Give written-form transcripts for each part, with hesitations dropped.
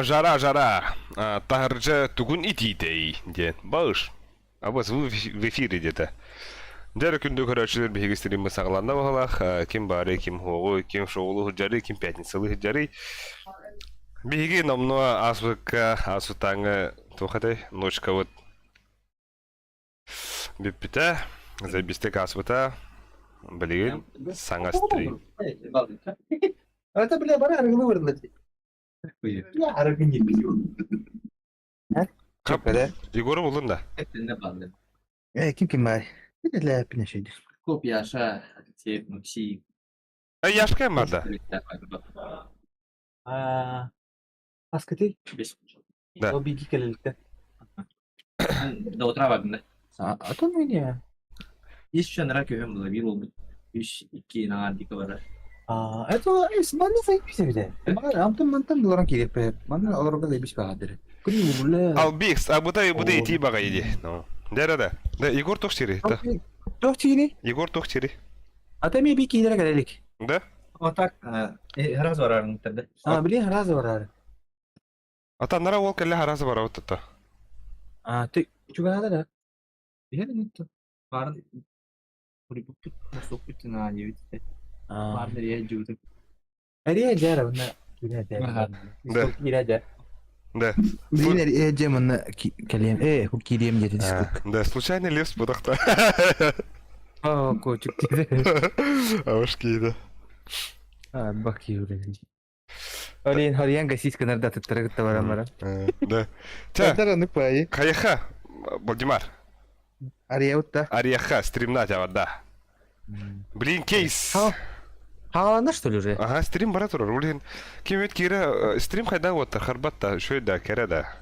Жара, жара. Таһырдьа тугун итиитэй диэн. Балыш. Абас вы в эфире где-то. Дьэ күндү көрөөччүлэр биһиги стриммит саҕаланна баһылаах. Ким баары, ким хуоҕу, ким шоулу сылдьарый, ким пятницалы сылдьарый. Биһиги номнуо ааспыкка, ааспытааҥы туох этэй, ночкабыт бүппүтэ, заебистик ааспыта. Билигин саҥа стрим. Это, бля, бары арыгылы вырылды. Бля, арыгы не пью. Кап, Егору булдун да? Ким ким бар? Ляпина шейди. Коп Яша, Алексей, Максим. Яшка бар да? Аскыты? Да. О, биги келеликте. До утра бардым да. А то меня. Ис чөнра көһөм була бир болбут. Үс, икки наҕар дика барар. А, это манна заебись бile. Амтан мантан буларан кирип. Манна олорго заебись баадыр. Күн уле. Албикс, а бута бута ити бага иди. Ну. Да, да, да. Да, Егор тохчири, да. Тохчири? Егор тохчири. Ата ми би киилere келелик. Да? Вот так, раз барарың да. А, блин, раз барар. Ата нара ол кэллэ харазы барабыт тата. А, ты чугаһада да? Билэр Барын Барын эрия дьуутун. Эрия дьара уна киинэ Да. Киинэ Да. Блин, эрия дьэ манна кэлиэм. Э, киириэм диэти дискук. Да, случайно лес будахта. О, кочук диэти. Ауш кииде. А, бак юрэ. Олин Харьян гасис кынарда тыттара кытта баран баран. Да. Ча, Тадар аны пай. Каяха, Валдемар. Ариаутта. Ариаха, стримна тебя, да. Блин, кейс. Хаалана что ли уже? Ага, стрим бара турар. Блин, ким өт кире стрим хайда оттар, харбатта, шөй да, кере да.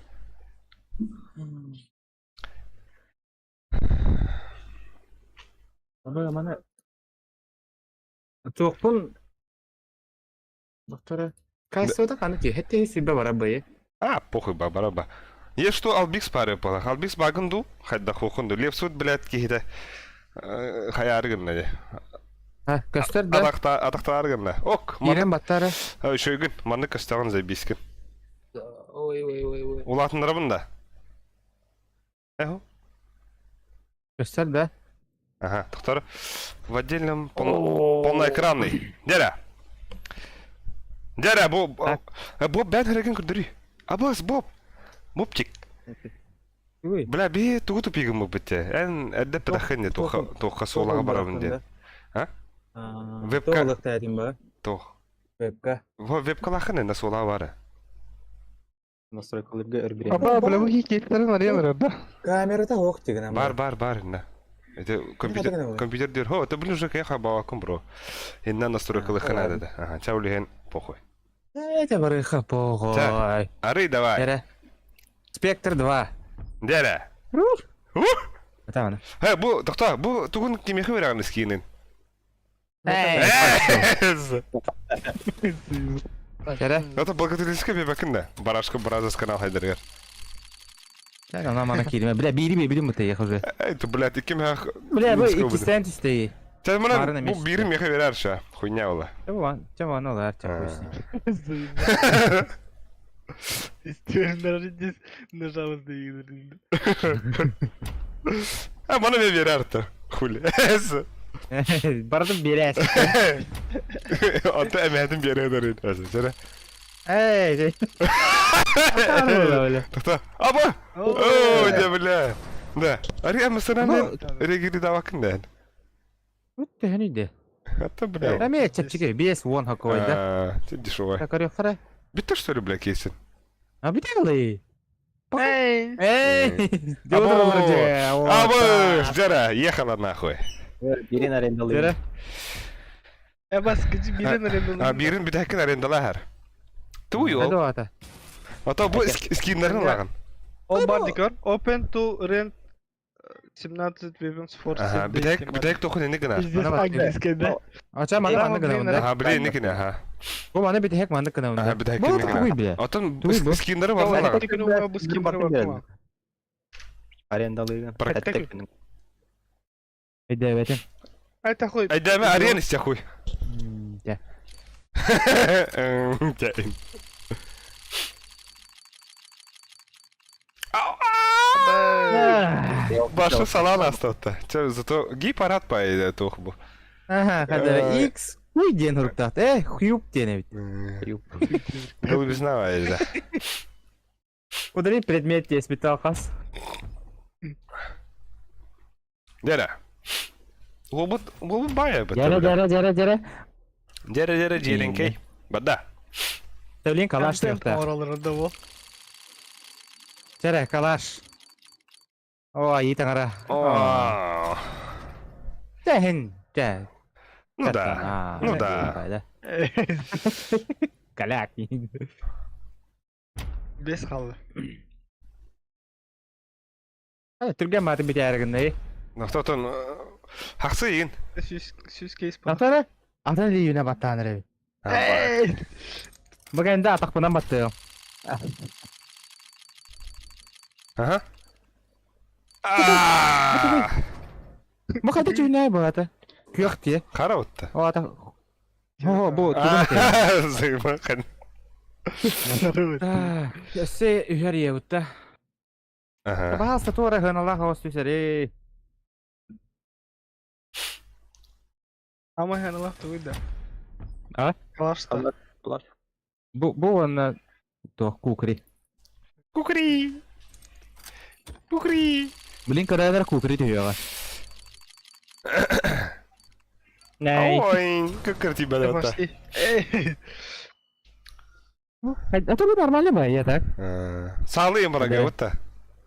Аны мана Туохпун Доктора Кайсода ханы ки хетте сибе бара байы. А, похуй ба, бара ба. Е что Албикс пары пала. Албикс багын ду, хайда хохун ду. Лепсут, блядь, кихите. Хаяры гынна де. Ha, көстөр да. Адакта, адактаар гынна. Ок, Ирен баттары. Шөйгүн, манны көстөгөн заебискин. Ой, ой, ой, ой. Улатындарабын да. Эхо. Көстөр да. Ага, доктор. В отдельном полноэкранный. Деря. Деря, бу бу бәт хәрәкән күрдери. Абас, Боб. Бобчик. Бля, би тугу тупигым бу битте. Эн әддә педахын тоха тоха солага барабын ден. А? Вебка. Тох. Вебка. Во вебка лахын на сола бары. Настройкаларга өрбүрэ. Аба, бля, вы хикеттэрин арыялар да. Камерата ох тигина. Бар, бар, бар, на. Это компьютер, компьютер дир. Хо, это блин уже кайха бавакум, бро. Инна настройкалы хана да. Ага, чау лиген похуй. Это барыха похуй. Ары давай. Эре. Спектр 2. Дерэ. Это она. Э, бу, тохто, бу тугун кимехи берәгән скинин. Эре. Это благотворительская бебекин да. Барашка Бразерс канал хайдергер. Так, она мана кириме. Бля, бири би билим бутый уже. Эй, ты, блядь, ким хах. Бля, бу икки түстей. Сен мына бу бири меха берер ша. Хуйня була. Чего, чего, ну да, чего. Даже здесь нажал сдвинуть. А мана ме берер то. Хули. Бардым берес. Ата әмәтин берер дер. Эй, Тохто. Аба! О, да бля. Да. Ари әмәсәнә регири давакын да. Өттө хәниде. Ата бля. Әмә чәпчеге 5 10 хакой да. Ты дешевая. Так арыхара. Битте что ли, бля, кейсин? А бите кылы. Эй! Эй! Абы, жара, ехала нахуй. Бирин арендалый. Э, бас, скажи, бирин арендалый. А бирин битәкин арендалар. Туй ул. Ата. Ата бу скиннәрен лаган. Ол бар дикор. Open to rent 17 weapons for Ага, битәк битәк тохын инде генә. Здесь английский, да? Ача маны маны гына унда. Ага, блин, не генә, ага. Бу маны битәк маны гына унда. Ага, битәк генә. Бу Атын скиннәре бар лаган. Бу скиннәре бар. Арендалый. Әйдә, әйдә. Айта хуй. Әйдә, арена истә хуй. Да. Башы салаан астатта. Чэ, зато гей-парад по туох бу. Аха, хадара X хуй диэн хуруктаах. Э, хьюп диэн эбит. Голубизна да. Удали предмет диэспит хас. Дэрэ. Уолбут, уолбут баайа бит. Дьэрэ, дьэрэ, дьэрэ, дьэрэ. Дьэрэ, дьэрэ, дьиэрэҥкэй. Бада. Төлүн калаш Контент тыахтаах. оҥороллоро да буол. Дьэрэ, калаш. О, айыы таҥара. О. Тэһин, тэ. Ну да. Ну да. Каляк. Бес хаалла. Түргэн маатын бүтээри гыннай. Нохтотон хахсы игин. Сүүс сүүс кейс бар. Атара атын илиибинэ баттаан эрэбит. Бу кэнде атахпынан баттыам. Аха. Бу хайда түүнээ бу ата. Күөх тиэ. Хара утта. О ата. О бу тугун этэ. Зыймахан. Өссө үһэр иэбутта. Аха. Баһаалыста туора сыаналаах оҕус түсэрий. Ама сыаналаах тугуй да? А? Калашта. Бу бу уонна туох кукри. Кукри! Кукри! Блин, көрөөлөр кукри түһүөҕэ. Нэй. Ой, как красиво Пошли. Эй! Это бу нормально ба, я так? Саалыйым барага вот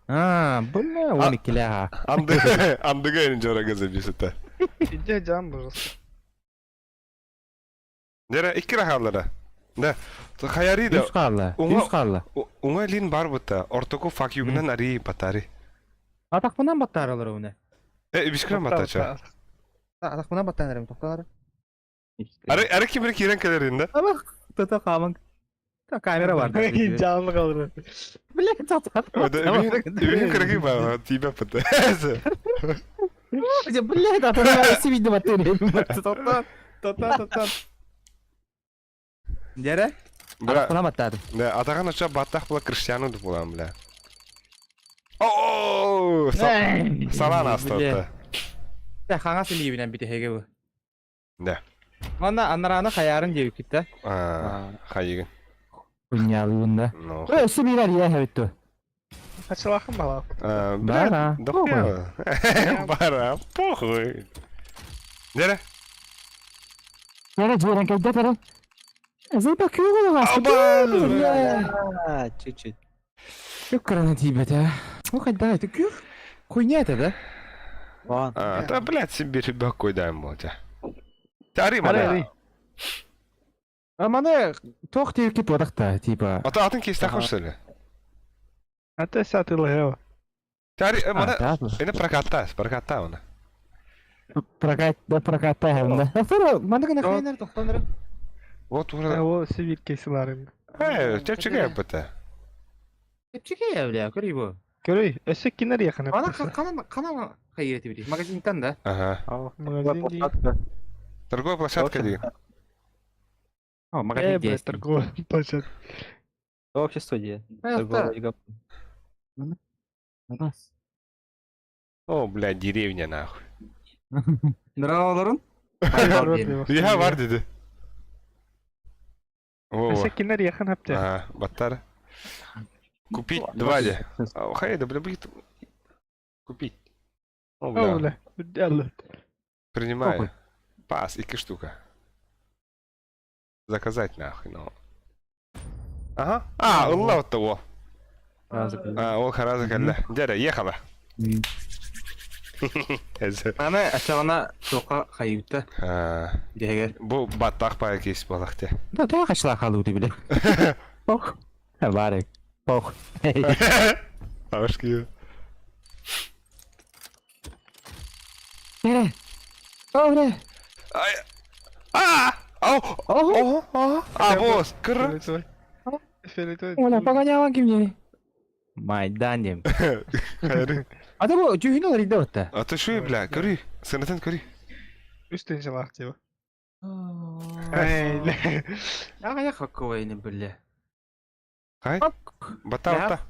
А, бля, он иккилээх. Анды, андыга энэ жорага забисата. Иди жам, пожалуйста. Дера икки рахаллара. Да. Хаяри да. Үс хаалла. Үс хаалла. Уңа лин бар бутта. Ортоку фак югунан ари батари. Атахпынан баттаралар уна. Э, бискрен батача. Атахпынан баттанарым тоқталар. Ары ары кимир кирен келерин да. Ama тото хааман. Камера бар. Жанлы қалыр. Бля, тото. Үбүн кыргы ба, тибе пыты. Бля, тото сибиди баттын. Тото. Тото, тото. Дere? Бра. Атахпынан баттады. Да, атаган оча баттах була Криштиану деп булам, бля. О, салан астатты. Хаңас илиибинен битеһеге бу. Да. Манна анараны хаярын диэбиккит да. А, хайыгын. Куньялыында. Ну. Өссө биир ария эбит Хачылахын бала. Бара. Да Бара, похуй. Дере. Дере жууран кэлдэ терэ. Зыпа күүгү Аба! Чуть-чуть. Күк тиибэтэ. Ну хайда это күх. Хуйня это да? Вон. А, да, блядь, себе ребяку дай молча. Тари, Ари, мана. А маны туох диэбиккит буотахта типа. Ата атын кейс тахуш сели. Ата сатылы Тари, мана. Да. Эне прокатта, прокатта она. Прокат, да прокатта хэмдэ. Афера, маны гына хайнар тохтонор. Вот уже. О, сибир кейсиларын. Э, чепчиге бата. Чепчиге бля, көрүй бу. Көрөй, өссө кинер якын. Ана канан канан хайыр били. Магазинтан да. Ага. Магазин дии. Торговая площадка ди. О, Э, магазин бля, есть. торговая площадка. Общество где? Э, Торговая О, блядь, деревня нахуй. Нраваларын? Я бар деди. Во, Өссө кинер якын хапты. Ага, баттар. Купить два де. Хай, да бля, будет. Купить. О, О, бля. бля. Алла. Принимаю. Похуй. Пас, икки штука. Заказать нахуй, ну. Ага. А, ылла вот того. А, ол харазы кэллэ. Дядя, ехала. Аны ачагына тока хайыпта А, дегер. Бу баттах пая кейс балахте. Да, тока хачла халу ди биле. Ох. Барык. Ох. Ашки. Дере. О, бля. Ай. А! Ау! Ого. О, о, а, босс, кыр. Фиолетовый. Фиолетовый. Оля, погонялан кимне. Майдан дем. Хайры. А то бу жүхүн олар иде отта. А ты шуй, бля, көрүй. Сенатен көрүй. Үстен жылақ деп. Эй, бля. Ага я хаккой бля. Хай. Бата, бата.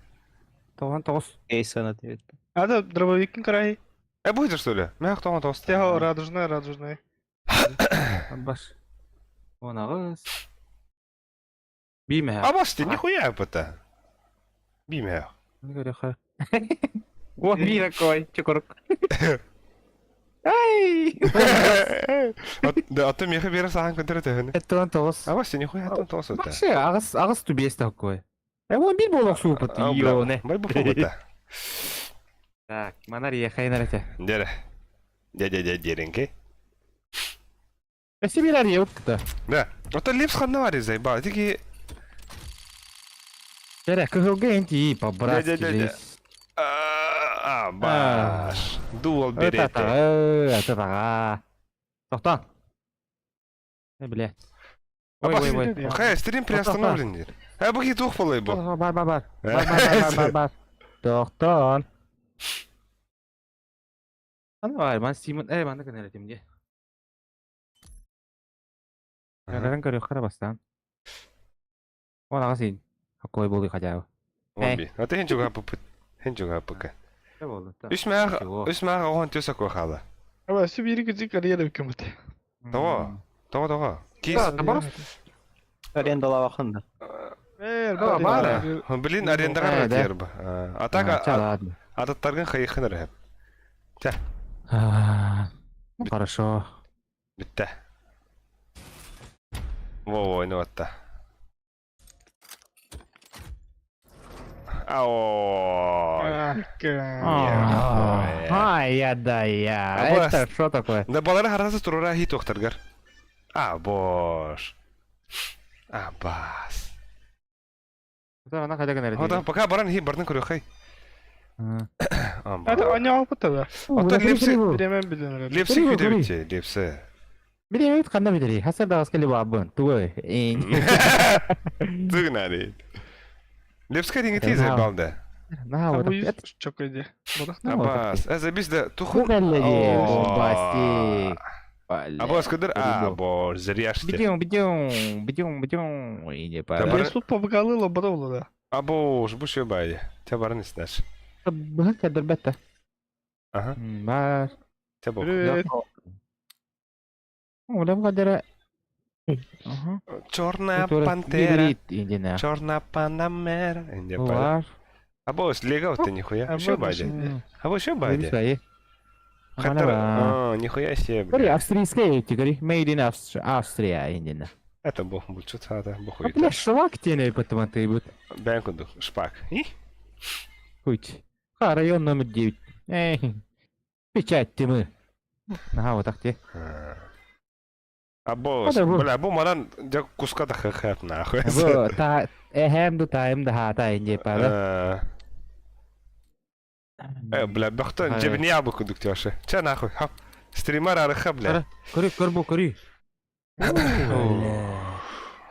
Тоған тоғыз. Кейс она тебе. А это дробовикин край. Э, будет что ли? Мягко тоҕо тоста. Теho радужная, радужная. Баш. Он аҕыс. Биимэһэ. Абасты, нихуя это. Бимэ. Көрөхө. О, би такой, чукурук. Ай! Да, а то меха бера сахан көтөрө төһөнө. Эттон тоҕус. Абасты, нихуя аттан тоҕус это. Вообще, аҕыс аҕыс тубес такой. Э, он бир болок суупут. Йоне. Бай бу фогота. Так, манар ехайнар эте. Дере. Де-де-де деренке. Өссө биир арыйабыт кыта. Да. Ото лепс ханна бар заебал. Тики Эрэ, кыһылга эн тиий, по-братски Де-де-де-де. жизнь. А, баш. Дуал берете. Ата-таҕа. Тохтоон. Э, бля. Ой, ой, ой. Хай, стрим приостановлен диир. Э, бу туох болой бу. Бар, бар, бар. Бар, бар, бар, бар, бар. Тохтоон. Аны бар, ман Симон, э, манна кэнэр этим дии. Көрөн көрүөххэ бастаан. Ол аҕа син. Какой буолуй хотя бы. Он би. А ты хинчуга пупыт. Хинчуга пука. Э, буолла. Үс мээх, үс мээх оҕон түс акуа хаала. Аба, все бири күзі карьера үкімет. Тоҕо? Тоҕо тоҕо? Кис. Арендалаабаккын да. Э, Баар. Блин, арендаҕа Э, да. тиэр ба. А так ладно. ататтаргын хайыхын эрэ. Ну, хорошо. Бүттэ. Во-во, ини батта. Ао. Ай, я да я. Это что такое? Да балары харасы турура хит тохтаргар. А, бош. А, бас. Она хотя бы Хода, пока баран хи бардын көрөхэй. Это они опыта да. Оттон лепси Биремен билен. лепси күтебитте, лепси. Билемит ханна билери. Хасар дагас кели бабын. Тугой. Тыгнари. Лепска динги тизе балда. На вот. Чокойде. Абас, э забис да туху. Бомбастик. Абас кыдыр, а, бор, зряште. Бидем, бидем, бидем, бидем. Иди пора. Лесу побгалыло бровло да. Або, бу шо бай. Те барын иснаш. Быһа кэдэрбэтэ. Ага. Бар. Те бок. Привет. Улам кадера. Ага. Черная пантера. Черная панамера. Инде пара. Або, слегал ты нихуя. Шо бади? Або, шо бади? Хаттар, нихуя себе, Говори, австрийская эти, говори, made in Австрия, именно. Это бог бульчут, это бог А бля, швак тене потом ты будет. Бэнкунду, шпак. И? Хуй. Ха, район номер 9. Эй, печать ты мы. Ага, вот так те. Або, бля, бу манан дя куска да хэхэп нахуй. Бу, та, эхэм ду таем да хата инде пара. Э, бля, бахтан джебни абу кудук тёше. Ча нахуй, ха. Стримар арыха, бля. Көрү, көр бу, көрү.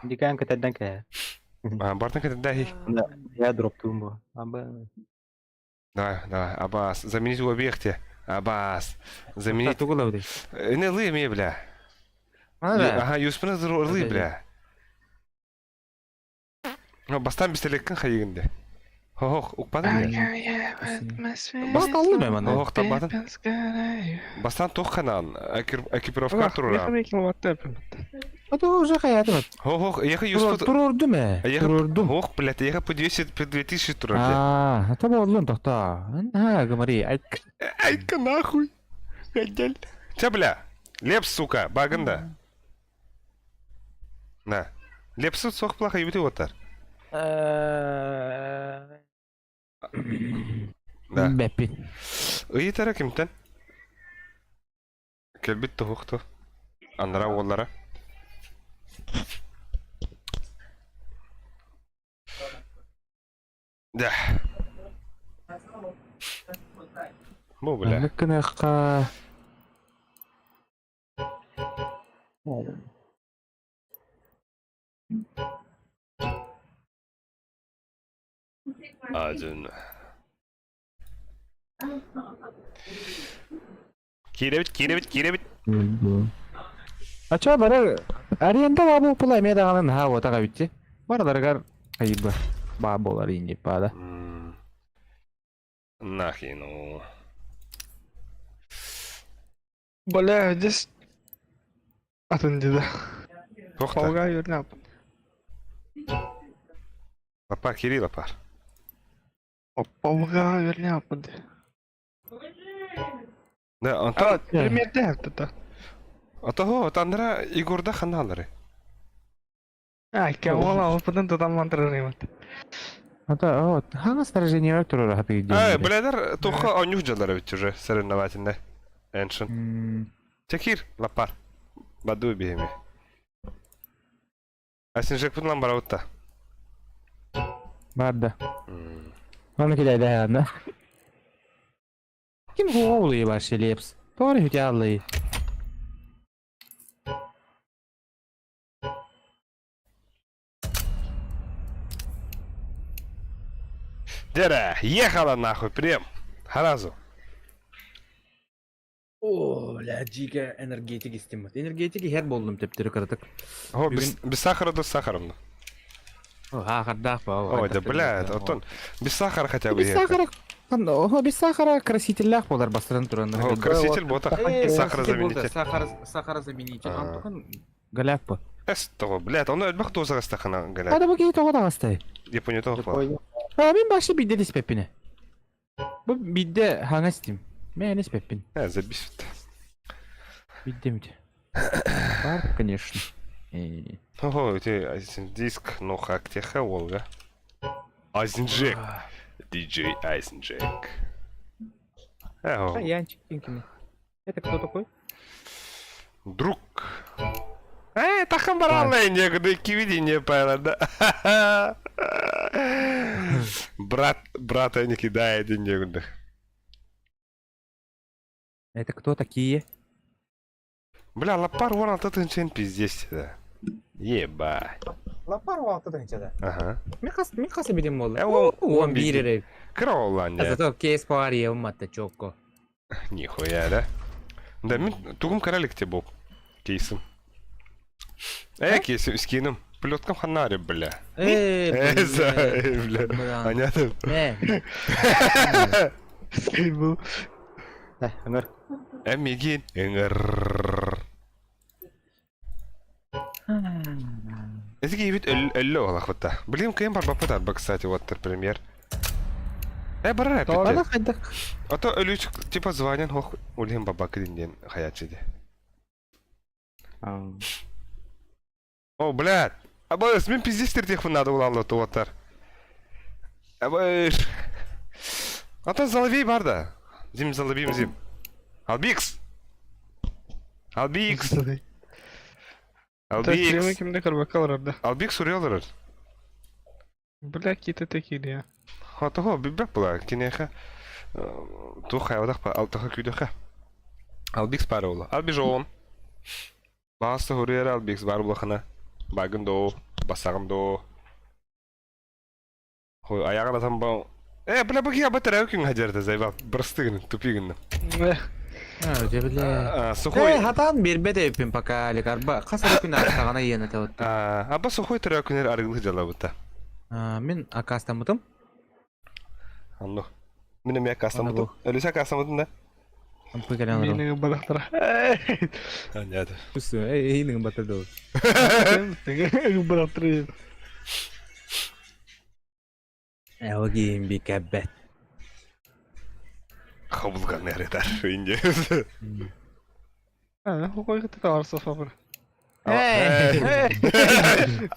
Дикаан көтөрдөн кээ. Бартын көтөрдөн Я дроптуум бу. Аба. Давай, давай, Абас, заменить в объекте. Абас, заменить. Тугула Не лы мне, бля. Ага, юспина лы, бля. Бастан бистелеккин хайыгынде. Хох, укпадың бля. Басталлы мен Хох, табатын. Бастан тоқ канан, экипировка турура. А то уже хаятым. Хох, ехай юспут. Турурдум э. Турурдум. Хох, блядь, ехай по 200, по 2000 турурду. А, то болдун тохта. Ха, говори. Айка нахуй. Гадяль. Ча, бля. Лепс, сука, багында. На. Лепсы соқ плаха ебіте оттар. Да. Бэппи. Ыйытара кимтен? Келбит тухухту. Аннара уоллара. Да. Бу бля. Мыккынахка. Азын. Киребит, киребит, киребит. А чё, бары аренда бабу пула эме даҕаны наһаа уотаҕа бүтти. Барыларыгар айба баа буолар инди паада. Нахину. Бля, здесь атын деді. Тоқта. Полга юрнап. Лапар, Кирилл лапар. Полга юрнап. Да, онтон... Примерде это. Отого, тандра Игорда ханалары. А, кемола, опытын тутан мантырырымат. Ата, вот, хана сражение турар хаты Эй, блядер, туха онюх жалар ведь уже соревновательный. Эншин. Чекир, лапар. Баду бихеми. А синжек путлан бараутта. Барда. Оны кидай да. Ким хуолы вообще лепс? Тори хутялы. Дера, ехала нахуй, прям. Харазу. О, бля, жига энергетик истим. Энергетик хер болдум тептери кырдык. О, без, без сахара да с сахаром. Ха, хардах ба. Ой, да, бля, Антон, без сахара хотя бы Без сахара. О, без сахара красителлях болар бастыран туран. О, краситель бота. Сахарозаменитель. Сахар, сахарозаменитель. Антон Галяк по. Эс того, блядь, он элбэх туоза стахана галяк. Ада бу кии тоҕо таҕастай. Япония того хвала. А мин башы бидде диспеппине. Бу бидде хаңа стим. Мен испеппин. Э, забесит. Бидде мите. Бар, конечно. Ого, эти диск, ну хак теха Волга. Айзенджек. Диджей Айзенджек. А, Янчик Пинкин. Это кто такой? Друг. Э, тахам баралай некуда кивидение пайла, да. Брат, брата не кидает некуда. Это кто такие? Бля, лапар вон от этого пиздец, да. Ебать. Лапар вон от да. Ага. Мен қасы билем болды. Э, он Он бир Кроллан, А зато кейс пар ем чокко. Нихуя, да? Да, мен тугум королик те был. Кейсом. Э, кейсом скином. Плетком ханари, бля. Э, бля. Понятно? Э. Был. Да, ыңыр. Эмигин. Ыңыр. Эти вид өллө олах вот. Блин, кем бар бапа кстати, вот, например. Э, барар Ана опять. хайдах. А то өлүч типа звонен хох улин баба кидинден хаячиди. О, блядь. Абыс, мен пиздец тертех надо улалла туаттар. Абыш. А то заловей бар да. Зим заловим зим. Албикс. Албикс. Албикс. Кимде карбакалар да. Албикс урелер. Бля, какие-то такие, я. А того бибек була кинеха. Туха одах па алтаха күдөха. Албикс бар ола. Албижон. Басы хурьер Албикс бар булахына. Багын до, басагын до. Хой аягына там ба. Э, бля, бу кия батыр күн хажарда зайба. Бырсты тупигин. А, бля. Сухой. Э, хатан бербет эпин пока лекарба. Қасар күн артағана иені табыт. Аба сухой түрі күнер аргылы жалабыта. Мен акастамытым. Анно. Мен эме акастамытым. Өлүсө акастамытым да. Мени балактар. Понятно. Пусу, эй, эйнин батырды. Балактар. Элгин бикәбәт. Хобулган эретар инде. А, хокой кытта арса фабр. Эй!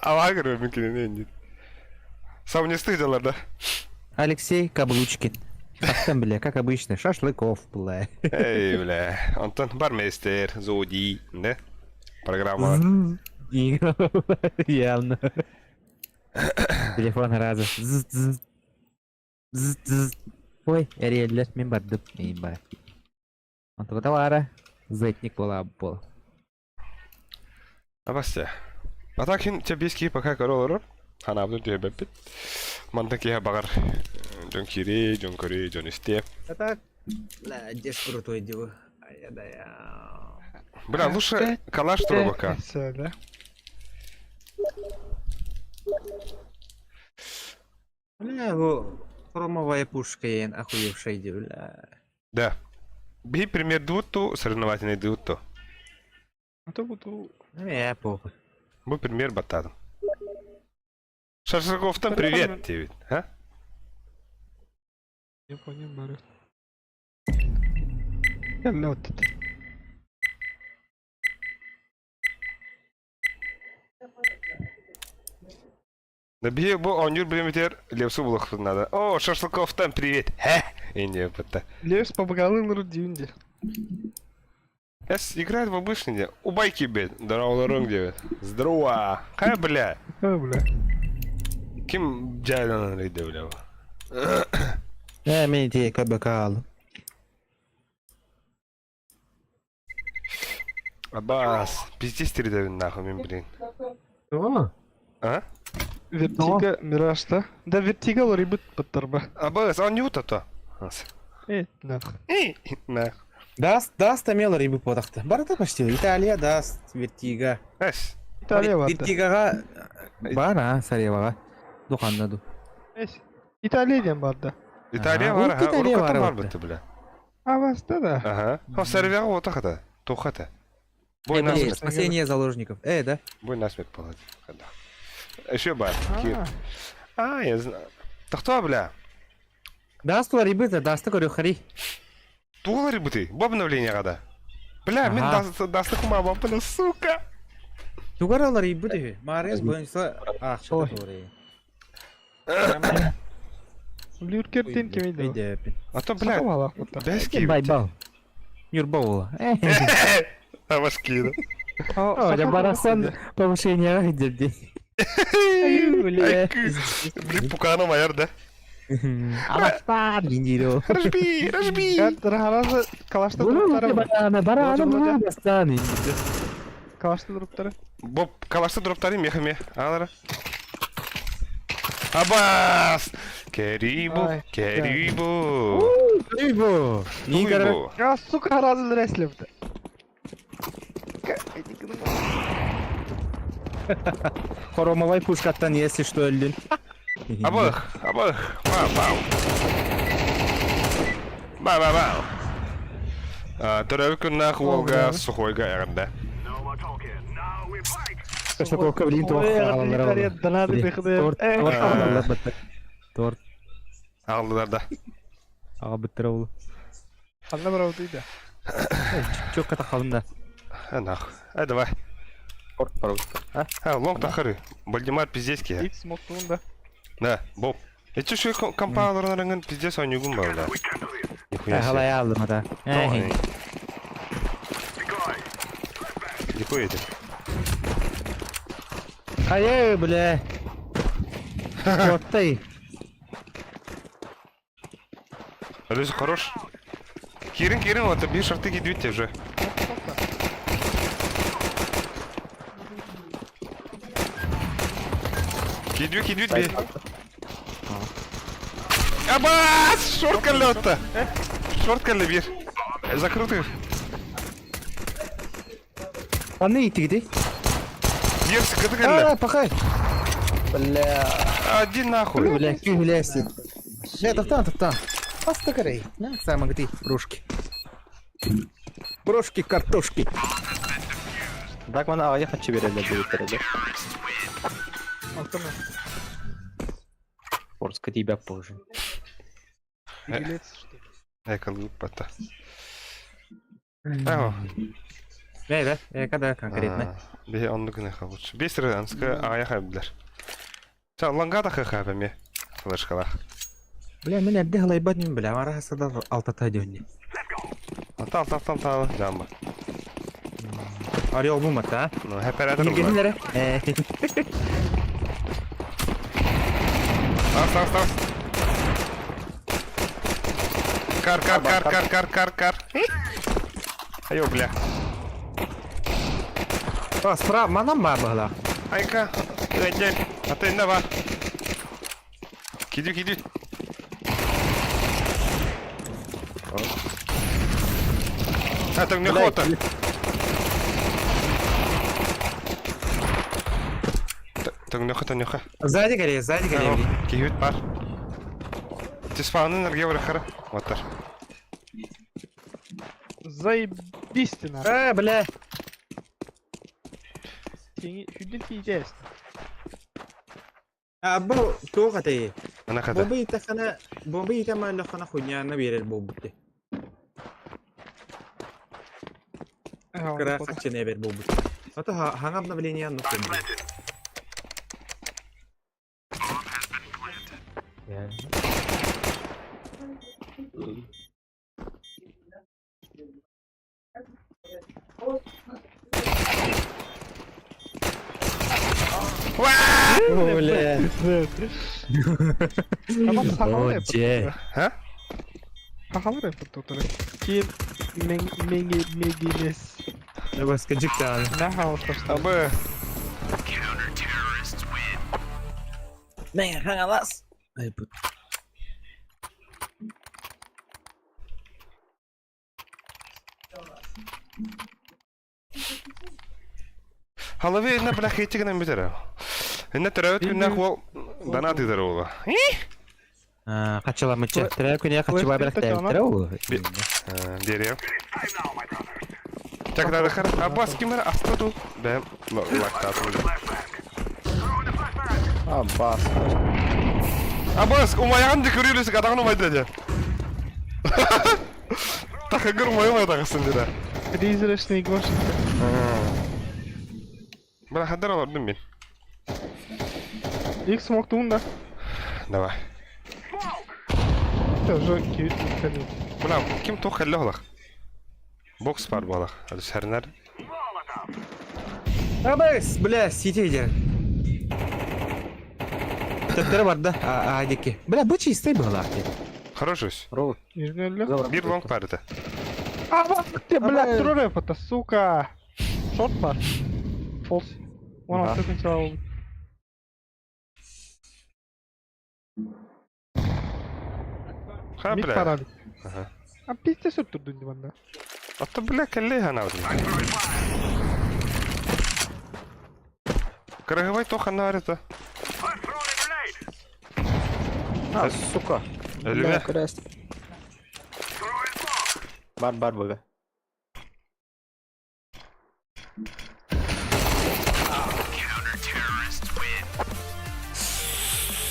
Ава мүмкін инде. Сау не да? Алексей Каблучкин. Аттан, бля, как обычно, шашлыков, бля. Эй, бля. Антон бармейстер, Зоди, да? Программа. Явно. Телефон раза. Ой, эреллер, мен бардым. Мен бар. Антон товара. Зетник була бол. Абасте. А так хин тебе пока королор. Ханабды түйе беппит. Мантан киһэ багар дьон кири, дьон көрү, дьон исте. А так, бля, деш крутой дивы. Ай, да я. Бля, лучше калаш турбака. Да. Бля, бу... Хромовая пушка ен охуевшая ди, бля. Да. Биһи примердуут ту, соревновательный дуут ту. Это буду... Э, похуй. Бу пример баттадым. Шашлыковтан привет диэбит. А? Я понял, бары. Кэллэ вот это. Да биһи бу оонньуур бириэмэтигэр Лепсу булуохпут наада. О, Шашлыковтан привет! Хэ! Индия бытта. Лепс помогал диюн де. Эс играет в обычный день. Убайки, блядь. Здорово, лорong диэбит. Здорово! Хэ, бля! Э, бля. Ким дьааланан рейде, бля? Э, мен ити КБК алым. Абаас, пиздец тиридэбин нахуй мин блин. О, А? Вертига, Мираж, да? Да, Вертига лорибыт подторба. Абаас, оонньуут ото. Э, нах. Нах. Даст, даст амел рыбы подахты. Барыта почти. Италия даст, Вертига. Эс. Италия барда. Вертигаға бар а, Сареваға. Духанна ду. Эс. Италия диэн барда. Италия Ага, бар, урукку Италия уруккуттан бар бар эбит. бытты, бля. Аваста да. Ага. О, Саревияҕа уота хата. Тухата. Бой Э, блин, насмерть. спасение заложников. Э, да? Бой насмерть полад. Еще бар. Кир. А, А, я знаю. Тохтоо, бля. Даст рыбы, даст көрү хари. Тугулар быты. Бу обновление гада. Бля, мин Ага. дасты кумаба, бля, сука. Тугаралар ибы дехи. Марес бойынса ақша туре. Люркертин кемейді. А то, бля, Сатып алақ бұта. бэс киибит. Байбал. Нюрбоула. Э, Абаскида. О, я барасан повышение дебди. Бля. Блин, пуканом аяр, да? Абастар индиро. Рожби, рожби. Харазы калашта дроптары бар. Барана, барана, Володя, бастан. Калашта дроптары. Боб, калашта дроптары мехами. Алара. Абас! Керибу, Ай, керибу. Рыбу. Туйбу. А, сука, харазы рәслепті. Хромовай пушкаттан если что өлдүн. Абых, абых. Бау, бау. Бау, бау, бау. Төрөбүт күннээх уолга сухойга эҕэрдэ. Шашлыковка, блин, туох аҕалалара буолла. Донаты Торт, бихды. торт аҕалалар баттар. Торт Аҕаллылар да. аҕалбыттара ол. Ханна барабытыйда. Чөккө тахалын да. Нах. А давай. Торт, пожалуйста. А, лонг тахары. Бальдемар пиздецкий. Икс моттуун да. Да, Боб. Эчи şu компаналарынан пиздец ойнугун бар да. Нихуя себе. Халай алдым ата. Ой. Нихуя это. Ай, бля. Оттай. Алёс хорош. Кирин, Кирин, вот бир шарты кидвите уже. Кидви, кидви, би. Абас! Шорт каллетта! Шорт калле бир. Закрытый. Аны итигди. Бир сыкыты калле. А, пахай. Бля. Один нахуй. Бля, кюгляси. Не, тоқтан, тоқтан. Паста корей. На, самый гди, брошки. Брошки, картошки. Так мана аҕыйах хаччы береллер диэбиттэрэ да. Алтына. Орска тиийбэт позже. Билец, что ли? Эколук бата. Ао. Э, да? Э, когда конкретно? Бе оннук гына лучше. Бесер анска аяха билер. Са лангата хаха ме. Флешкалах. Бля, мен әбді халайбат мен бля, ара хасада алтата дөнне. Ата ата ата ата жамба. Орел бумата, а? Ну, оператор. Нигенлere. Э, Ас ас ас. Кар кар кар кар кар кар кар. Айо, бля. А, справа, манам бар бағла. Айка. Эден. Ата инна бар. Киди киди. А, так не охота. Так, нехо, нехо. Сзади горе, сзади горе. Киһит бар. Тиспаанын эрге барахара. Ваттар. Заебись ты нахуй. Э, бля. Сени хүндүн тиийдээс. А бу туох этэй? Ана хата. Бомба итэххэнэ, бомба иитэмээннэххэнэ хуйняна биэрэр буолбут дии. Кыра хаччыны эбэр буолбут. Ото хаҥа обновление оннук кэлбит. Бля. О, дьэ. Ха? Сахалар эппит Ким мегинес. Баска дьиктаан. Абы. Мэҥэ Хаҥалас. Айбыт. Халави инна бля хейти гынан бүтэр. Инна төрөөбүт күннээх уол дана тыытар уола. Хачыламычча. Төрөөбүт күнүгэр хаччыбаа бэлэхтээбиттэрэ ол. Биэриэм. Чакрадахар Аббас ким эрэ аста дуу? Бэм лактаатым. Аббас. Аббас умайаҕын декөрүүлүсүк атаҕын умайда дьэ. Тахыгыр умайымай тахыстын дьэ. Призрачный Гошенька. Бля хаддар олордум мин. Их смог да? Давай. Это уже кэлин. Бля ким туох кэллэ олох? Бокс бар буолах. Сэрнэр. Абас, бля, сити дьэ. Төттөрө барда, а диэки. Бля, бу чистай быһылаах дии. Хорошусь. Биир лонг бар этэ. А, ты, бля, турар это, сука. Шорт бар. Фолс. Он алтын Ха, бля. Ага. А пиздец турдун диванда. А то, бля, кэллэ ханаабытым. Кырыһыбай туох ханна бар это? А, сука. Өлүмэ. Бар бар быга.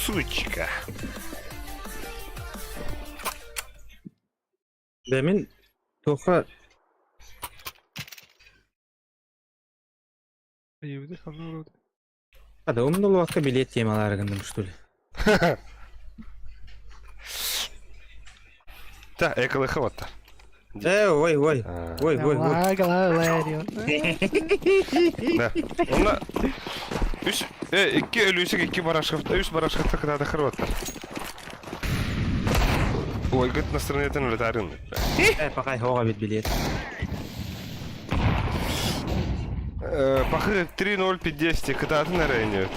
Сучка. Да мин туохха Да умнулуакка билет темалары гынным что ли. Та, эколыха вот. Э, ой, ой. Ой, ой, ой. Да. Онна үс э икки өлүүсүк икки барашкафта үс барашкафта кытаата хырваттар. Ой, гыт настроениетин өлөтарын. Э, пока хоға бит билет. Э, пахы 3.05 кытаатын эрейнет.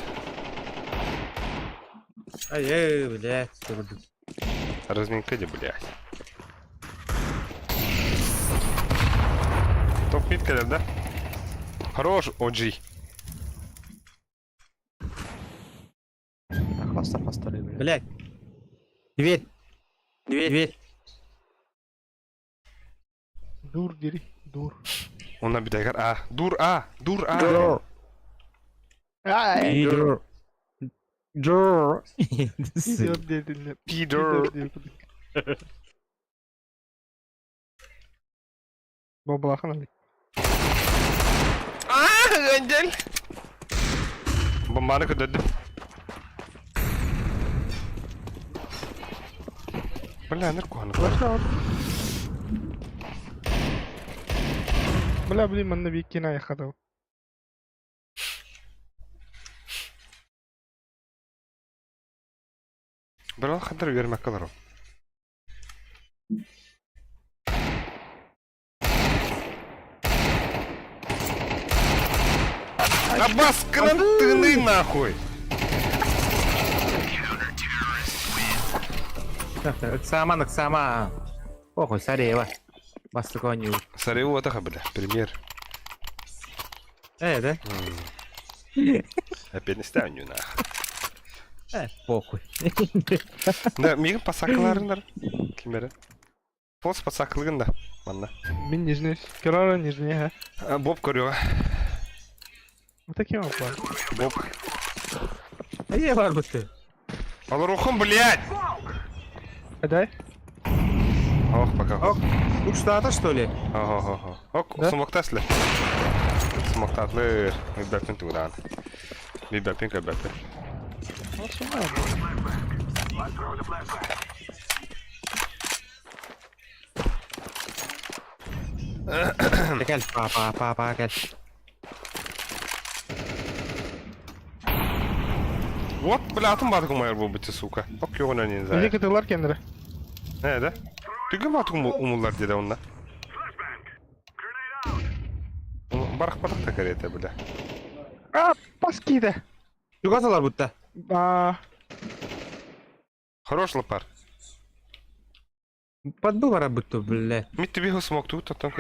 Ай, эй, блядь, Разминка де, блядь. Топ мид кэлэр да? Хорош, OG. Блядь. Дверь. Дверь. Дверь. Дур дири, дур. Онна бүтэгэр А. Дур А. Дур А. Ай, Дур. Дур. пидор дедин. Пидор. Бабалахан али. А, Эндель. Бомбаны көтөрдүм. Бля, ныр куһаны. Бля, блин, манна биккин аяхадав. Бля, хандар үөрмэккэ олорор. Аббас, тыны нахуй! Ыксааман, ыксаама. Охой, Сареева. Бастык оонньуу. Сареева атаха, бля, премьер. Э, да? Опять не ставлю нахуй. Э, похуй. Да, миигин пасакыларындар. Ким эрэ? Фолс пасакылыгын да. Манна. Мин нижний. Керара нижний, ха. А, Боб көрүөҕэ. Вот такие вот план. Боб. Эйе бар бытты. Олорухум, блядь! Дай. Ох, пока. Ок. Учтата, что ли? Ого-го-го. Ок, Да? смоктаслы. Смоктатлы. Бэпин тугдан. Бэпин бэпин. Вот сюда. Кел, па па па па кел. Вот, бля, атын баатык умайар буолбут сука. Ок, йоҕун не Эти знаю. кытылар кеннere. Не, да? Түгэн баатык умуллар диде онна. Барах-барах та карета, бля. А, паскиде. Югазалар бутта. А, Хорош лопар. Подбыл бара бутта, бля. Мит тебе смог тут, а там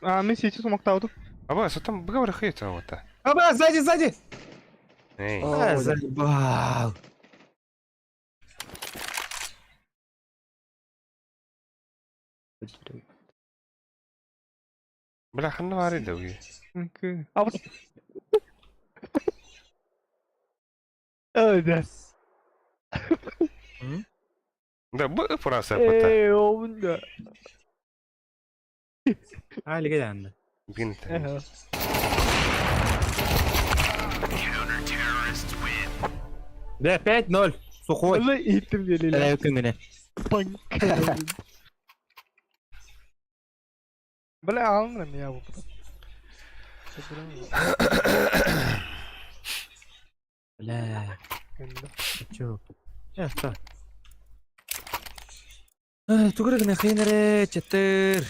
а, мен сети сумактаудым. Аба, там бгавра хейта вот. Аба, сзади, сзади! Эй. А, заебал. Бля, ханна вари дауги. А вот... Ой, да. Да, б фраса пата. Эй, оунда. А, легенда. Бинт. Ага. Бля, 5-0. Сухой. Уже иттим делили. Эле күнгүнэ. Панк. Бля, алынырым я бу. Бля, чё? Э, что? Тугрык на хейнере, четтер.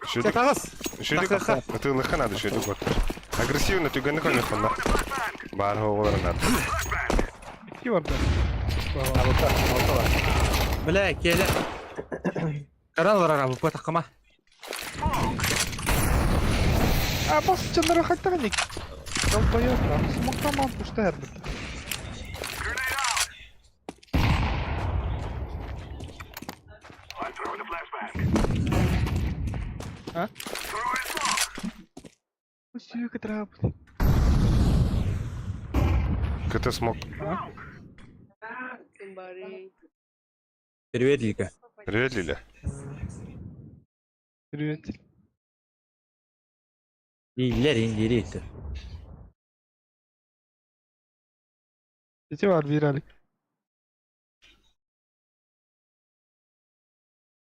Шүдүк. Тагыс. Шүдүк. Тылыха надо шүдүк вот. Агрессивно түгэнни конюхонна. Бар хоголар надо. Ки бар да. Бля, келе. Каран ларара, бу такама. А, бас чындыры хаттагы ник. Долбоёб, смоктаман пушта һәрбер. А? Сүйкі трап. КТ смог. Somebody. Привет, Лика. Привет, Лиля. Привет. Иллер индирит. Сети бар бир алик.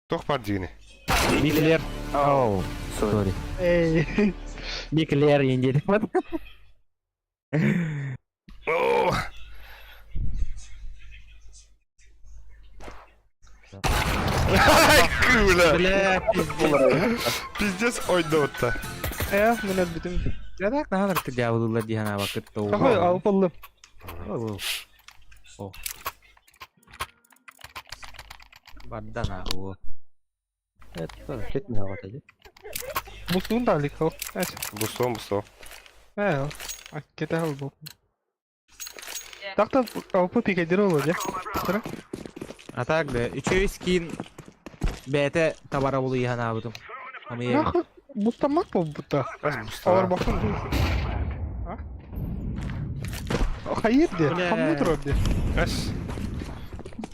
Тох бар дигини. Биклер. Оу, сори. Эй. Биклер индири. О! Куля! Бля, пиздец. Пиздец ойдотта. Э, мен битим. Я так на ты дьяволу дихана вакыт то. Какой алып алды. О. Бардана о. Это кетме хавата Бустун да алик. Эч. Бустом, бустом. Э, а кете ал бу. Так-то алып пикедер олу, же. Тара. А так да, үчөй скин бәте табара булу ихана бутум. Нахуй бустамак бу бута. Аз Алар буста. бакын. А? Хайыр де, Бля. хамны турар де. Ас.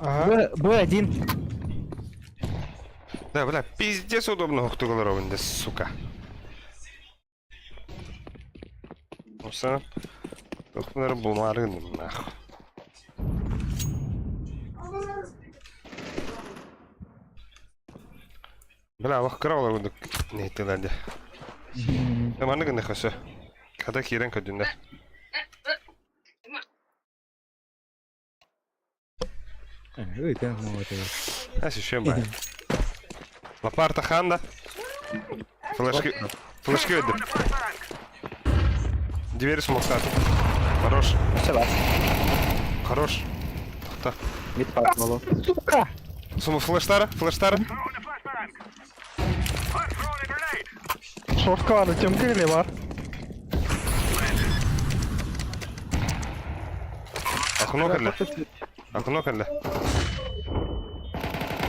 Ага. Б1. Да, бля, пиздец удобно охтугалар сука. Уса. Тохнар бумарын нахуй. Бля, ох краула буду не тылады. Таманы гына хоса. Када кирен көдүнө. Ой, там вот. Ас еще бай. Лапарта ханда. Флешки. Флешки өйдү. Дверь смог Хорош. Хорош. Тохта. Сука! Сума флештара, флештара. Шортка бар, темка или бар? Окно кэллэ. Окно кэллэ.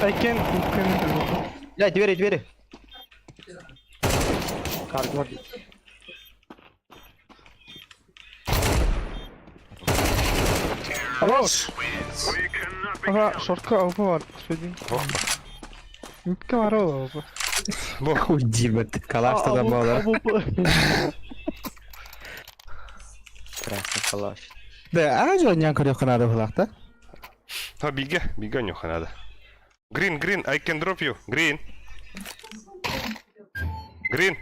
I can can Бля, двери, двери. Карго. Хорош! Ага, шортка АВП бар, господин. Митка бар ол АВП. Бу. Хуй дибет. Калаш тогда был, АВП. Красный калаш. Да, а же нян көрө ханары булакта. Ha бигэ, бигэ нюха надо. Green, green, I can drop you. Green. Green.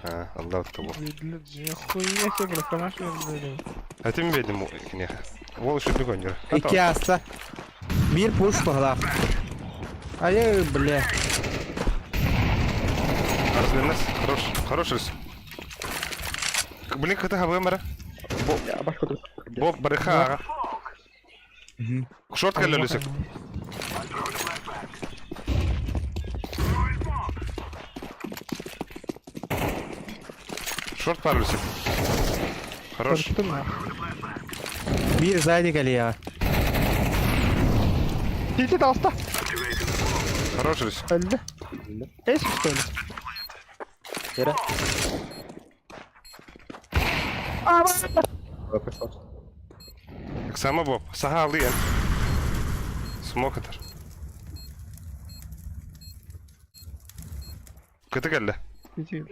А, Allah тобу. Хуйня себе, бля, калаш я Этим бедим кинеха. Вол еще бегонер. Икки аста. Бир пуш баһалаах. Ай, бля. Разменес. Хорош, хорош рыс. Блин, ката хабы мара. Боб барыха. Шорт кэллэ лүсек. Шорт пар лүсек. Хорош. Бир сзади кэлиэ. Тити алста. Хорош рыс. Өлдү. Эс, что ли? Yere. Сама Боб. Саха алый. Смок атар. Кыты кэллэ. Тити.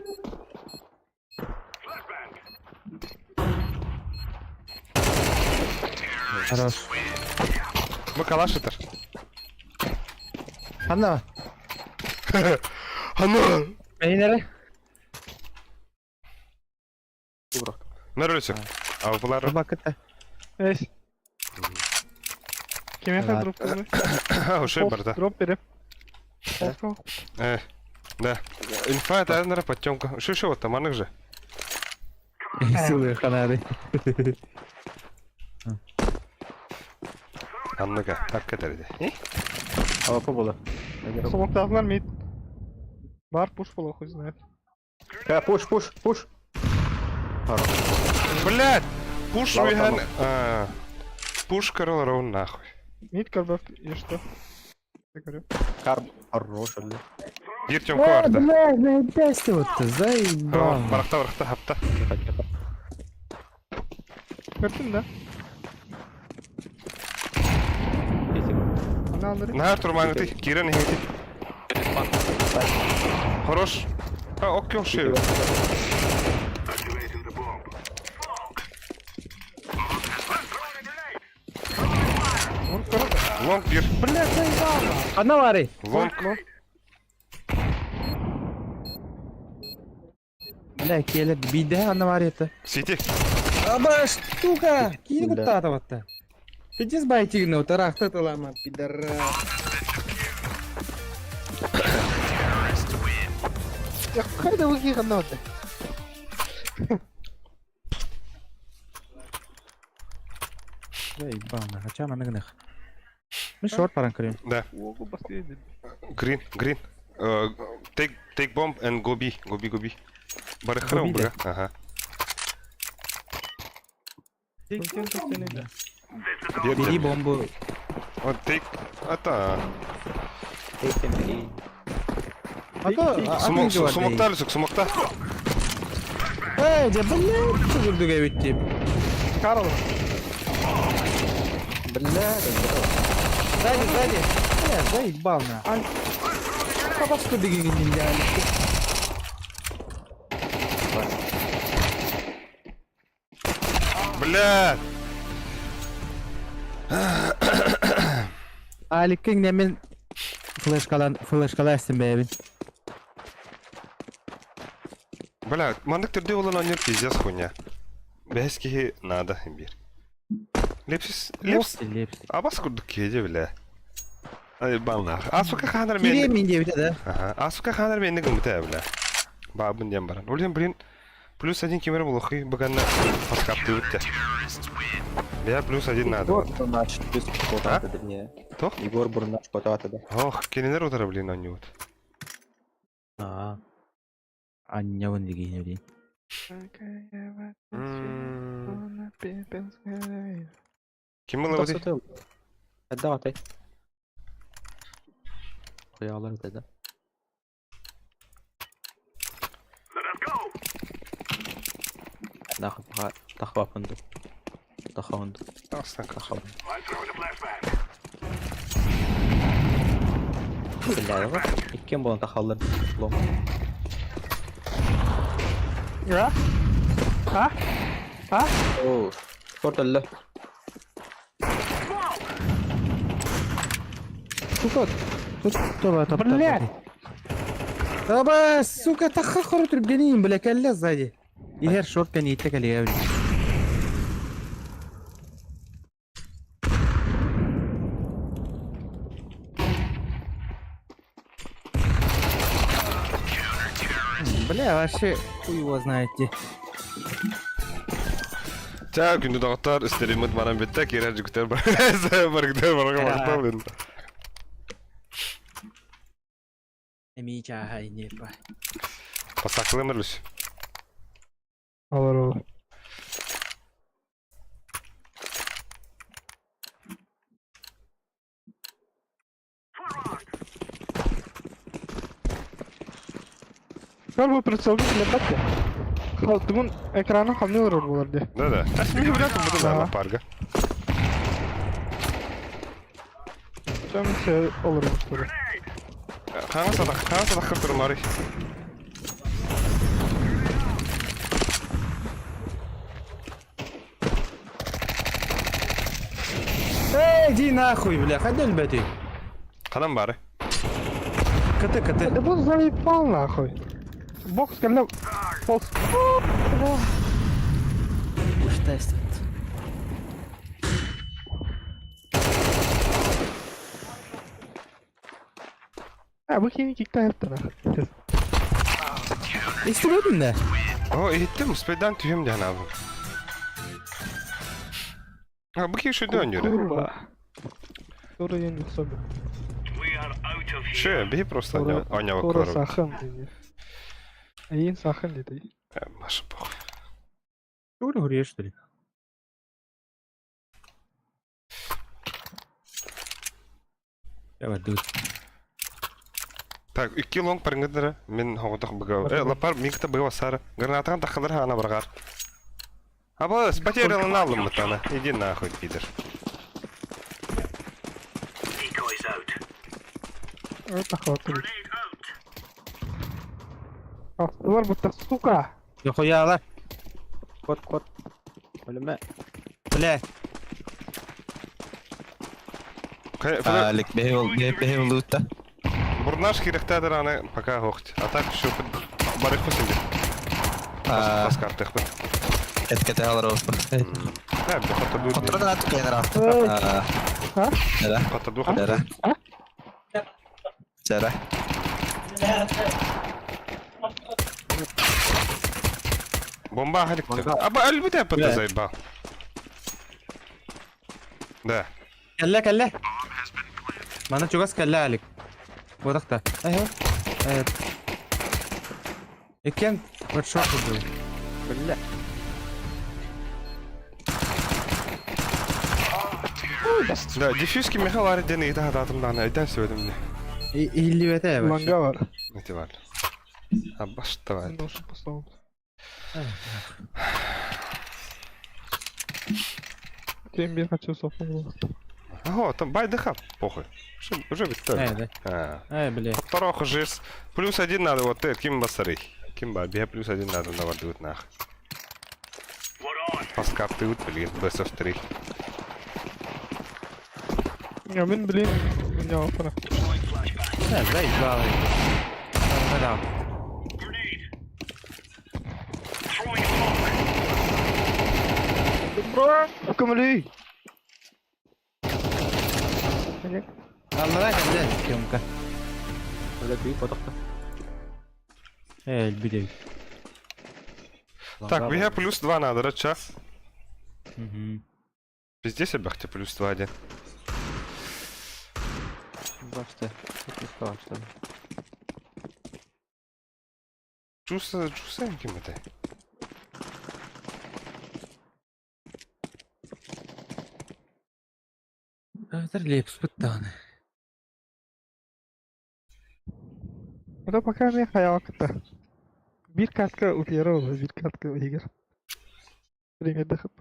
Хорош. Бу калаш атар. Ханна. Ана! Мени нере? Нөрөлсөк. А булар Бакыта. Эс. Кимеха Ладно. дроп кылды? ошой бар да. Дроп берип. Э, да. Инфа это наверное подтемка. Еще еще вот там анык же. Сылы ханары. Анныга так кетерди. АВП было. Смоктағылар мид. Бар пуш бола, хуй знает. Пуш, пуш, пуш. Блядь! Пуш Лава веган. Пуш корол рау нахуй. Мид карбов и что? Я говорю. Карб. Хорош, бля. Бир тёмка бар да. Бля, наебясь вот, заебал. Барахта барахта хапта. Тихо, тихо. Көрдүң да? Ана алдыры. Нахар турмаңты кирен хети. Хорош. А, окей, ши. Лонг бир. Бля, заебал. Ханна бары. Лонг. Бля, келе биде ханна бар это. Сити. Аба, штука! Кийин Бля. куттаата батта. Пиздец байтигин утарахта талама, пидорас. Я қайда өкей қанда отты? Заебал, нахуй. Ча маныгных. Мы шорт паран көрем. Да. Ого, последний. Green, green. Take, take bomb and go B. Go B, go B. Барыхара Go B, убыга. Ага. Бери Бери бомбу. Вот take. Ата. А то, Смок, смокта лүсек, смокта. Эй, да блядь, күрдүгө битти. Карл. Бля, да Сзади, сзади. Бля, заебал на. Кабас күрдүгө нельзя. Блядь. Аликкең немен флешкалан флешкалайсың бэбин. Бля, мандык түрде olan oynuyor пиздец хуйня. Бәс ки надо бир. Лепсис, лепс. Лепс. Абас курдук кеде бля. Ай балнах. А сука ханар Кире мен. мен деп да. Ага. А сука ханар мен гымта бля. Бабын дем баран. Улен блин. Плюс один кемер булухи баганна подкапты өтте. Бля, плюс один надо. Егор Бурнаш, плюс квота да не. Тох? Егор Бурнаш квота да. Ох, кененер утара блин они вот. А. Аннявын деген блин. Ким ылабытый? Хайда атай. Хуялар это да. Тахвапынду. Тахавынду. Тахсан. Тахавынду. Бля, иккен болан тахаллар. Лом. А? А? А? О, Шорт өллө. Сука, тут това топ. Блядь! Аба, сука, таха хору түргенин, бля, кэллэ сзади. Ихер шорт кэн иитте кэлиэ, бля. Бля, вообще хуй его знаете. Ча, күндү доҕоттор, стриммит манан бүттэ, киирэр дьүктэр баргыдар барга махтал. Эми чааха не па. Пасакылым өлүс. Алар ол. Көр бу прицелды билбетте. Бүгүн экранын хамнылар болар де. Да, да. Әс мен білетін бұды Да. да парга. Чөмсе olur bu. Қаңа садақ, қаңа садақ қып тұрым ары. Эй, иди нахуй, бля, хайда өлбөтүй. Қанан бары. КТ, КТ. Да бу заебал нахуй. Бокс кэллэ. Бокс. Уштайствует. А бу кини кикта yaptı нахуй. Истебедин да. О, иттим, спайдан түйем ден абы. А, бұл кеші дөң жүрі. Курва. Тура енді особо. Ше, бей просто Тура анява тура көріп. сахын дейді. Айын сахын дейді. Маша похуй. Чего ты говоришь, что ли? Давай, дуй. Так, икки лонг парыңгыдыра, мен хоғытақ бұға. Э, лапар, мен кіті бұға сары. Гранатаған тақылыр ана барғар. Аба, с потеряла налым мытана. Иди нахуй, пидор. Это хватит. Астылар будто сука. Нахуя, Кот, кот. Өлүмэ. Бля. Алик, бехе лутта. Бурнаш керектәдір аны пока хоқт. А так все барық қосынды. Бас картық бит. Эткете алар ол. Да, бихота ду. Контроль ат кенера. А? Жара, Хота ду. жара. Жара. Бомба халикті. Аба әлбіде пыты зайба. Да. Кэллэ, кэллэ. Мана чугас кэллэ, Алик. Бодақта. Айо. Э. Иккен вот шорт был. Бля. Да, диффюзки Михаил Ариден и да, да, там, да, айдан сөйдім не. Илли бете вообще. Манга бар. Эти бар. А баш давай. Должен поставить. Тем я хочу сопнуть. Ого, там байдыха, похуй. Уже, уже бит Э, да. А. Э, бля. Второго жис. Плюс один надо, вот ты, ким басары. Ким ба, бия плюс один надо, навардут нах. Паскарты вот, блин, бсф 3. Я мен блин, меня опора. Да, заебал. Да, да. Бро, камли. Аллара кэллэ, съемка. Өлө бүй бодақта. Э, өлбүдө. Так, бия плюс 2 надо, да, ча? Угу. Везде себя плюс 2 один. Башта. Башта. Чуса, чуса, ким это? Эбэтэр Лепспыт даҕаны. Это пока мен хайаҕа кытта. Биир катка утуйара буолла, биир катка иһигэр. Примердахып.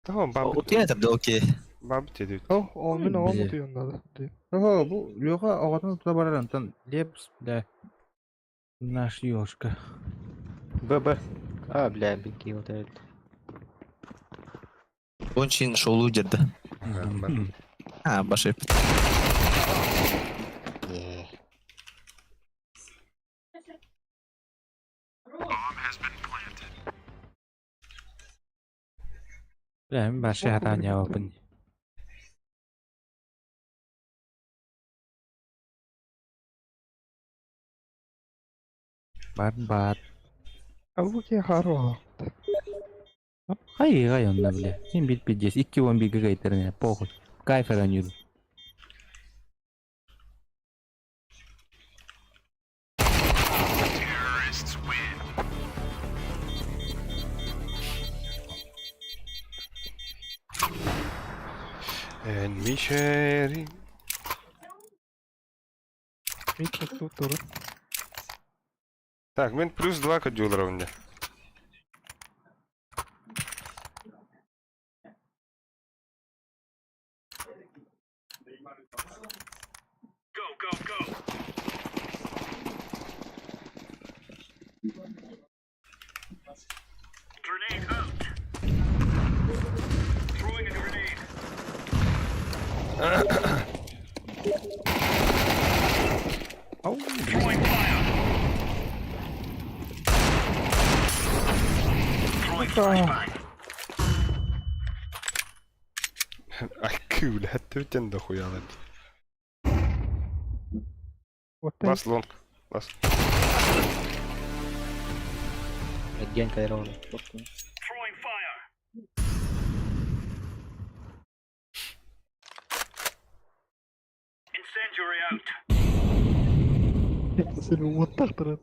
Tamam бабыт Утуйан этэр да окей. бабыт дедит. О, ол мин оҕом Бile. утуйан надо. Ого, бу Леха оҕотун тута барар онтон Лепс, бля, наш ёшка. Б, Б. А, бля, беги вот этот. Ончин шоулу дерді. А, башып. Е. Бля, мин баши хатаан ньаабаппын. Бар-бат. А бу ки харуа. Хайыгай онно, бля. Син бир пиздец. 2-11 гайтерне, похуй. Кайф араньюр. En Мишери. Митя тут тура. Так, мен плюс 2 кодюлар у Ай, кül, хэттүтен да хуялар. Вот Бас лонг. Бас. Эрген кайра уже. Сeni уоттахтырат.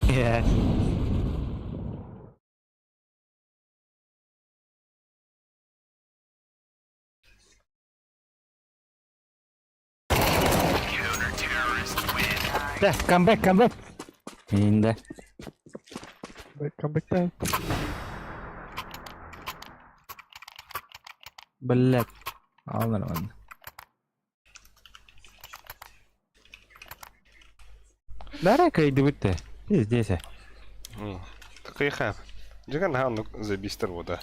Yeah. Да, come back, come back. Инде. Come back time. Блять. Ал нормально. Дара кайдыбытте. Пиздец. Такой хап. Жиган хан забистер вода.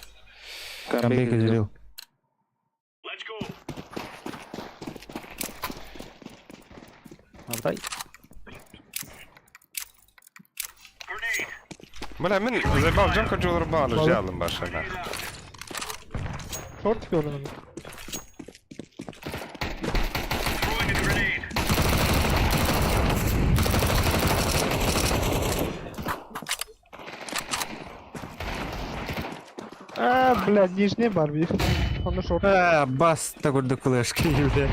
Камбэк изрил. Абдай. Бля, мен забал жан кодюлар бааны жалым башына. Шорт көрдüm. А, бля, нижний бар бир. Оны шорт. А, бас такой до флешки, бля.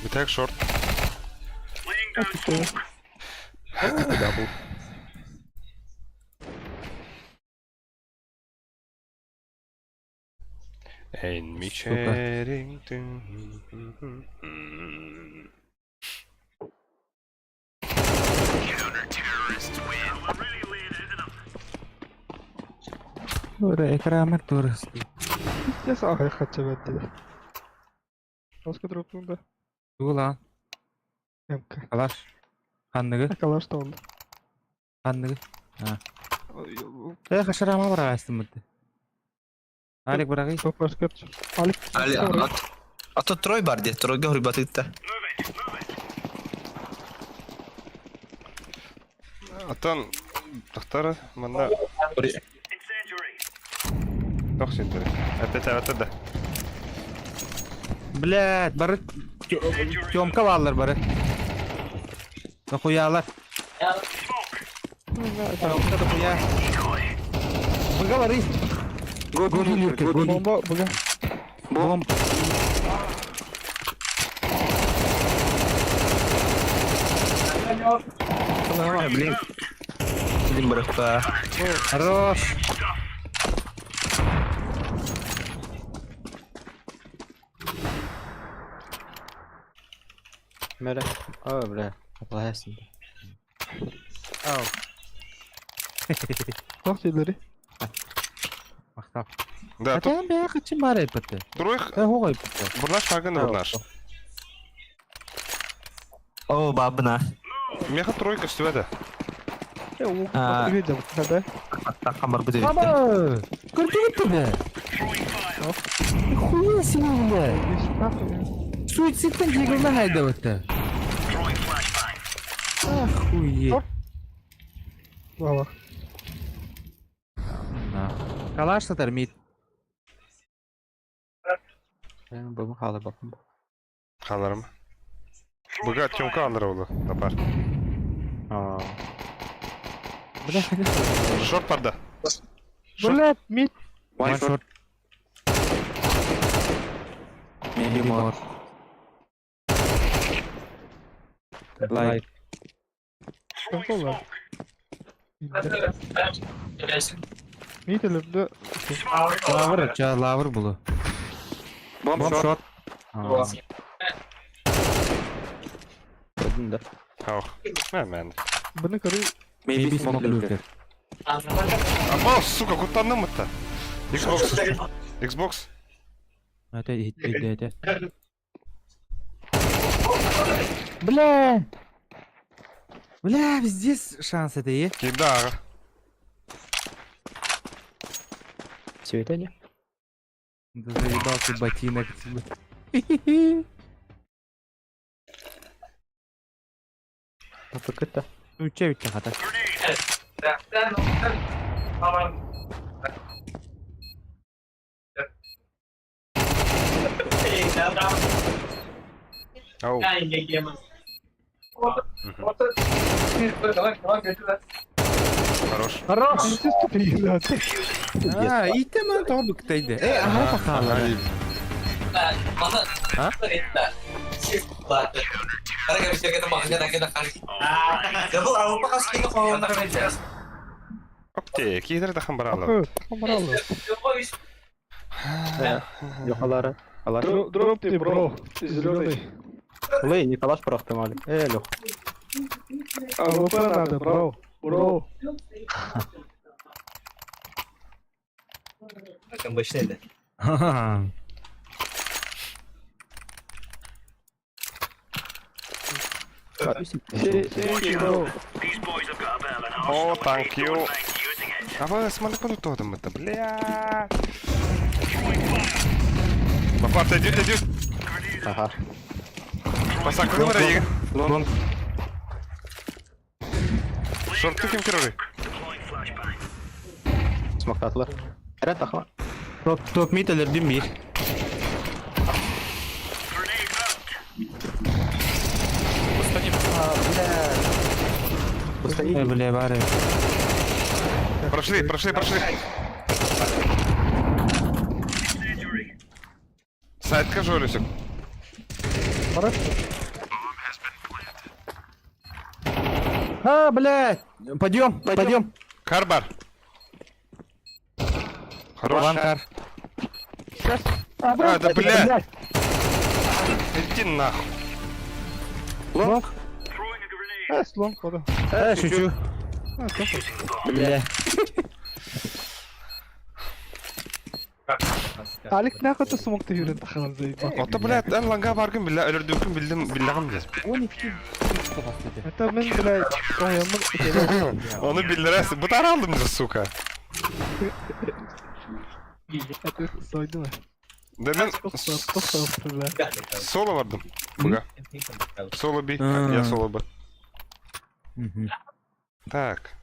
Битек шорт. Дабл. En Мишери. Ура, экрамер турыс. Пиздец, ағай хотя бы dedi. Басқа дроптун да. Тула, МК. калаш. Ханныгы, Акалаш та oldu. ханныгы. Э, хашарама барагастым бітті. Алик барагай. Çok başka Alik. Али, а то трой бар де, тройга хурбатытта. Атан тахтара манна тох синтер. Опять это да. Блядь, бары Тёмка баллар бары. Нахуялар. Тёмка дохуя. Быга бары. Гони, Люркер, гони. Bomba buga. Бомб. Блин. Блин, барахта. Хорош. Мэрэ. О, бля. Оплайсың. Ау. Туох дииллэрий? Махтал. Да, тут Хотя бля, хочу баар эппитте. тройх Э, хоҕой эппитте. бурнаш фагын бурнаш. О, бабына. Меха тройка көстүбэтэ. Э, уу, А. видел, да? Таххан барбыт эбит. Аба! Көрдүгүт бе? Хуя себе, бля. Видишь, нахуй. Суицидтен дигилна хайдабытта. Охуеть. Вала. На. Калаш сатар мид. Бу хаалы баппын. Хааларым. Быга Тёмка алыр олу. Напар. Аа. Бля, Шорт барда. Блядь, мид. One short. Maybe more. Лайк. Консола. Мид өлөрдө. Лавр, ча, лавр булу. Бомб Бомб шорт. Көрдүм да. Ох. Мә, Буну көрүү. Maybe smoke lurker. Аба, сука, куттанным это. Xbox. Xbox. Это это это. Бля! Бля, везде шанс это е. Кида ага. Светание? Да заебался ботинок тебе. Апыкыта. Ну, че ведь хата. Ау. Хорош. Хорош! Здесь тупее, А, и ты ман тобы ктейде. Э, ага, пахала. А? Окей, кидер тахан баралы. Камаралы. Йохалары. Алар. Дроп ты, бро. Зеленый. Лей, Николаш просто мали. Э, Лех. АВП надо, бро. Бро. Ха-ха. Бро. О, thank you. Аба, смотри, куда то там это, бля. Бапар, ты иди, иди. Ага. Пасак, выбора еге. Лонг. Шорты кем керори? Смоктатылар. Эрен тахма. Топ, топ мид өлөрдүм бир. Ой, бля, бары. Прошли, прошли, прошли. Сайтка жолюсик. А, блядь! Подъем, подъем. Карбар. Хорош. Ванкар. А, да бля. Иди нахуй. Лонг. А, слон, хода. Э, шучу. А, тоже. Бля. Алик нахуй ты смог ты юрен тахалар заебал. Ото, блядь, эн ланга баргын билла, өлөрдүкүн билдим, биллагым билер. 12 Это мен, блядь, тоямын. Оны биллерес. Бутар алдым же, сука. Это сойду. Да мен Тоқта, бля. соло бардым. Буга. Соло би, я соло б. Так.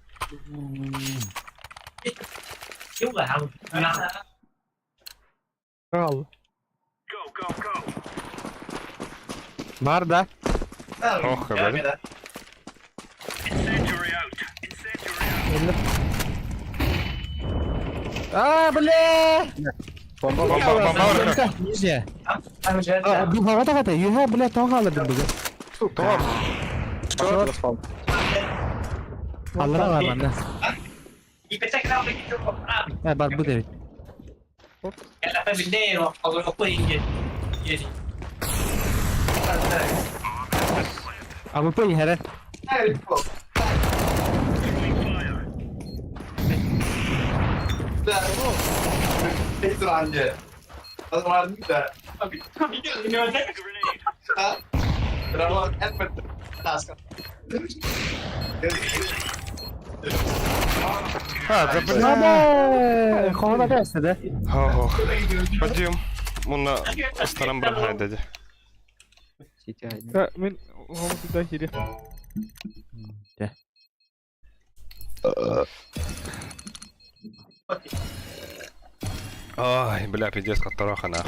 Ал. Бар, да? Ох, хабар. А, бля! Бомба, бомба, бомба. Нижняя. А, духовата хата, юха, бля, тоға алырдым бүгін. Тор. Шорт. Алыра бар манда. Э, бар, бу девит. АВП иһэрэ. А, да бля. Хоһуна бэстэ да. Ох. Пойдем. Муна старам брахай дядя. Да, мин оҕом сюда киирэ. Дьэ. Ай, бля, пиздец, которого нах.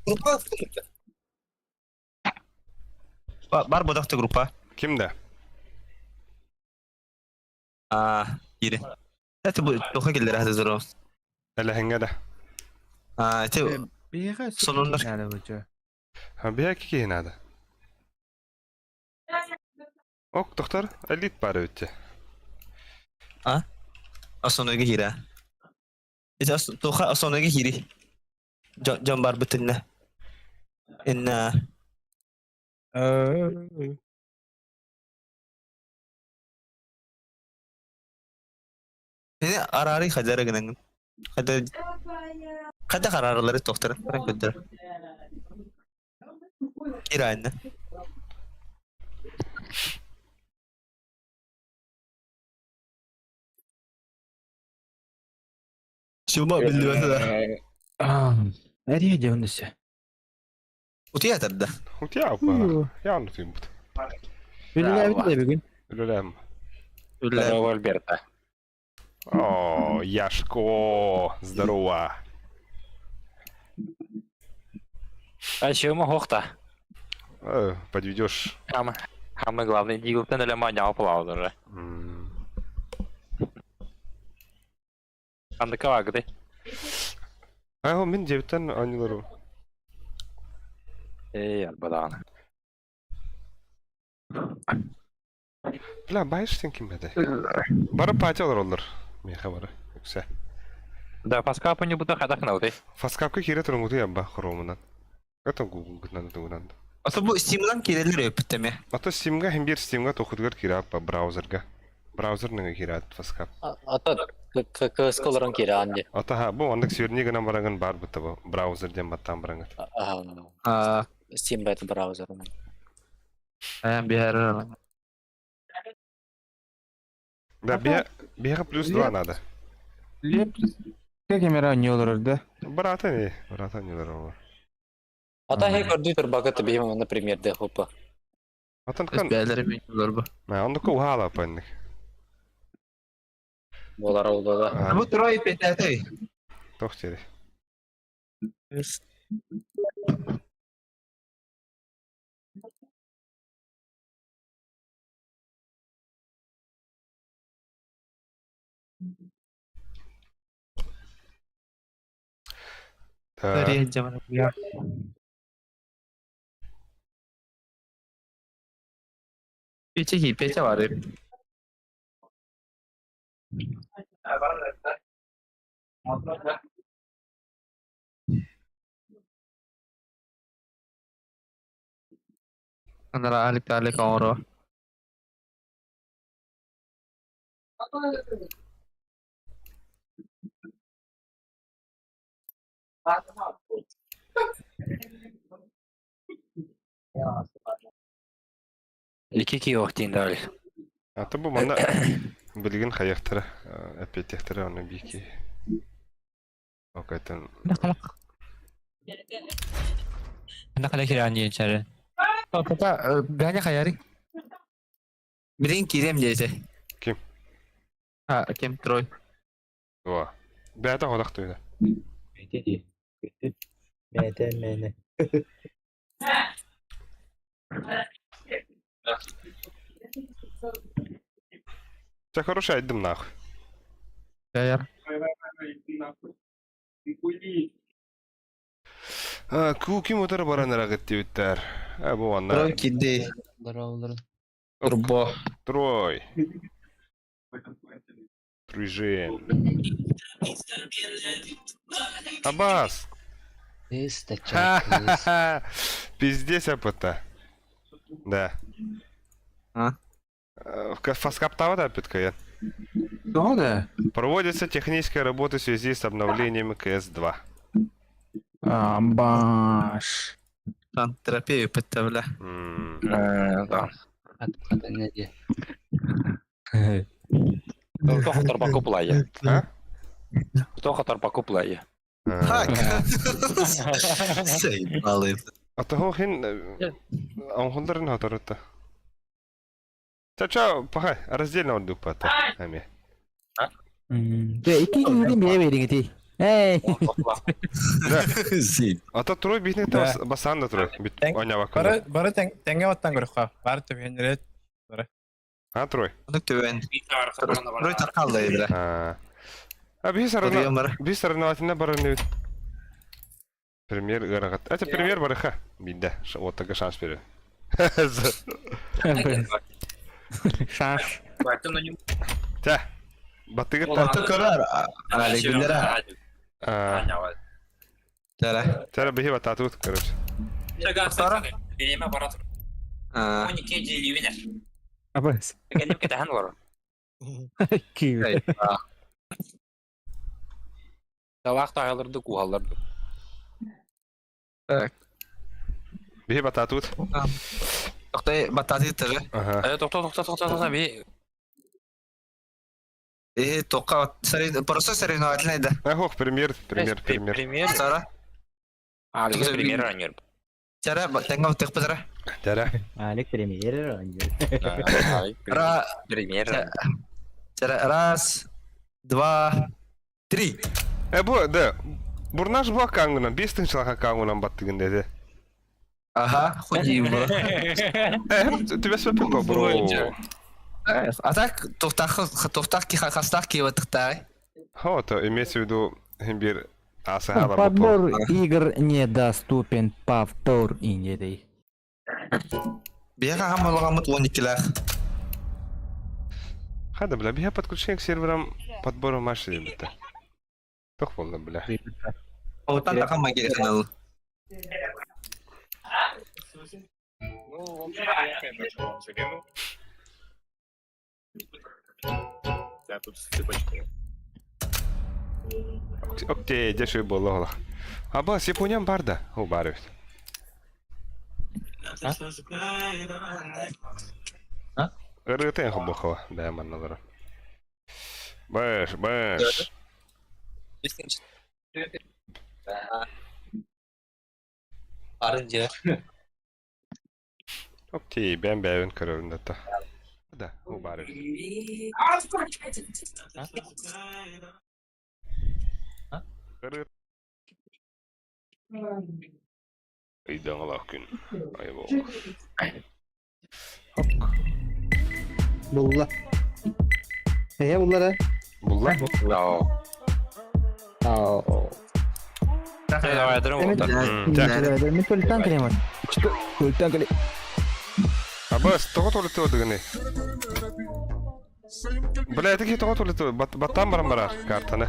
Группа Бар бодохто группа. Ким да? А, ире. Это бу тоха келлер хазы здорово. Элэһиҥҥэ да. А, это Биһиэхэ Сонуннар. наада буча. Биһиэхэ киһи наада. Ок, доктор, элит баар эбит. А? Основной хира. Это тоха основной хири. Жон бар бутынна. Инна. Ini арари хадара гынан. Хада хада караралары доктор. Баран көдөр. Кира инна. Шума билбэт. Эрия дьон өссө. Утуйа тарда. Утуйа Яаны тыыммыт. Үлэлээбит да бүгүн. Үлэлээм. Здорово, Альберта. О, Яшко, здорово. А чего могу-то? Подведешь. Самый главный дигл-то для маня упал уже. Андыкава, где? Ай, мин дебиттен анилару. Эй, албадан. Бля, байыш сен ким этэй? Бары пати олороллар. Миэхэ бары. Үксэ. Да, паскапа не буду хадах на уты. Фаскапка киирэ туруҥҥуту ябба хоруомунан. Это гугл-гытынан тугунан. Ото бу Steam'дан киирэллэр өппүттэмэ. Ото Steam'га хим биир Steam'га тохутугар киирэ аппа браузерга. Браузер нөҥүө киирэ фаскап. Ата КС олорон киирэ анди. Ото ха бу оннук сверни гынан бараҥын баар бутта бу браузер диэн баттаан бараҥыт. Steam бэт браузерынан. Аян биһэр. Да, биэхэ плюс 2 надо. Леп камера не олорор да. Брата не, брата не здорово. Ата хей көрдүү турбакы бихим например де хопа. Атан кан. Бээлери мен олор бу. Мэ, оннук уһаала панник. Болар олду да. Бу трой петәтэй. Тох тери. Так. Пече ки, пече бар. Анара алик алик оро. Ики киохтин дали. А то бу манна билигин хайахтара, эппиэттиэхтэрэ онно биики. Окайтан Накала хирани чары. Папа, Ганя хаяри. Билин кирем диэте. Ким? А, кем трой. Два. Бэйэтэ ходахтыыда. Мэтэ мэне. Чэ, хороший айдым нахуй. Хаяр. А, ку ким утары баран эрагыт диэбиттэр. А, бу манна. Трой киди. Турбо. Трой. Тружин. Абас. Кыыс да чай кыыс. Ха-ха-ха! Пиздец опыта. Да. А? Фаскаптава опытка. Тоҕо да? Проводится техническая работа в связи с обновлением КС-2. Амбаш. Там терапия бля. Да. Хата не дии. Тоха тарбаку плая. А? Тоха тарбаку плая. Хак. Заебалы. А того хин онхунларын хоторута. Ча-ча, пока раздельно отдых пата. Ами. Дэ икки киһитин бэйэ биэриҥ Эй! Да. Заеб. А то трой бихник Да. басан да трой. Бит оня Бары вакуна. бары тэҥҥэ баттан көрөххө. Бары төбүһэннэрэ А трой. Ну төбөн. Трой такаллай бля. А. А би сарына Туруйан бар. би сарынаватына барыны. Премьер ырагат. Это премьер барыха. Бидде. Вот такой шанс берет. Шаш. Та. Батыгы Ото көрөр. Али гүллere. Тара. Тара биһи бататут, короче. А. Абас. Киви. Так. Биһи бататут. Токтой бататы тары. Ага. Э, тока сари просто соревновательный да. Ах, премьер, премьер, премьер. Тара. Тара тэҥҥэ баттык бытара. Тара. Алик премьер. Ра. Тара раз, два, три. Э, бу, да. Бурнаш бу аккаунтунан, 5 тыһыынчалаах аккаунтунан баттыгын деди. Ага, худи бро. Э, тебя свепил бро. А так тохтах тохтах ки хастах ки ватыхтай. Хо, то имеется в виду бир асахала Подбор игр недоступен повтор индей. Бега хамалагамыт 12-лээх. Хада, бля, биһа подключение к серверам подбора машины бит. Тох болла, бля. Отан такама керек канал. Окей, дешевый болла. А бас, Япониям барда. О, бар бит. Ырытын хобохова, да, манналара. Бэш, бэш. Арынжы. Окей, бэм бэвин көрөбүн да. Да, о, бар бит. Ырыт. Ыйдаҥалаах күн. Айбол. Булла. Эһэ буллара. Булла? Мен төлтан кэлем. Төлтан кэлем. Абас, тоҕо толутту дыгыны. Бля, это тоҕо толутту баттан баран барар картаны.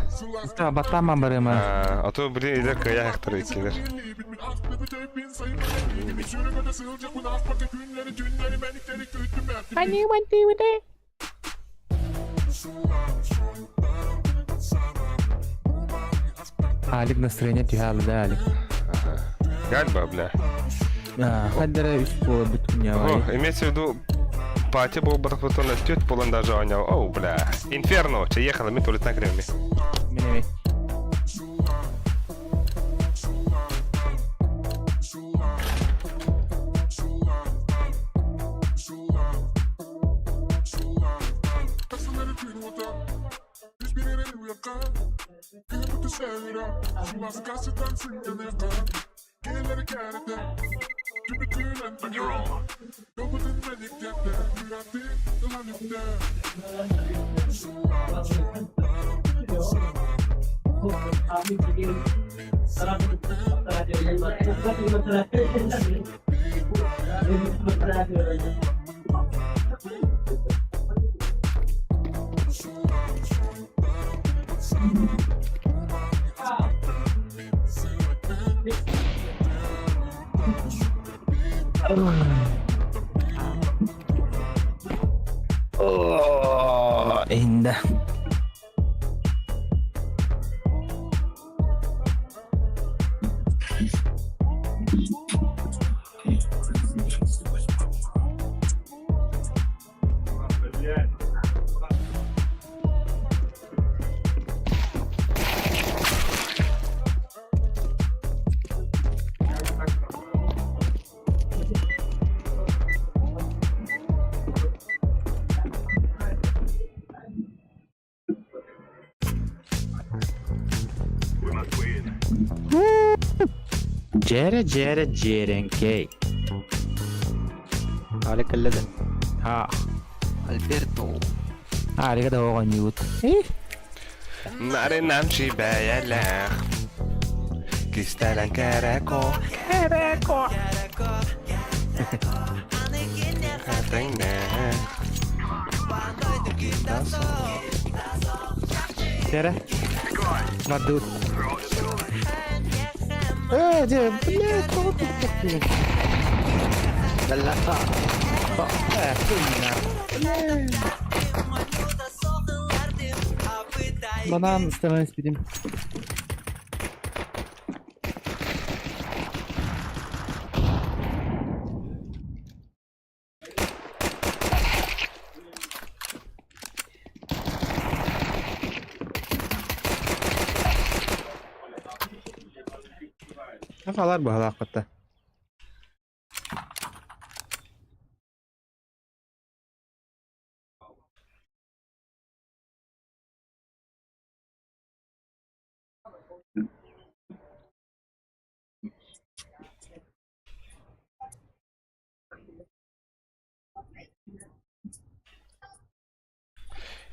Баттаман барыма. А то, блин, иде кая хактар иккилер. Алик настроение түһэ да Алик. Гальба, бля. Хаддара үс буола бүткүн О, имеется в виду, пати был батахватон тет полон даже онял. Оу, бля. Инферно, че ехала, мы туалет на греме. Минеми. Иһинде. Дьээрэ дьээрэ дьиэрэҥкэй. Али кэллэ да. Ха. Альберто. Арига да оҕонньуут. Нарынамчи бэйэлээх Кистэлэҥ кэрэко Кэтэҥнээх Дьээрэ. Бардыбыт. Э, дьэ, блядь, тоҕо туттахпын. Э, хуйня. Банан становись бидим. Хаалар быһалаахпытта.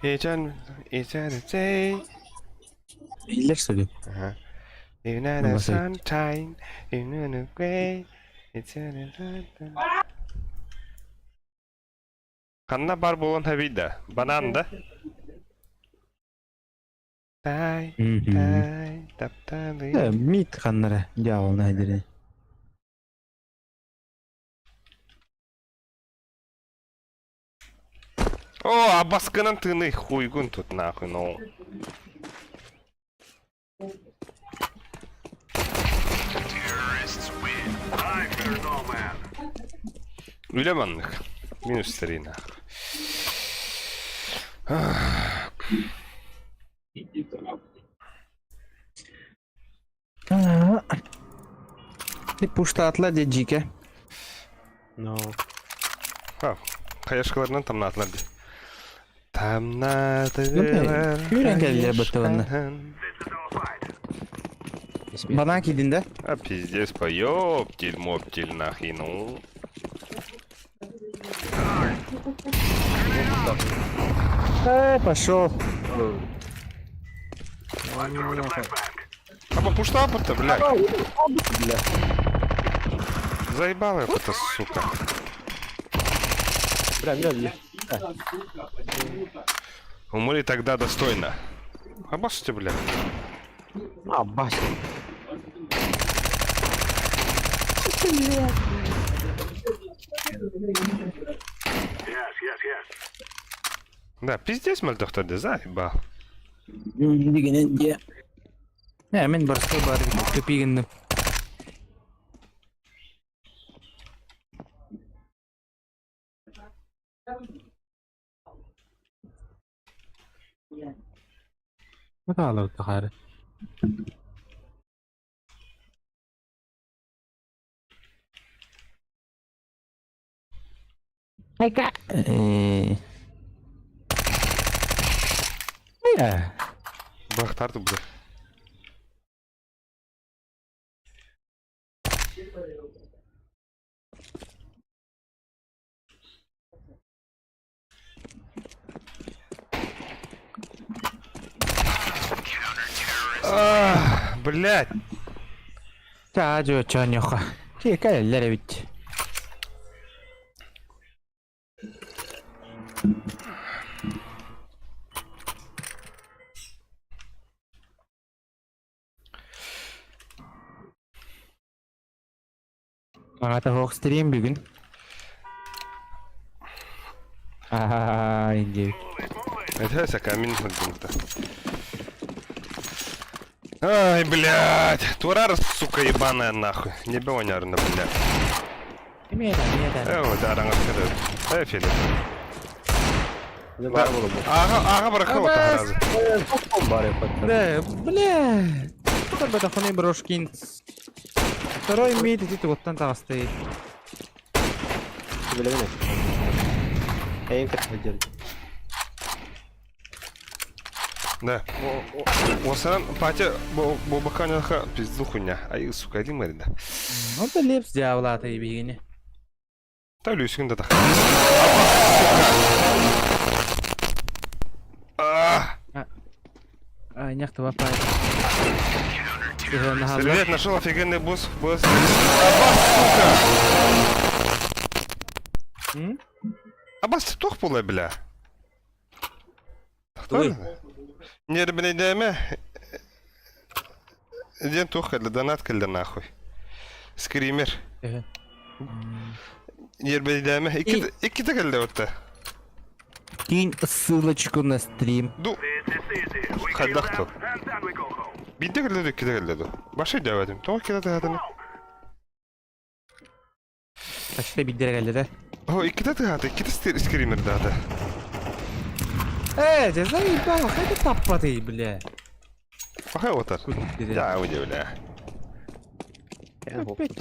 Ичэн ичэн цей Иллэр сөбү. Ага. In a sunshine, in a way, it's in a Ханна бар буолан хэбийда? Банан да? Тай, тай, тапталы. Мит ханнара дьявол наһдири. О, а баскынан тыны хуйгун тут нахуй, ну. Үлэ маннык. Минус три нахуй. Пуштаатла де дьике. No. Ха, Хаешкаларынан тамнаатылар дии. Тамнаатылар. Күүрэн кэллилэр быттыбынна. Банан киирдин да? А пиздец, поёптель, моптель, нахуй, ну. Э, пошел. Аба пуштапа-то, блядь. Заебала это, сука. Бля, бля, бля. Умри тогда достойно. Обоссите, блядь. А, бась. Да, пиздец, мальтохта, заебал. Э, мен барыста бар көпигинним. Хаалар тахары. Э. Э. Бахтарды, бля. Ах, блядь. Чаа чоньоха. Ки кэллэр эбит. Аҕата суох стрим бүгүн. Аа, инди. Это сакамин сылдьыбыта. Ай, блядь! Турар, сука, ебаная нахуй. Не бионярна, блядь. Э, вот араҥаскада. Э, Филипп. Баар буолуо. Ага, ага бараха вот разы. Да, бля. Тут брошкин. Второй мид ити тугуттан таҕысты. Билэбин. Эйин кытта Да. Осаран патя бобаканяха пизду хуйня. Ай, сука, один мэрина. Ну да лепс дьяволата ибигини. Та люсюн да тах. А! А, няхта вапай. Привет, нашел офигенный босс. Босс. Абас, сука! М? Абас, ты тух була, бля. Туй. Нербнейдеме. Ден тух кэллэ, донат кэллэ нахуй. Скример. Нербнейдеме. Иккитэ кэллэ отта. Кинь ссылочку на стрим. Ду. Хайдах тыл. Биирдэ кэллэ ду, иккитэ кэллэ ду. Башы өйдөөбөтүм. Тоҕо иккитэ тыһаатыны? Почти биирдэ кэллэ да. О, иккитэ тыһаата, иккитэ скример даата. Э, дьэ заебал, хайда таппатый, бля. Пахай отар. Я удивля. Опять.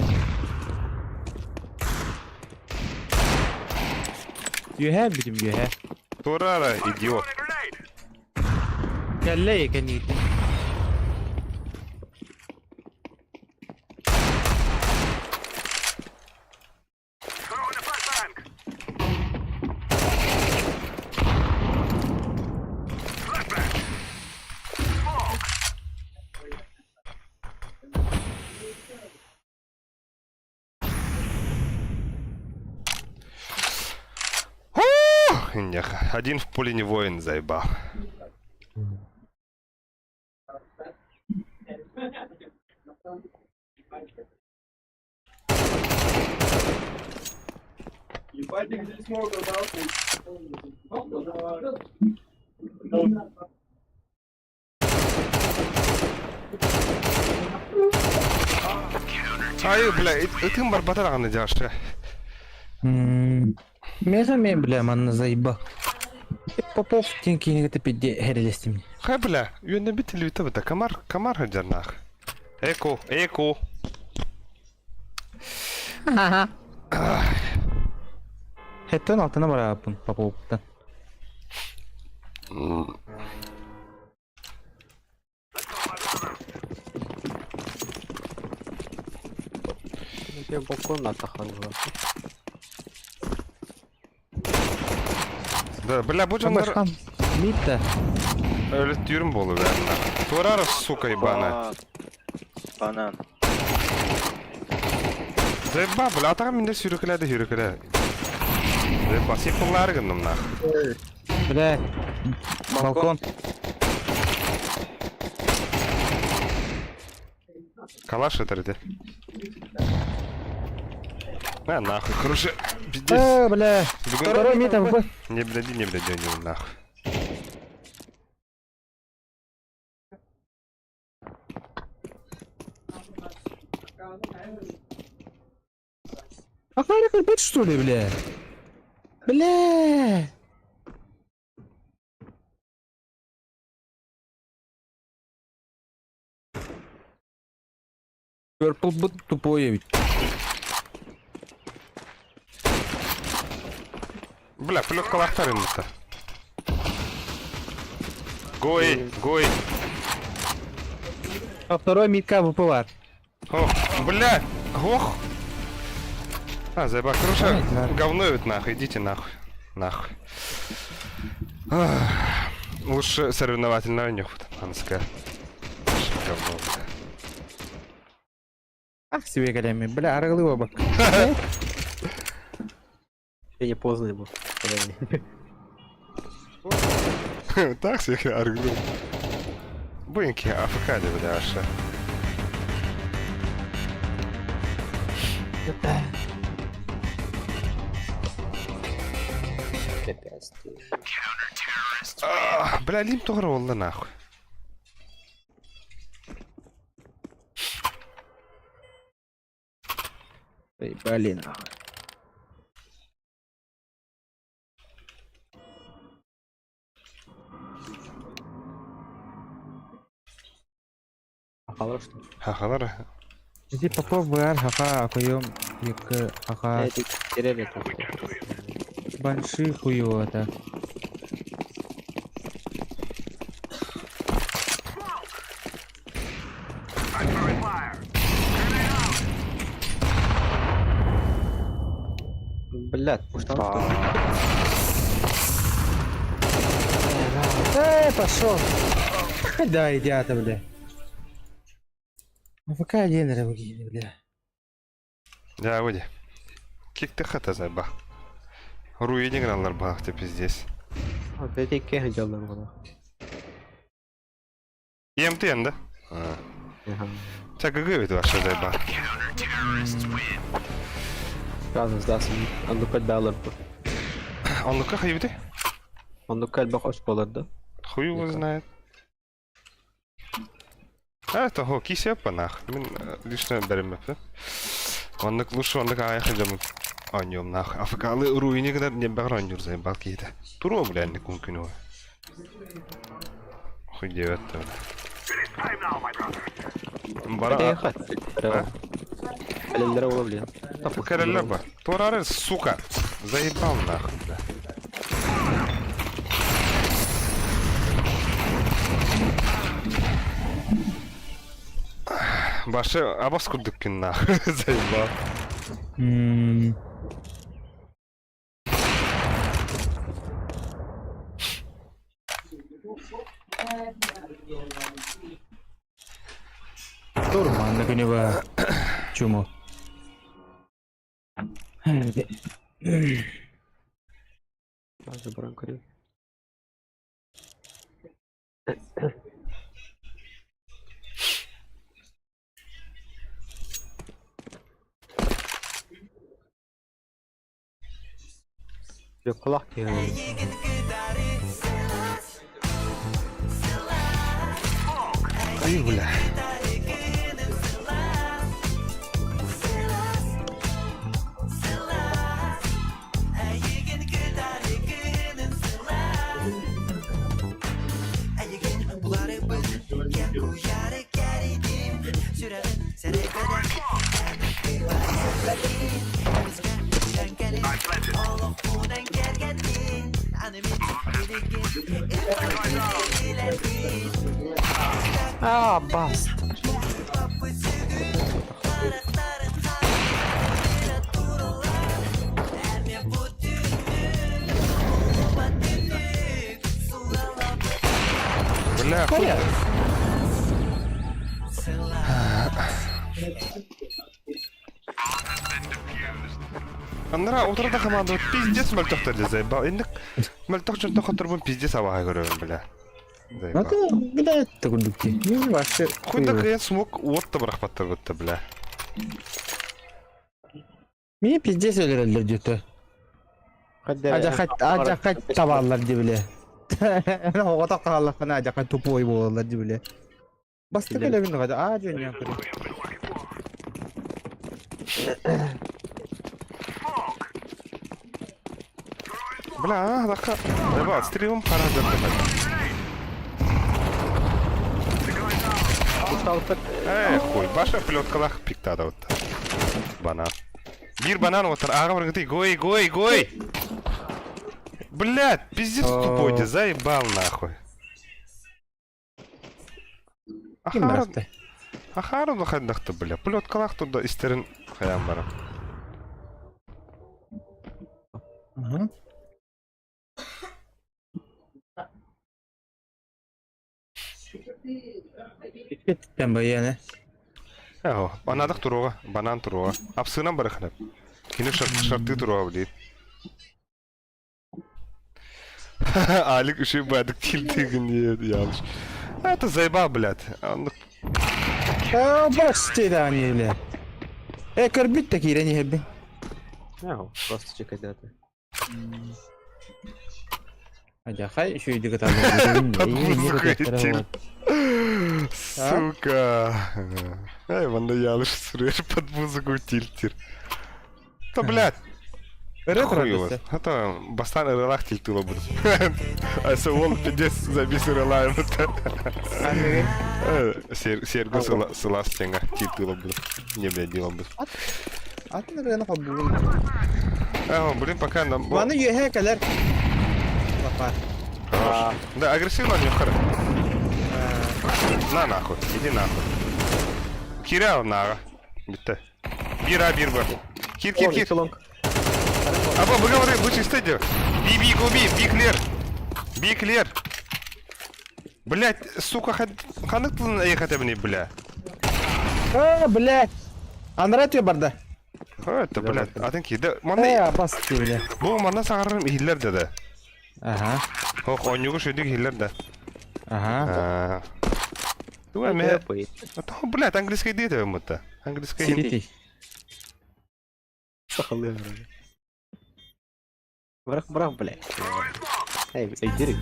Үөһэ бүтүм үөһэ. Турара, идиот. Кэллэ кэнниитин. Один в поле не воин, заебал. Ай, бля, ытым барбата даҕаны дьашы. Меха мен, бля, манна заебал. Попов тен кинеге пидде херелестим. Хай, бля, үөннэ бит телевизор быта, комар, комар хадьарнаах. Эко, эко. Хеттен алтына бараппын Поповтан. Балкон атаханга. Да, бля, бу дьоннор Башкам. Митта. өлөттүүрүм буолу бээннэ. Турара, сука, ебаная. Банан. Заеба, бля, атаҕым миндэ сүүрүкэлээ да сүүрүкэлээ. Заеба, сиппыллаары гынным нах. Бля. Балкон. Калаш это где? А, нахуй, короче, пиздец. Э, бля. Бүгүн Второй мид АВП. Не бляди, не бляди, не нахуй. А Харик опять что ли, бля? Бля. Purple бут тупой ведь. Бля, плеткалахтар инна. Гой, гой. А второй мидка АВП бар. Ох, бля, ох. А, заеба, короче, говно ведь нахуй, идите нахуй. Нахуй. Ах, лучше соревновательного нюх, анская. Говно, бля. Ах себе колями, бля, арыгылы оба. Я не поздно ему. Так себе арыгылы. Буинки АФК, бля, аша. Бля, лим тоҕо буолла нахуй. Блин. Хахалар что? Хахалар. Иди Попов БР хаха акуем екі хаха Деревья банши хуёта. Блядь, пуштал что ли? Эй, пошел. Да, идиота, бля. Ну пока один рыбки, бля. Я выйди. Кик ты хата заба. Руини граналар бах ты пиздец. Опять и кех делаем было. ЕМТН, да? Ча ГГ ведь ваша заба. Разом сдастся. Оннук элбэх алар. Оннукка хайбыты? Оннук элбэх оскуолар да? Хуй его знает. А, это хо, кися панах. Мин лично беремеппин. Оннук лучше оннук аайах дьоммут оонньуом нах. Афыкалы руини гынар небэҕэр оонньуур заебал киһитэ. Туруо бля никун күнү. Хуй диэбэт да бля. Бара... Кэлэллэрэ буола блин. Кэлэллэр ба. Туорары, сука! Заебал нахуй, бля. Башы абас курдук күн нахуй. Заебал. Турман күнү ба. Чумо. Баран көрүө. Kulak киһи. Ай, бля. А, баст. Бля, хуй. Аннара утарда команда пиздец мөлтөхтөр дии заебал. Инник мөлтөх дьонтон хотторбун пиздец абаһа көрөбүн бля. Ну ты, бля, это курдук дии. Не вообще. Хуй да кыйан смог уот да бырахпаттар бытта бля. Мин пиздец өлөрөллөр диэтэ. Адьахат, адьахат табаллар дии бile. Оҕото хааллаххына адьахат тупой буолаллар дии бile. Бастакы өлөбүн даҕа аа дьон Бля, а, даха. Заебал, стримом хара дьон Эй, хуй, баша плеткалах пиктада вот. Банан. Бир банан вот, ага, врагты, гой, гой, гой! Блядь, пиздец тупой, ты заебал нахуй. Ким Ахара, ахара дохайдахты, бля, плеткалах туда истерин хаян барам. Ага. Бүппэттэн байыана. Эго, банадах туруга, банан туруга. Апсынан барахнап. Кини шарты туруга, блин. Алик еще бадык тилтигин ялыш. Это заебал, блядь. Прости, да, не, бля. Э, көрбүт да киирэн иһэрбин. Ау, просто чекайдаты. Адьахай үчүгэйдик Под музыку тильт. Сука. Эй, манна ялыш сырыр под музыку тильтир. Да, блядь. Ырыа Хуй его. турар Это бастан ырылах тильтыла будет. А ол пиздец забис ырылаем. Серго сылас теңа тильтыла будет. Не, блядь, дело будет. Атын ырыаны холбугун. А, блин, пока нам... Маны үөһэ кэлэр. Лапа. Хорош. Да, агрессивно не хара. На нахуй, иди нахуй. Киря нага. Битте. Бир А, бир Б. Кир, кир, кир. Аба, вы говори, вы чисто Би, би, губи, би клер. Би клер. Блять, сука, ханык тылын ехать мне, бля. А, блядь. Анара түе барда. Это, блядь, атын ки. Да, маны... Э, бас бля. Бу манна сагарым иһиллэр да да. Ага. Ох, онньугу шөйдүк иһиллэр да. Ага. Туга ме... Блядь, английский дейт мытта. Английский. Сити. Сахалы. Бырах, бырах, блядь. Эй, эй, дери.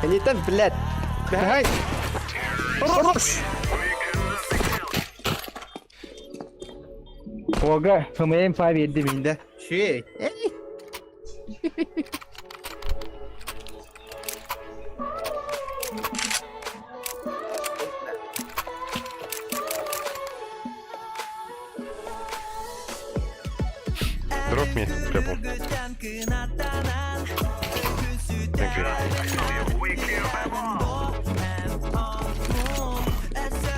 Они там, блядь. Давай. Хорош. Ога, ФММ 5 берді менде. Шүй. Drop me, Pebble. Thank you.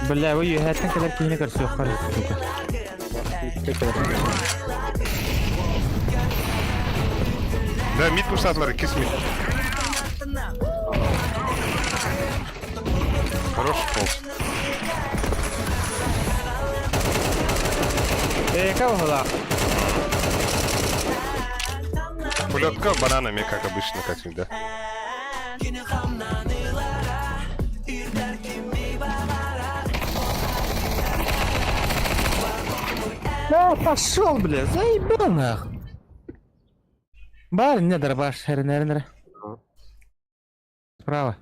Бля, вы үөһэттэн кэлэр киһини көрсүөххэ сука. Да, мид пуштатлары, кис мид. Хорош пол. Э, кого да? Пулетка бананами, как обычно, как всегда. Да, пошел, бля, заебал нах. Бар, не дробаш, рнр. Справа.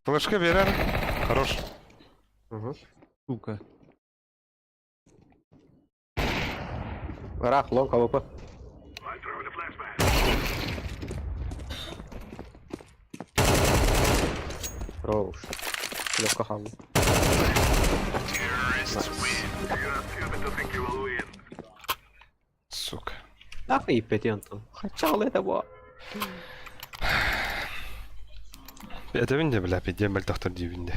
Флешка берер. Хорош. Сука. Рах, лонг, АВП. Роуш. Легко хавал. Сука. Нахуй иппети Антон. Хотел этого. Это винде, бля, пиде, бля, доктор дивинде.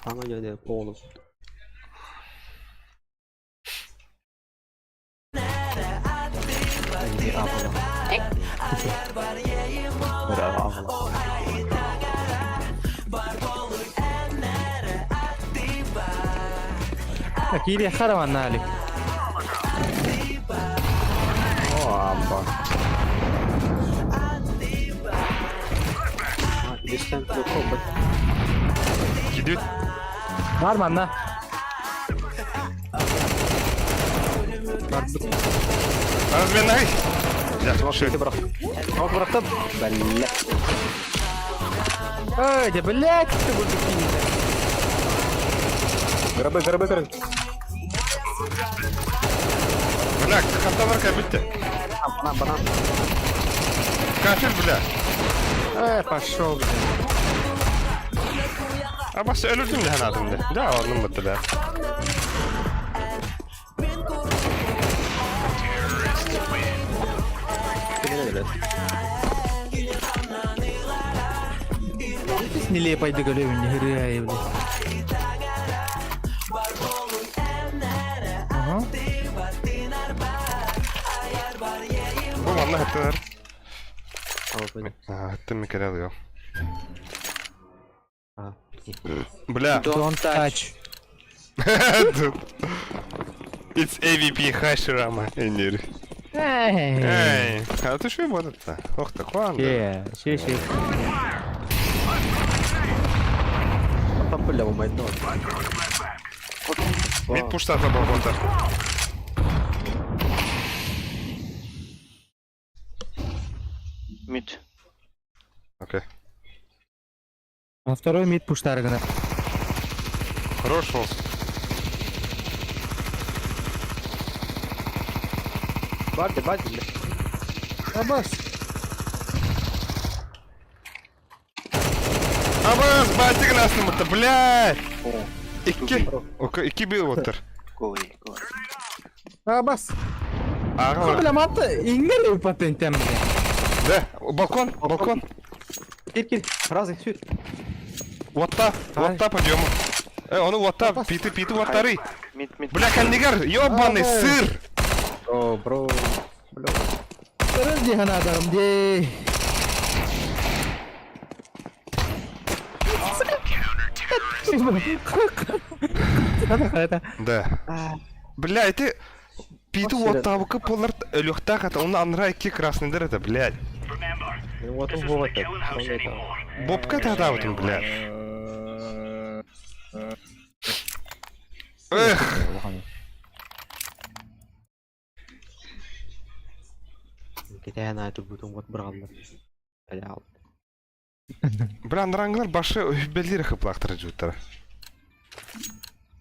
Ана дядя полностью. Не апала. Бра, Кири хараванали. О, амба. Дистант легко, Кидют. Бар манна. Разменай. Я слушаю. Ок, бырахтым. Бля. Ой, да блядь, ты будешь кинуть. Гробы, гробы, гробы. Бля, хантаварка битте. Банан, банан. Кафель, бля. Э, пошел, бля. А бас ölürdüm de hanadımda. Да, aldım bitti be. Нелепой доголевин, не гряй, блядь. Ага. Bu manna hıttı. Hıttı mı kere alıyor. Бля. Don't touch. It's AVP Hashirama. Энери. Эй. Эй, а ты что будет-то? Ох ты, Хуан. Че, че, че. Бля, умайдо. Мид пуштата балконтар. Мид. Окей. А второй мид пуштары гына. Хорош фолс. Барды, барды, бля. Абас. Абас, батик нас бля! Икки. Окей, икки бил оттар. Гой, гой. Абас. Ага. Бля, маты иңнер патентем бля. Да, балкон, балкон. Кир, кир, разы, сүр. Ватта, ватта подъем. Оны ватта, питы, питы ваттары. Мид, мид. Бля, каннигар, ёбаный сыр! О, бро. Бля. Сырыр дихан адам де. Да. Бля, это питы ваттабыкы полар лөхтак это, оны анра икки красный дыр это, блядь. Вот он вот это. Бобка тогда вот он, блядь. Эх, Кетен айтып бүтүн вот бұрғандар. Бля, бля, анраңлар башы беллер хыплактыр жуттар.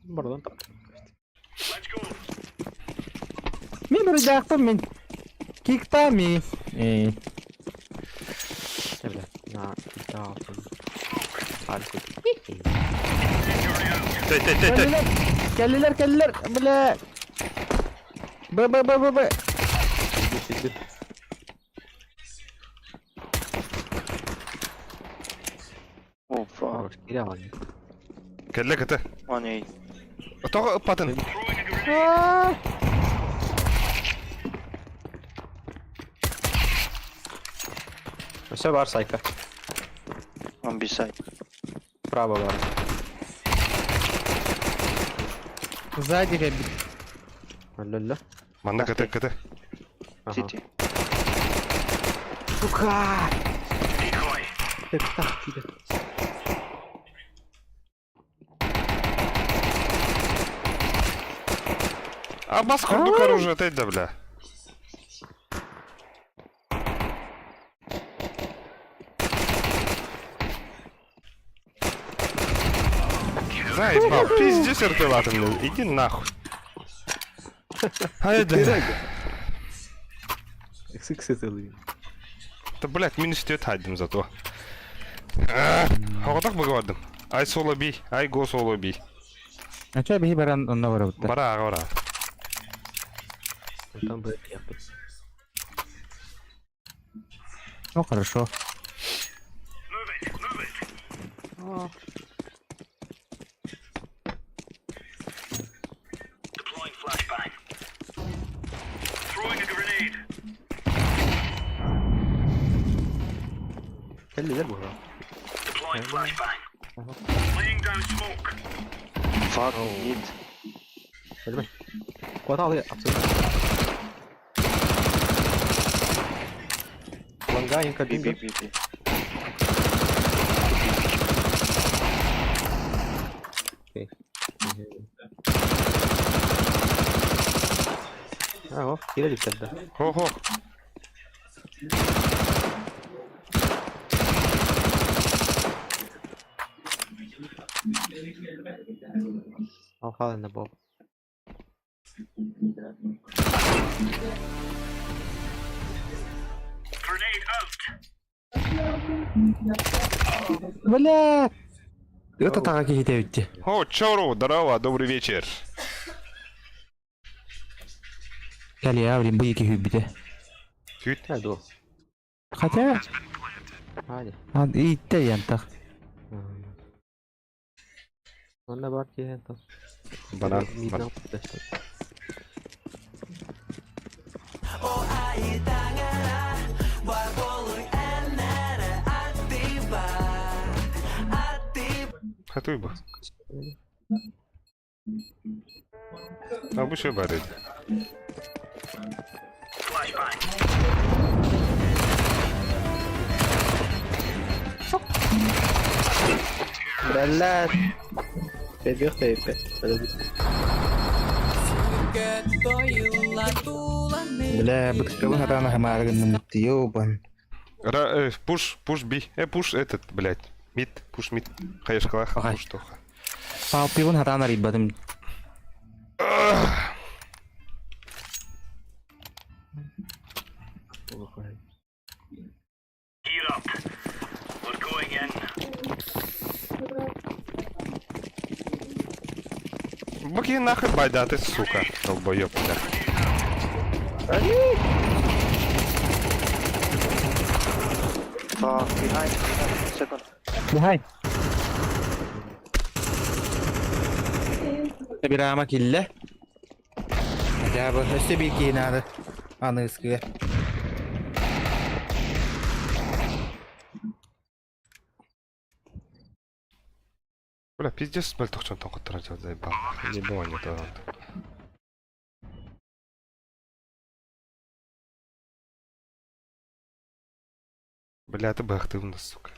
Бардан тап. Мен бір жақтым мен. Киктами. Бля, на, да, Тей, тей, тей, тей. Келлилер, келлилер, бля. Б, Б, Б, Б, Б. О, fuck. Келле кete. One A. Тоғы патын. Все бар сайка. One B side. Право бар. Сзади кәбит. Алло, Манда кete, кete. City. Сука! Так, так, тихо. А бас курдук оружие, тей да, бля. Заебал, пиздец артылатым, бля. Иди нахуй. Ай, да. XX целый. Да, блядь, минус 4 хайдым зато. Хоғытақ бұғывадым. Ай соло би, ай го соло би. А чё бихи баран онна барабытта? Бара, ага, бара. Там бы ехать. Ну хорошо. Келлилер bu. Fuck, mid. Bilmem. Куда алды абсолютно. Лангаенко B, B, B, B. А, о, кирилик тогда. Хо-хо. Ал на боб. Бля! Это тага кихите битти. О, чору, здорово, добрый вечер. Кәли, блин, бу екі хүббите. Сүт. Хотя, а, итте янтах. Онда бар ки там. Бара, бара. Хатуй бы. А бу шо бар edi. Бэллэт. Тэбиэх тэйиппэт. Бля, бытыккабын хатаан аһымаары гынным ёбан. Ра, пуш, пуш би. Пуш этот, блядь. Мид, пуш мид. Хаешкалах, пуш тоха. Палпибын хатаан арыйбатым. Баки нахуй байда, ты сука, долбоёб, бля. Fuck, behind, behind, second. Behind. Бирама киллэ. Дьаабы, өссө биир киһи наада. Аныгыскыга. Бля, пиздец, мөлтөх дьонтон хотторон заебал. Не было не то. Бля, ты бахты у нас, сука.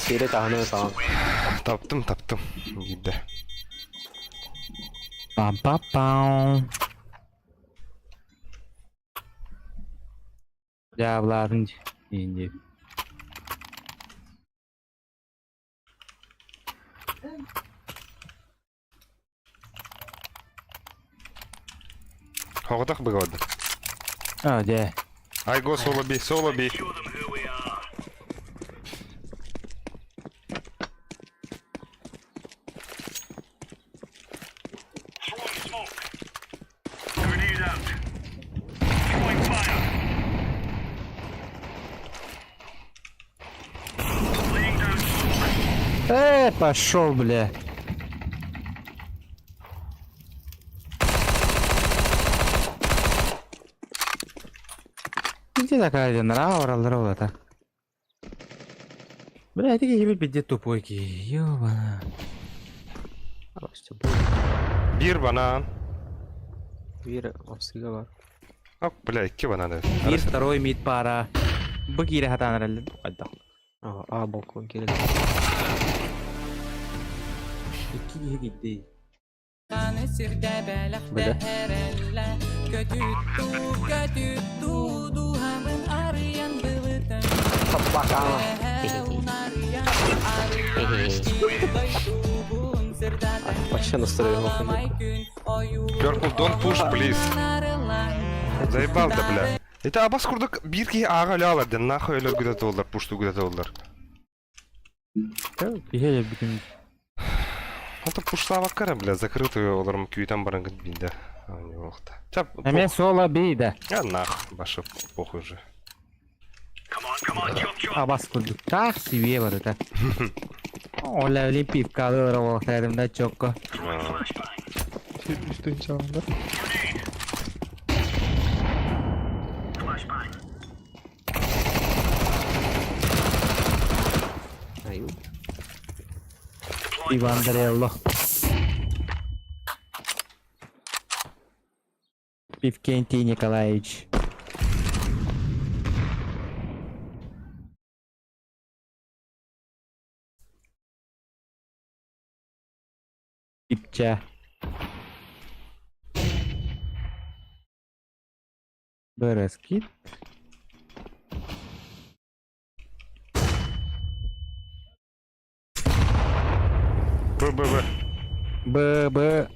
Сири таһаны саҕан. Таптым, таптым. Гидде. Пам-па-пам. Дьаабылаатын дии. Хоҕотох быгабады. А, дьэ. I go solo B, solo B. Пошел, бля. Где такая нрава, ралла Бля, это киһи билбит тупой киһи. Ёбана. Биир банан. Биир овсыга бар. Ок, бля, икки банан. Биир второй мид пара. Бу киирэ хатаан эрэллэр хайдах. А, а балкон кирен. Икки киһи киирди. Бля. Вообще настроил. Purple, don't push, please. Заебал да, бля. Это абас курдук биир киһи ааҕа өлө ден нахуй өлөр гүдэ туоллар, пушту гүдэ туоллар. Киһи бүтүн Это пушлаваккара, бля, закрытую олорум күүтэн баран биндэ. Не болта. Чап, Эме соло би да. Я нах, башы похуй уже. Абас курдук. Так себе бар это. Оля олимпийка олорум да чокко. Үстүн чағында. Аю. Иван Дрелло. Пивкентий Николаевич. Пипча. Березкит. Б, Б, Б. Б, Б.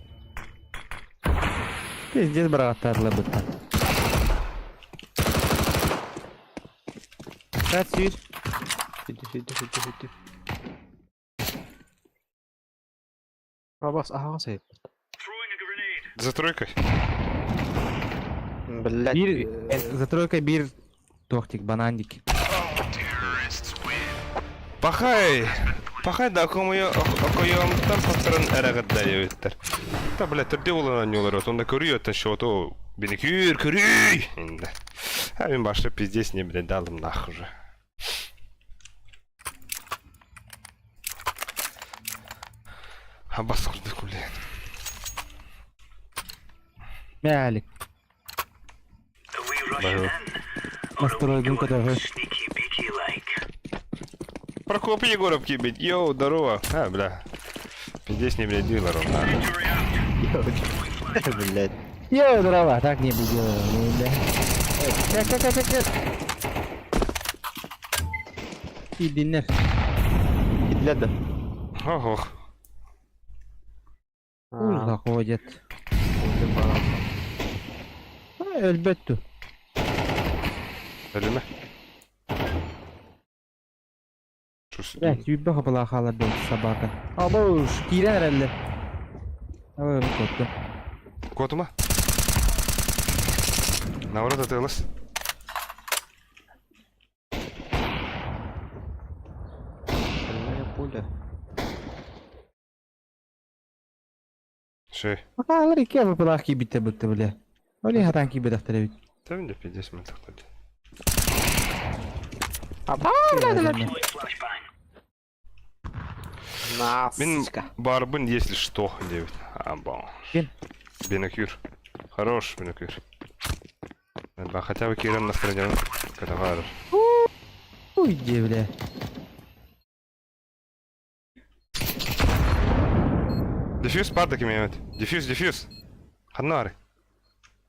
Пиздец, брат, лабыта. Kaç yüz? Хүдү хүдү хүдү хүдү. Абас аһаҕас айып. За тройкой. Блять. Бир, за тройкой бир тохтик, банандик. Пахай! Пахай да окомойо окойомтан паттаран эрэгэрдэ диэбиттэр. Та бля төрдө булан анньуулар онда көрүй оттан шото бини күүр көрүй. Инде. А мин башы пиздец не, блядь, дал им нахуй уже. Абас курдук, блядь. Мээлик. Настройгун көтөҕөр. Прокопий Егоров кибет. Йоу, здорово. А, бля. Пиздец не, блядь, дилером, нахуй. Блядь. Йоу, здорово. Так не буду. Бля. Кэ кэ кэ кэ кэ. Киирдиннэр. Кидлер да. Ох, Уй, заходят. А, өлбөт ту. Өлүмэ. Бля, сүүрбэ хапылаах хаалар да собака. Абыш, киирэн эрэллэр. Ой, куоттум. Куотума. Наоборот, атыылас. Больная пуля. Шей. Хаалар икки хапылаах киирбиттэр бытты, бля. Оли хатан киирбэтэхтэр эбит. Тэбин де пиздец мен тахтады. Мин барбын, если что, диэбит. А, бон. Ким? Бинокюр. Хорош, бинокюр. Ба, хотя бы кирем настроение. Катавар. Уй, где, бля. Дефьюз пардак имеет. Дефьюз, дефьюз. Ханнары.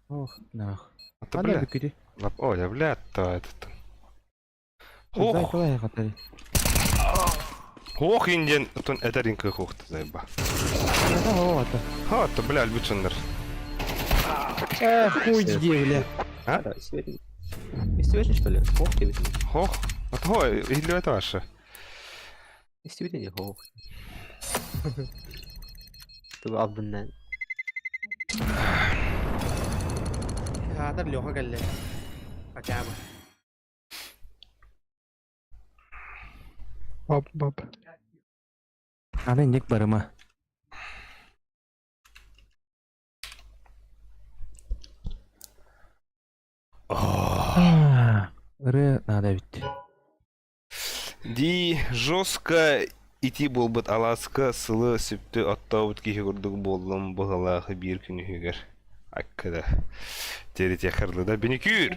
Ох, нах. Это, Ана бля. бүкүтү. Лап, ой, бля, то этот. Ох. Ох, Кулай хатары. ох, инден, тон этерин кыхухты заеба. Это вот. Ха, то, бля, альбученнер. Эх, хуй где, бля. А? Да, сегодня. Истевишь, что ли? Ох, тебе. Хох. Вот хо, или это ваше? Истевишь, ох. Ты абыннан. Хаатар Леха кэллэ. Хотя бы. Баб, баб. Аны ник барыма. Ыры надо ведь. Ди жестко ити буолбут алааска сылы сүптү оттообут киһи курдук буоллум быһалаах биир күнүһүгэр аккыда терите да беникүр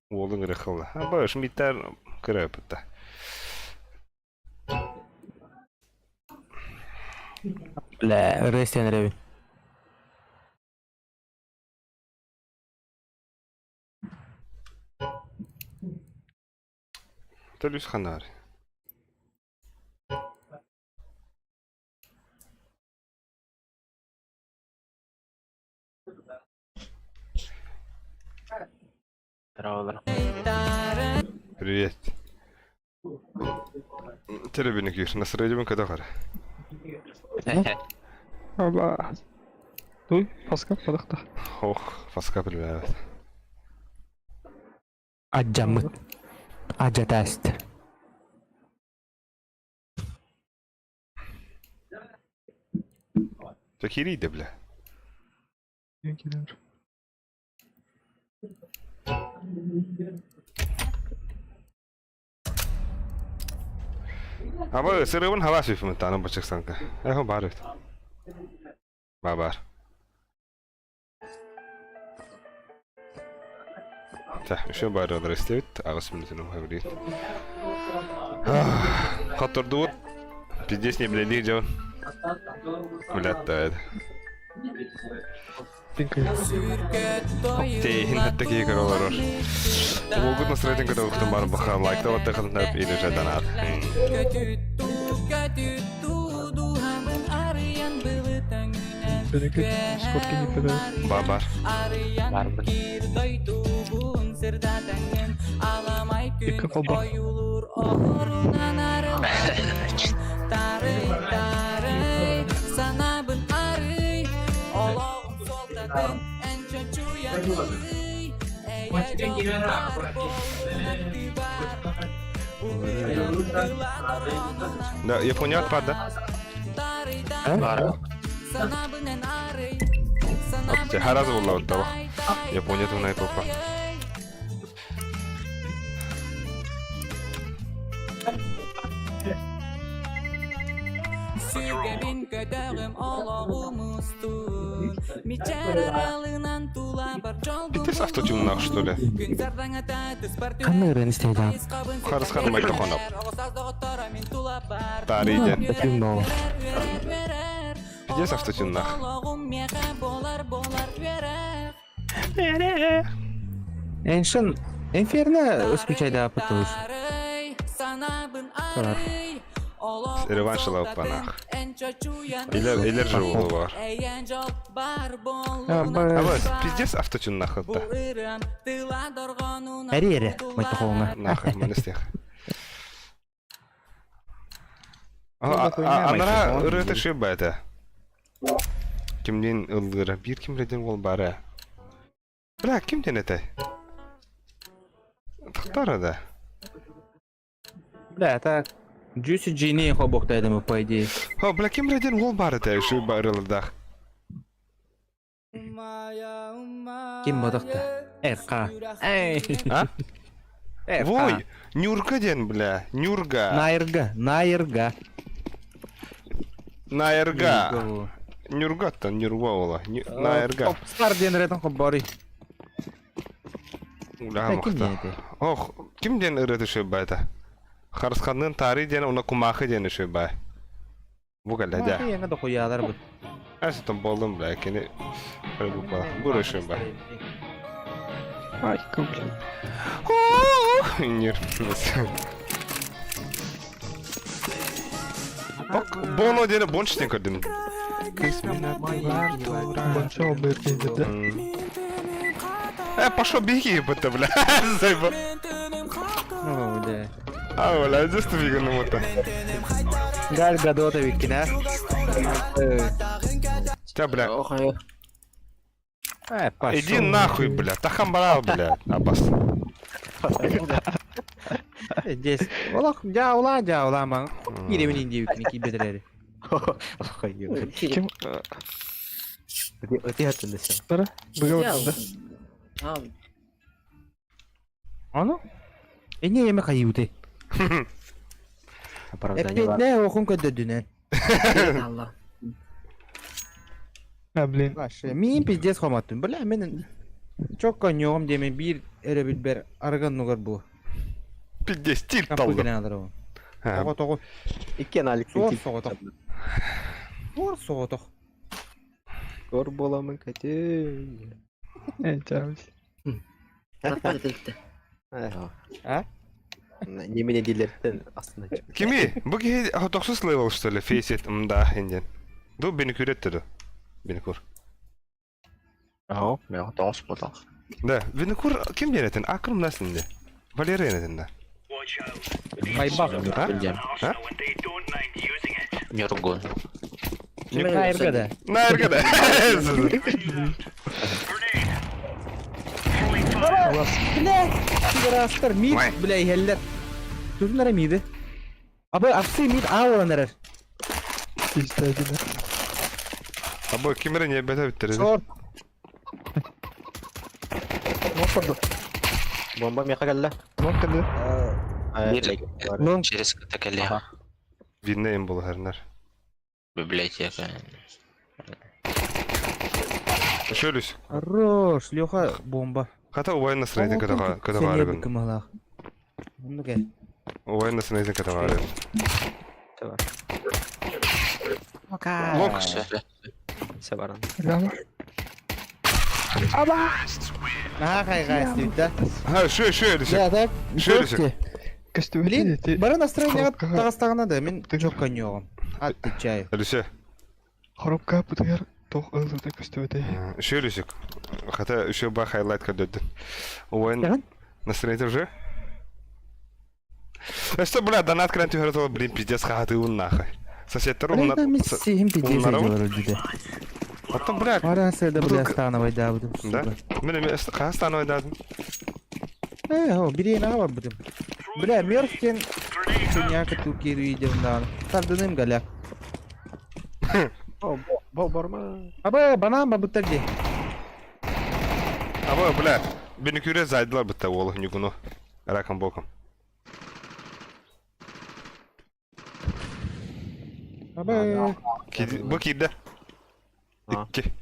уолуң ырыхылла аба шмиттар кырапытта Бля, ыры сен ребин. Төлүс ханаар Здорово. Привет. Телебеникүр настроением когда Аба. Дуй, фаска, падахта. Ох, фаска привет. Аджамыт. Аджатаст. Такири бля. Килер. Аба сырыбын халас үфүмүн таанын бачыксанка. Эхо бар бит. Ба бар. Та, еще бар адрес агыс минутын ухабрит. Хатордуут. Пиздец не блядь, жон. Блядь, да. Тейхин хаттаки королорор. Могут настроить когда ухтан бар баха лайк та вот хатна или же донат. Ба бар. Барбын. Икки колба. Да, Япония отпад, да? Бар. Хараз болла оттава. Япония туна папа. Сүгэбин көтөҕүм олоҕум устун Мичээр аралынан тулабар дьолгум Пиздец автотюннаах, что ли? Күн сардаҥата түспэр Ханна ырыаны истэйдэҕин? Харысхан Майтохонов. Таарый диэн. Автотюн Пиздец автотюннаах. Эншин Инферно исключайдааппыт туһус. Реванш ылаппанаах. Илер, илер же бар. Абас, пиздец автотюннаах ытта. Эри эре, майтохоҥа. Нахуй, маныстых. Анара ырыата шиба этэ. Кимдин ыллыыра? Биир ким диэн уол баара. Бля, ким диэн этэй? Тахтара да. Бля, так Juicy Genie хобоктайдым по идее. О, бля, ким диэн уол баар этэ шиба ырыалардаах. Ким бодохто? РК. Эй. А? РК. Вой, Нюрка диэн, бля, Нюрга. Найрга, Найрга. Найрга. Нюргаттан Нюрга ола. Найрга. Попстар диэн ырыатын хоббори. Уля Ким махта. диэн этэй? Ох, ким диэн ырыата шөббэ этэ? Харысханнын Таарый диэн уна Кумаахы диэн шөббэ. Бу кэллэ дьэ. Яҥа дохуйаалар бут. Әситен болдум бля, кини бу шөббэ. Ай, блин. Нир. Ок, Боно диэн Бончтен көрдүм. Бончо быр пиздец, да? Э, пошел беги, будто, бля. Зайба. О, бля. А, бля, здесь ты виган мото. Галь Гадота виккина. Та, бля. Э, пошел. Иди нахуй, бля. Тахамбарал, бля. Абас. Здесь. Олох, дьаула, дьаула, ман. Кииребин индиэбиккини киирбэтэлэри. Ким? Өте хаттын десем. Бара? Быга да? Ону? Эне эме хайыбыты. Оправдание бар. Эппетне охун көдөдүнен. А, блин. Вообще, мин пиздец хоматтым. Бля, мен чокко ньоҕум диэмин биир эрэ билбэр арыган нугар бу. Пиздец, тильт Кампы алды. кэлэн алар ол. Тоҕо тоҕо. Икки аналик Суор соҕотох. Суор соҕотох. Кор боламын кәтен. Э, чаус. А? Немене дилерден астына чык. Кими? Бу киһи тохсус левел, что ли? Фейсет, мда, инден. Ду, бени күреттеді. ду. Бени кур. Ао, мен тоғыз болдық. Да, Винокур ким диэн Акрым насынды. Валера этин да. Майбах. А? А? Нюргун. Найрга да. Найрга да. Бля, пидорастар мид, бля, иһэллэр. Түһүн эрэ миди. Абы ахсы мид а олан эрэр. Пиздец, Абы ким эрэ не бете биттер. Шорт. Бомба меха кэллэ. Лонг кэллэ. Лонг. Через катакале. Видно им было хернер. Библиотека. Шөлүс. Хорош, Леха бомба. Хата убай настроение катага катага. Кымалах. Ну ке. Убай настроение катага. Лонг. Сабаран. Наха хайга да. Ха, шө шө Да, так. Шө Блин, бары настроение тагастагына да мен жокко ньогом. Отвечаю. Алисе. Коробка бутыгар тох ылыта көстүбэтэй. Шөлүсүк. Хата еще ба хайлайт кадөдүн. Убай настроение уже? Э, что, бля, донат кран түһөрө блин, пиздец хатыын нахуй. Соседтер Бля, сихим пиздец делали диде. Потом, бля, Ара седе бля становой да буду. Да? Мен мен хаа становой да. Э, о, бери на будем. Бля, мерзкин. Чуняка тукиру идем да. Тардыным галя. Бо барма. Абы банан бабыттар ди. Абы, бля, бени күрө зайдылар битте ол нюгуну. Раком боком. Абы. Бу киирдэ. Икки.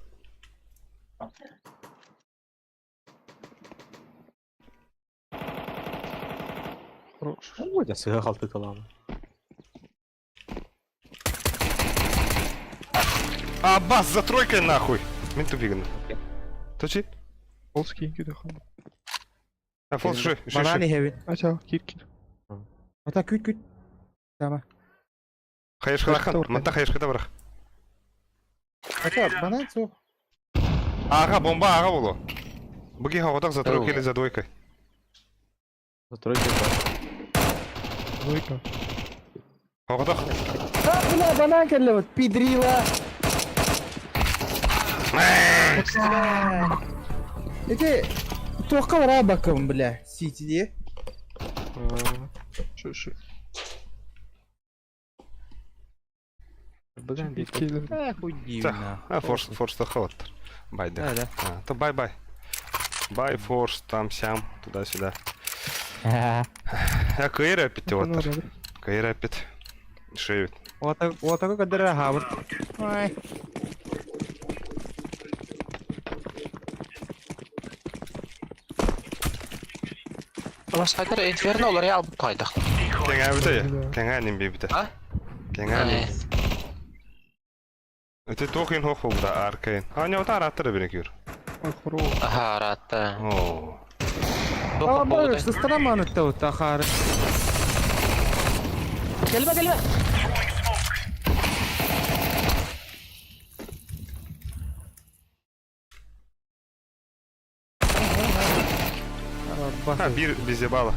Хорош. Ой, да сыга халты талам. А, бас, за тройкой нахуй! Мин тупиган. Точи? Фолс кийин күдэ хан. А, фолс ши, ши, Банан ши. иһэбин. Ача, кир кир. Ата күт күт. Тама. Хайышкалахан, манта хайышката барах. Ата банан суох. Ага, бомба ага боло. Буги хаватак за тройкой или за двойкой. За тройкой бар. Двойка. Хаватак. А, бля, банан кэллэ вот пидрила. Эти туохха бараа бакым, бля, сити дии. Шу шу. Бүгін Бир келер. Э, хуй дивно. А, форс, форс хаваттар. Бай, да. Да, да. А, то бай-бай. Бай, форс, там, сям, туда-сюда. А, кайра опять вот. Кайра опять. Шевит. Вот такой, который хабр. Ой. Басқайтар Инферно олар алып қайдақ. Кеңе бите. Кеңе ним бите. А? Кеңе ним. Өте тоқин хоқ болда аркайын. А, не отар аттыры бірін күйір. Ой, хорош. Аха, ратта. О. А, боже, что страна это вот ахар. Келме, келме. А, бір бізде бала.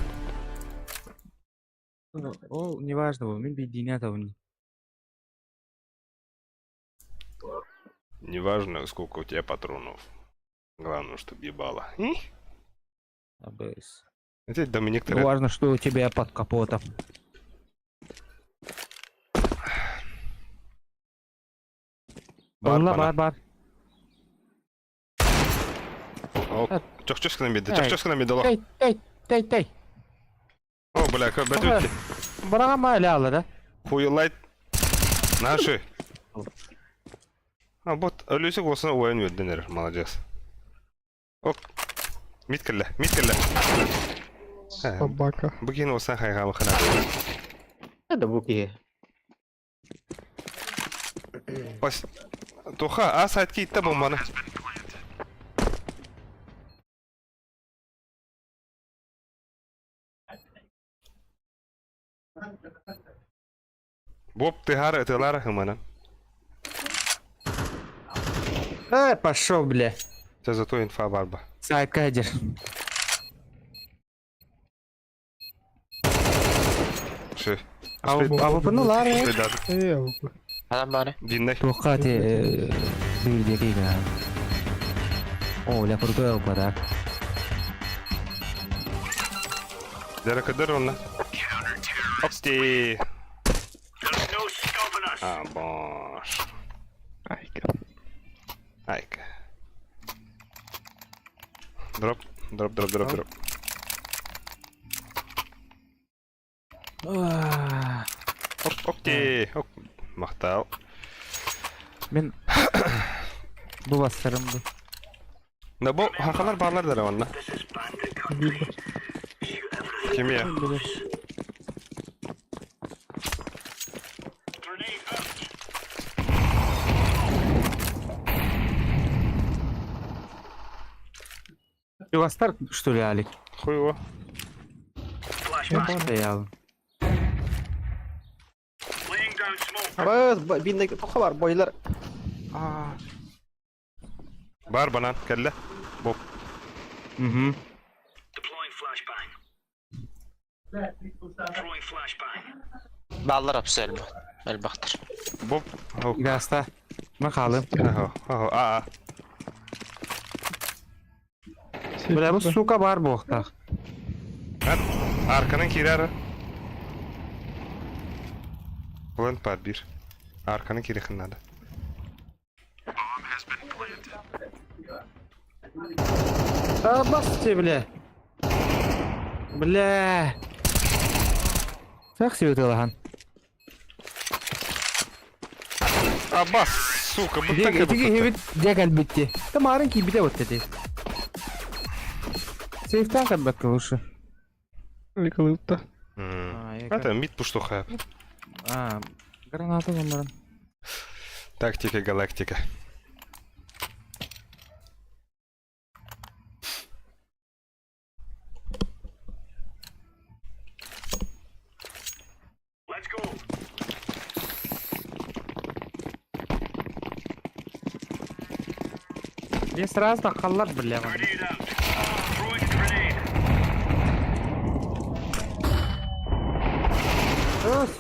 Ол неважно, мен бейдине табын. Неважно, сколько у тебя патронов. Главное, чтобы ебало. АБС. Это Доминик Не Торетто. важно, что у тебя под капотом. Бар, Бар, бана. бар, бар. О, чох-чох на миде, чох-чох на миде, Тей, тей, тей, тей. О, бля, как бәтүтті. Бараға ма әлі алыр, а? Хуйлайт. Наши. А, вот, өлүсік осыны ойын өдденер, молодец. Ок. Миткілі, миткілі. Собака. Бүгін осын хайғамы қана. Это буки. Бас. Тоха, а сайтке итті бомбаны. Боб тыгары ытылары хымана. Эй, пошел, бля. Це зато инфа барба. Сайт кадер. Ши. А вы ну лары. Э, алып. Адам бары. Динней. Туохха ти бирдеки О, бля, крутой алпа, Дәрі онна. Опсти. А, бош. Айка. Айка. Дроп, дроп, дроп, дроп, дроп. Оп, опти. Оп. Мақтал. Мен бу бастарым бу. Да бу хақалар барлар дәрі онна. Бир бар. Кемия. Югастар, что ли, Алик? Хуй его. Стоял. Абыз, бинде тоха бар, бойлар. Бар банан, кәлле. Боп. Угу. Баллар апсы әлбі. Әлбақтыр. Боп. Хоп. Гаста. Мен қалым. А, а. Бля, бу сука бар буохтах. Арканын кирәрі. Бұлын бар bir. Арканын кири хыннады. А, бас тебе, бля. Бля. Так себе ты лаган. Абас, сука, быттан Ити киһибит дьэ кэлбитти. Тамарын киирбитэ вот эти. Сейфтан кэлбэккэ лучше. Ликалыпта. Это мид пуштуха. А, граната номером. Тактика галактика. Я сразу так халлар бля.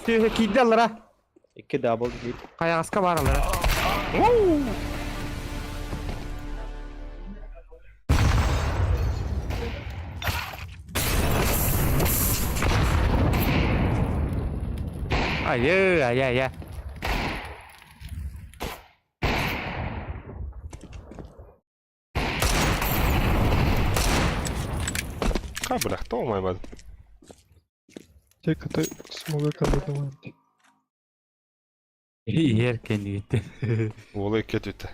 Сүөһэ киирдэ аллара. Икки дабл гит. Хайаҕаска баар аллара. Айы, ай, ай, ай. Ха, бля, кто мой бад? Те кытай смога кабытыман. Иһэр кэннигиттэн. Уолай кетүтэ.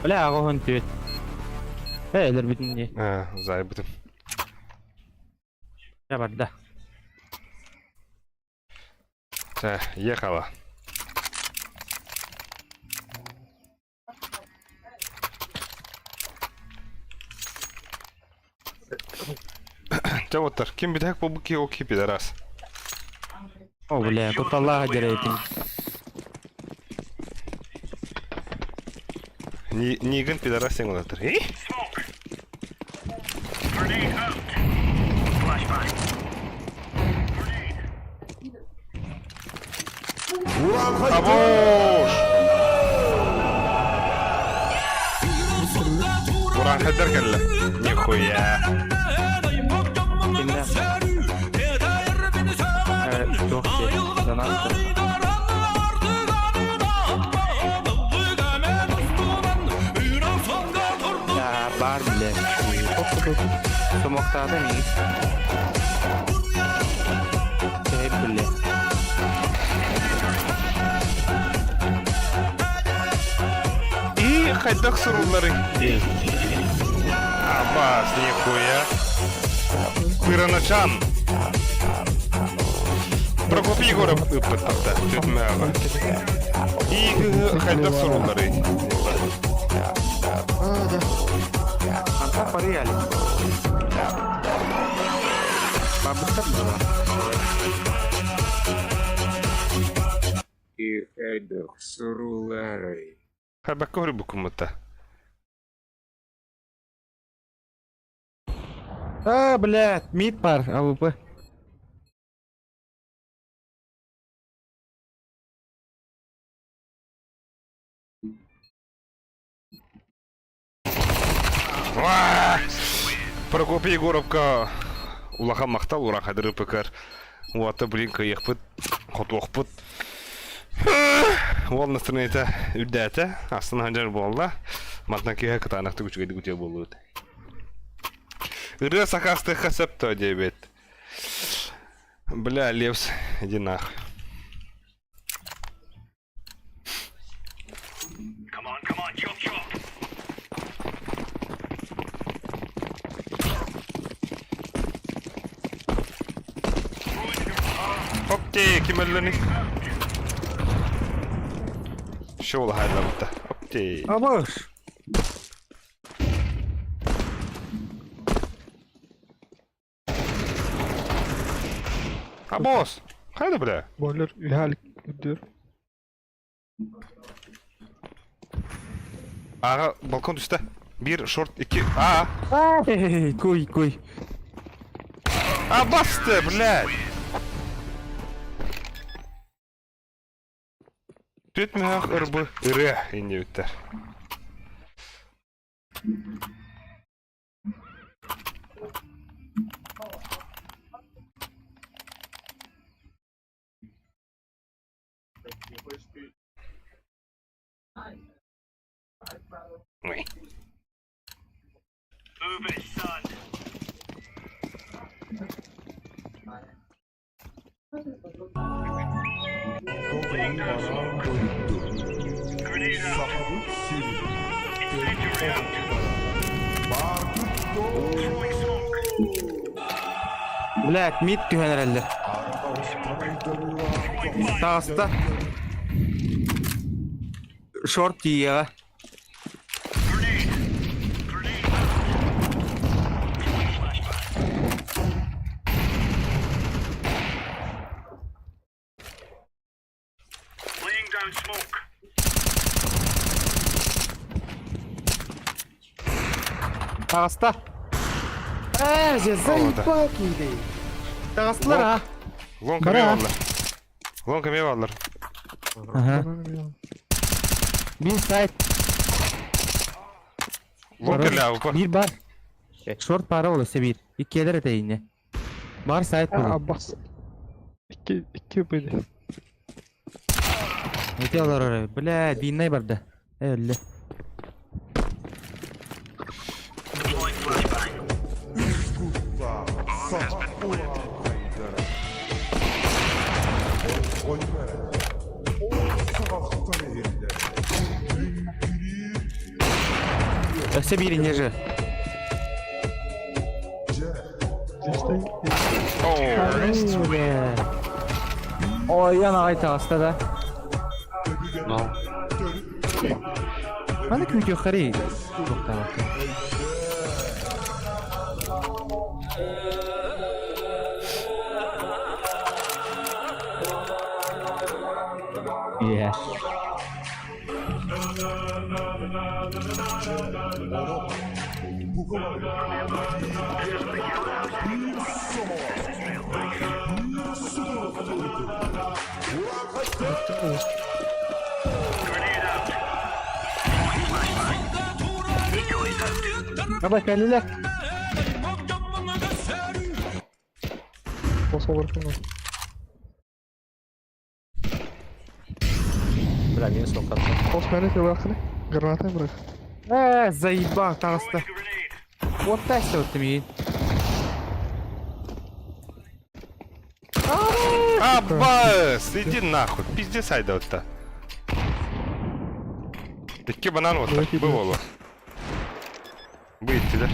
Бля, аҕыһын түөт. Э, өлөрбүтүн дии. А, зайбытым. Дьэ барда. Та, ехала. Чэ, оттар, ким бүтэһик буолбут киһи ол киһи пидорас. О, бля, кутталлаах дьэрэйтин. Ниган пидорас сен олатыр. Э? Абош! Уран хаддар кэллэ. Нихуя. Туох диэ, донат. Да, бар, бля. Сомоктаата миигин. Тэһэй, бля. И хайдах суруллары. Абас, нихуя. Пыраначан. Прокопий Егоров ыппыттарда. Түтмәҕэ. И хайдах суруллары. Антах барыяли. Бабыттар была. И хайдах суруллары. Хайбакка көрбүккүм А, блядь, мид пар, АВП. Прокопий Егоровка улахан махтал ура хадыры пыкар. Уата блин кыйыхпыт, хотуохпут. Уол настроениета үрдээтэ, астына ханжар буолла. Мантан киһи кытаанахтык үчүгэйдик үтүө буолуут. Ырыа сакаастыахха сөп то диэбит. Бля, Левс, иди нах. Окей, ким өллөний? Шоу хайдабыта. Окей. Абыш! А босс! Хайда, бля? Бойлер үһәлик үрдүөр. Ага, балкон түстэ. Биир, шорт, икки. А, Эй, куй, куй. а басты, блядь! Түт мөһөх ырбы ырыа иннибиттэр. Ой. Блядь, мид түһэн эрэллэр. Таҕыста. Шорт тиийиэҕэ. Таҕыста. Ээ, же заебал киһи. Таҕыстылар а. Лонг эмиэ бааллар. Лонг эмиэ бааллар. Ага. Бир сайт. Лонг кэллэ АВП. Бир бар. Шорт пара ол өссө бир. Иккиэлэр этэйинне. Бар сайт буолуо. Аббас. Икки икки были. Ити олорор. Бля, виннай барда. Э, өллө. Өссө биир инньэ же. Ой, аҕай таҕыста да. Маны күүтүөххэрий. Туохтаабакка. Yeah. Аба кэллилэр. Бля, минус локация. Османы бырахтыны. Граната бырах. Э, заебал таҕыста. Уоттайся вот миин. Аббас, иди нахуй, пиздец айда вот Икки банан вот так, было. Выйти, да?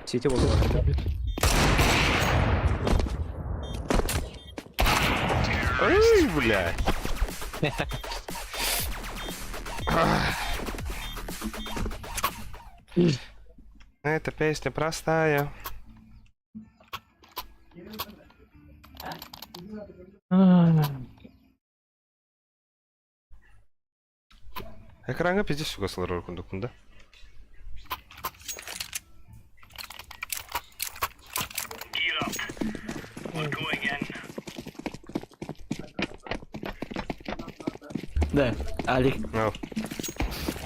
Сити буолла. Ой, блядь. Эта песня простая. Экраҥҥа пиздец чугас олорор курдукпун да. Да, Алик. No.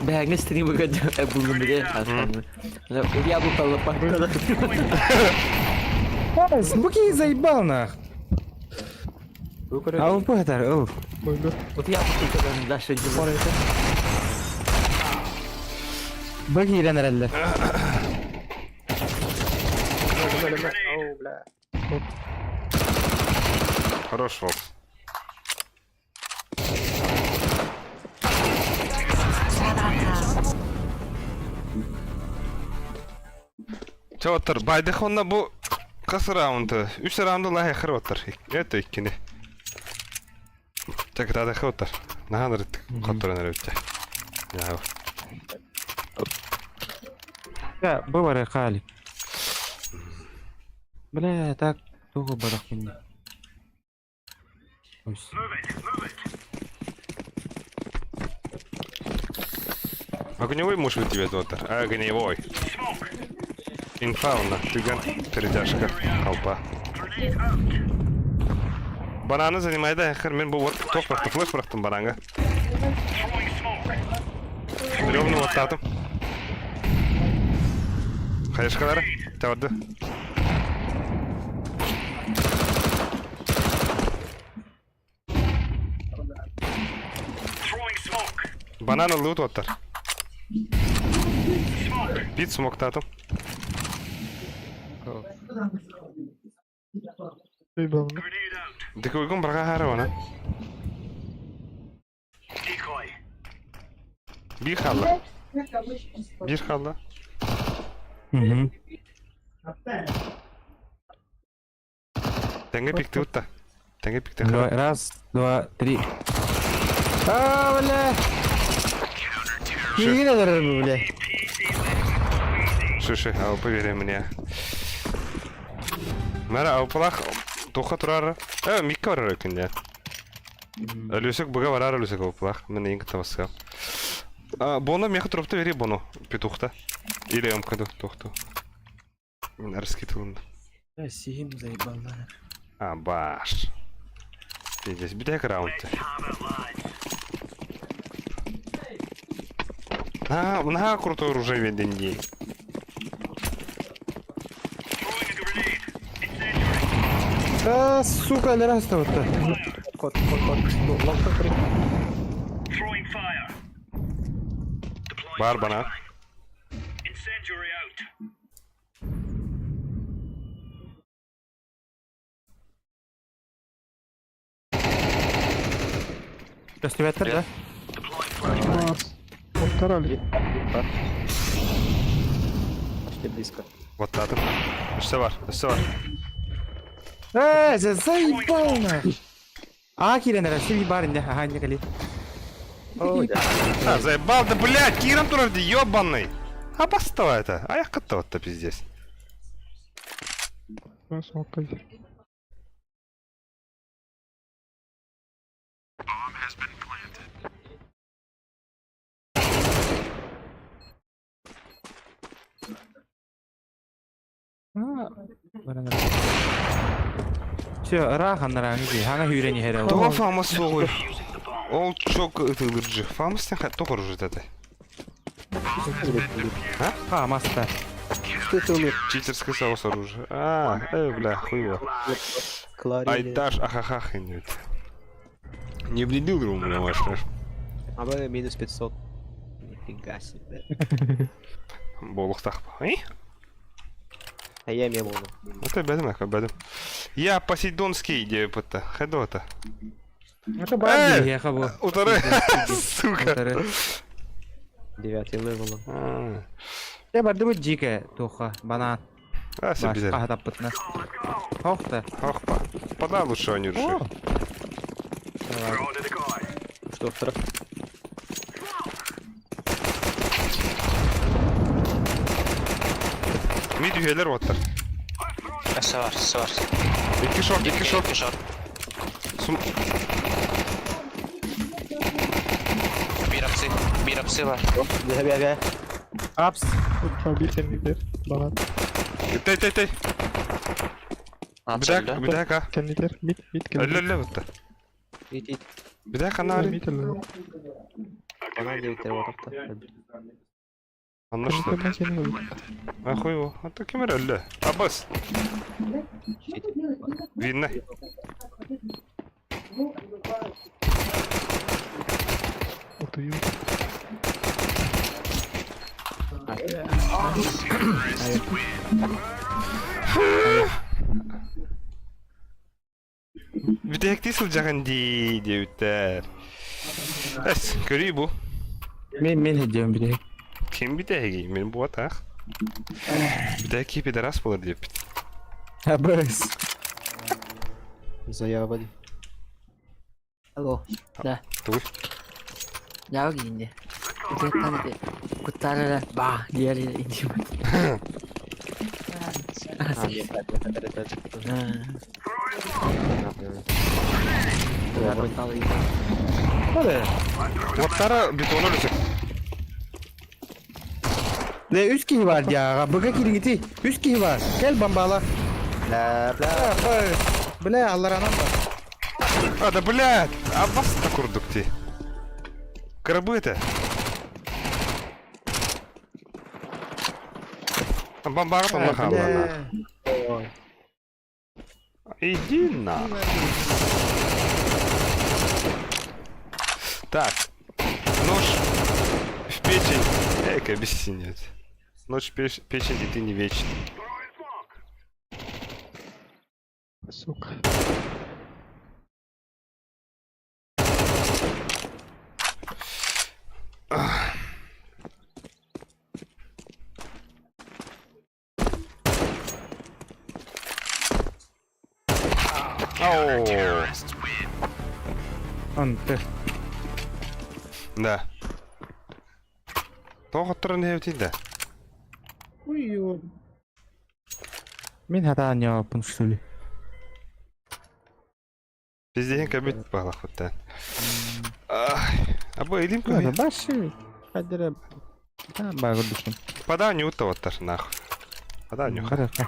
Бэҕэһээҥҥи стримыга буллум бile. Я бы полопал. Бу киһи заебал нах. А бу хатар, ыл. Вот я бы дальше делаю. Бу киирэн эрэллэр. Оу, бля. Хорош Фокс. Чэ оттор, байдых онно бу хас раунды? Үс раунды лаһы оттор. Это иккини. Чэ кытаатахы оттор. Наһаа ырыттык хотторон эрэ Я. Я, бу бары хаали. Бля, так тугу барах минне. Ось. Огневой муж у тебя доттор. Огневой. Инфауна, тыган, перетяжка, толпа. Бананы занимай да, хер мен бу тоқ бырахтым, флеш бырахтым бананга. Бревну оттатым. Хаешкалары, табарды. Банан ыллыбыт уоттар. Бит смоктаатым. Дикойгун барҕаһаары она. Биир хаалла. Биир хаалла. Тэҥҥэ пиктибит да. Тэҥҥэ пикти. Давай, раз, два, три. А, бля! Киин олорор бу, бля. Слушай, а поверь мне. Мэра алпалах туха турар. Э, микка барар күнде. Өлүсүк быга барар өлүсүк алпалах. Мен ең кытабасыга. Бону меха турупта бери бону. Петухта. Или мкаду тухту. Мин арскитылынды. Сиһим заебаллар. А, баш. Пиздец, бүтэһик раунд. А, наһаа крутой оружие веден дии. А, сука, өлөрө астабытта. Кот, кот, кот. Лонгтан кырык. Бар бана. Көстүбэттэр да? Повторали. Почти близко. Баттаатым. Өссө бар, өссө бар. Э, заебал нах. А, киирэн эрэ, сиби бар инде, аха, инде кали. А, заебал, да блядь, киирэн турар дии, ёбаный. А бастова это, а я кытта пиздец. Все, ыраах аннараҥы дии, хаҥа сүүрэн иһэрэ ол. Тоҕо фама суоҕуй? Ол чок ытылыржы. Фамас тоҕо оружит это? А? Фамас-то. Читерский соус оружие. А, бля, хуево. Айташ, ахахах, нет. Не вредил ему, бля, ваш. А вы минус 500. Нифига себе. Болухтах. И? А я не буду. Это бедом, бедом. Я Посейдонский, где-то. Хедота. Это бар дии, хабу. Утары. Сука. Девятый левел. Я барды бу дьике туха, банан. А, себе Баш, Ох-то. Охпа. Подай лучше они решили. Что, второй? Мид üyeler оттар. Савар, савар. Икки шорт, икки шорт. Икки шорт. Сум... Биир апсы, биир апсы бар. Бля, бля, бля. Апс. Побить Банан. Тэй, тэй, тэй. Бидак, бидак, а. Кеннитер, мид, мид, Өллө, өллө бутта. Ит, ит. Бидак анары. Мид, өллө. Банан девяттер отақта. Анна что? Ахуй его. А то кемер өллө. Абас. Видно. Утую. Бүтэһиктии сылдьаҕын дии диэбиттэр. Эс, көрүй бу. Мен мен хеддем бүтэһик. Ким бүтэһигий? Мин буотах. Бүтэһик пидорас буолар диэппит. Абыс. Заява. Алло, да. Тугуй. Яа гинде. Куттан куттарара ба диэри инди. Уоттара бетону өлүсүк. Ле үс киһи бар дияға, быга кириңити, үс киһи бар. Кел бомбала. Бля, бля. Бля, алларанан бар. А, да блядь! Абас-то курдук ти. Крабы это. Бомбара там нахала. Иди на. Так. Нож. Эк, объяснять. Ночь печень, и ты не вечный. Сука. Ау. Анты. Да. Тоҕо не да. Ой, Мин хатаан ньооппун что ли? Пиздеген кабит балахуттан. Абы илим Ладно, көй. баши. Хадера. Та багырдыкын. Пода не уттаваттар нахуй. Пода нюха. Хорошо.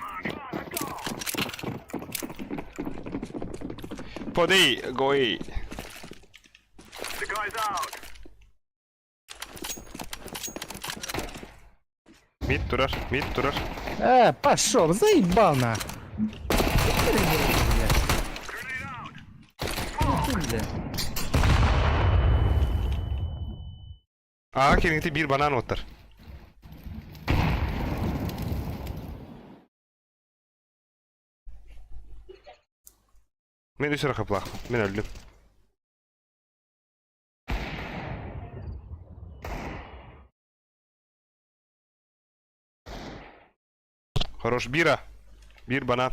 Поди, гой. Мид турар, мид турар. Пошел, заебал на. Аа, кириҥти биир банан оттар. Мен үс рахаплах. Мен өлдүм. Хорош, бира. Бир банан.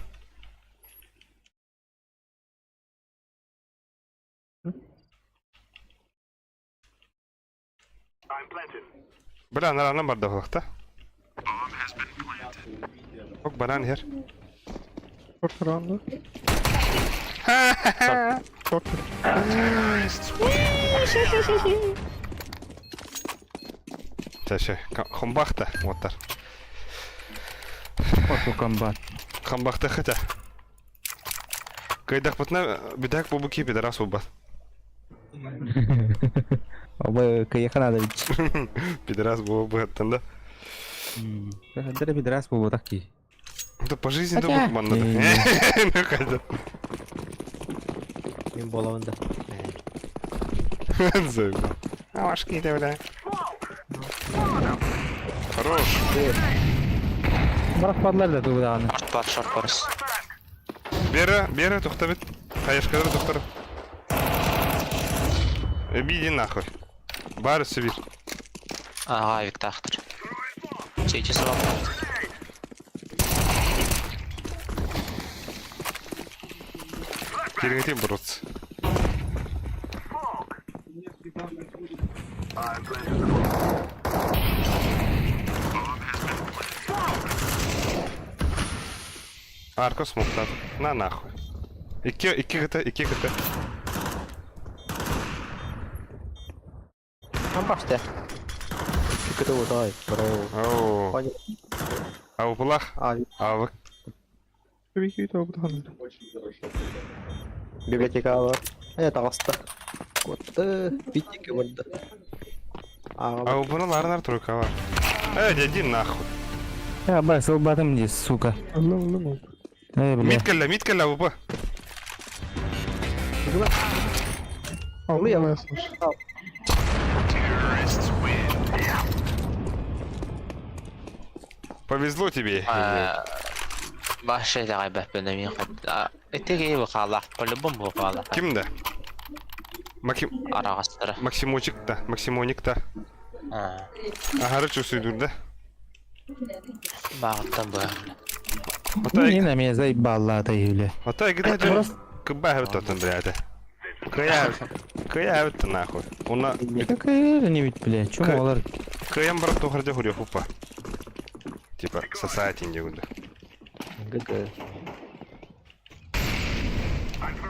Бля, наранан бар да. Ок, банан хер. Short round. Short. Тэше, хомбахта, оттар. Фоту комбат. Хамбахта хата. Кайдах патна бедак бубуки пидорас убат. Оба каяха надо ведь. Пидорас бубу да. Хадера пидорас буолбатах ки. Да по жизни да букман надо. Ну хайда. Мин буолабын да. Заебал. Ашки ты, бля. Хорош. Барах падлар да туудааны. Шорт бар, шорт бар. Бера, Бера, тухтабит. Хаешкалар доктор. Иди нахуй. Бар сибир. Ага, Виктахтер. Чейчи сұрап. Кириңти бұрыц. Арко смоктат. На нахуй. Икки, икки кт, икки кт. Амбаште. Кыты удай, бро. Оу. Ау, булах. Ау. Библиотека бар. Э, таҕыста. Куотты, битики барда. Ау, буну ларнар тройка бар. Эй, иди нахуй. Я бас, ылбатым здесь, сука. Эй, бля. Мид кэллэ, мид кэллэ, УП. Алла, слушай. Повезло тебе. Башы дагай бәппен мен Этеге бақалақ, по-любому бақалақ. Кимде? Максим... Арағастыры. Максимочик та, Максимоник та. Ахары чувствую, да? Бағыттан бұ. Не на меня заебала та бля. Ата где ты? Кыба тотын, блядь. Кая, кая это нахуй. Уна... Какая не ведь, бля, чё олар? Каям брат тухарда хурё хупа. Типа, сосать не буду. ГГ.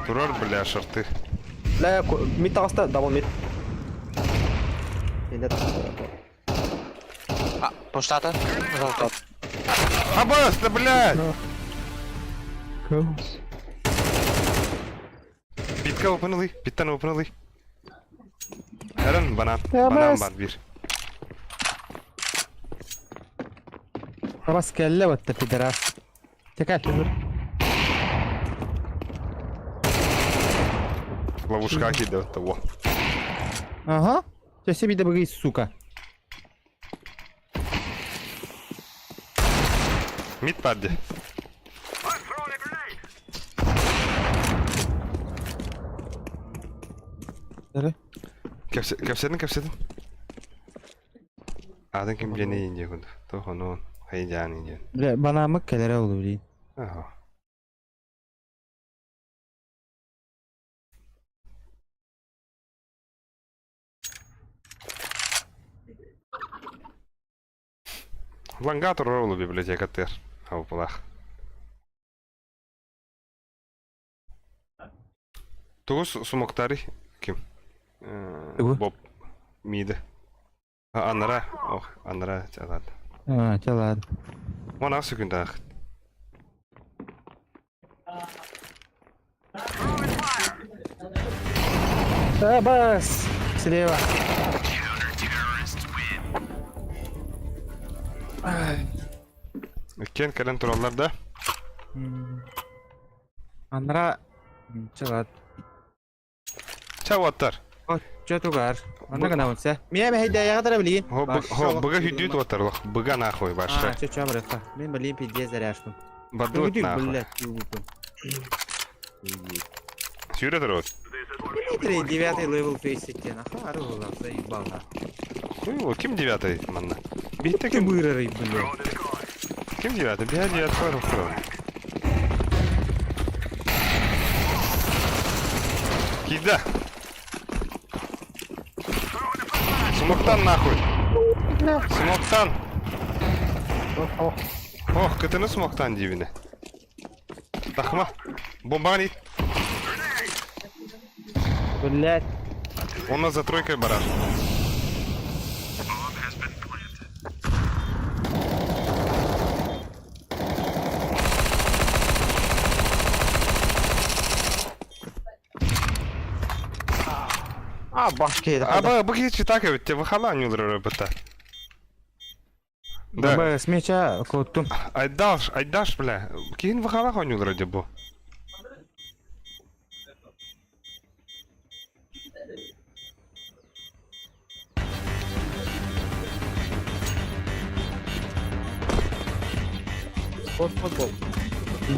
Турар, бля, шорты. Бля, мид таҕыста, дабл мид. Енді таҕыста. А, пуштаты? Желтый. Абас, да блядь! Каус. Битка опынылый, биттан опынылый. Эрен банан, банан бар бир. Бас кэллэ батта пидорас. Текай. Ловушка кидает того. Ага. Сейчас себе добыгай, сука. Мид баар дии. Эрэ. Кэпсэтин кэпсэтин. Аатын ким диэний диэкун. Туох онуон хайдьааны диэн. Бля, банаамык кэлэрэ ол билин. Аха. Ланга турар ол библиотекатыгар. Хаупалаах. Тугу сумоктарый? Ким? Тугу? Боб. Мида. Анара. Ох, анара чалаад. А, чалаад. Мон ас секундаах. Бас! Слева. Иккиэн кэлэн тураллар да. Анара чалаад. Чаваттар. Чё тугар? Онно гына унса. Мия мэһэйдээйэҕэ тара билигин. Хо быга хүдүү туаттар лох. Быга нахуй баша. А, чё чё барыха. Мин билигин пиздец заряжпын. Бардыбыт нахуй. Блядь, тугуппун. Сүүрэ турабыт. Дмитрий, девятый левел фейситте. Наха арыгылар, заебал. Хуй, ким девятый манна? Биһитте Ким ким? бырырый, блядь. Ким девятый? Биһа девятый бар турабын. Кида. Смоктан нахуй. Смоктан. Ох, кытыны смоктан дибине. Тахма. Бомбаҕын ит. Блядь. Онно за тройкой барар. А, башки. Аба, бу киһи читак эбит, те выхала нюлры быта. Да. Да. С меча куттум. Айдаш, айдаш, бля. Киһин выхала хонюлры де бу.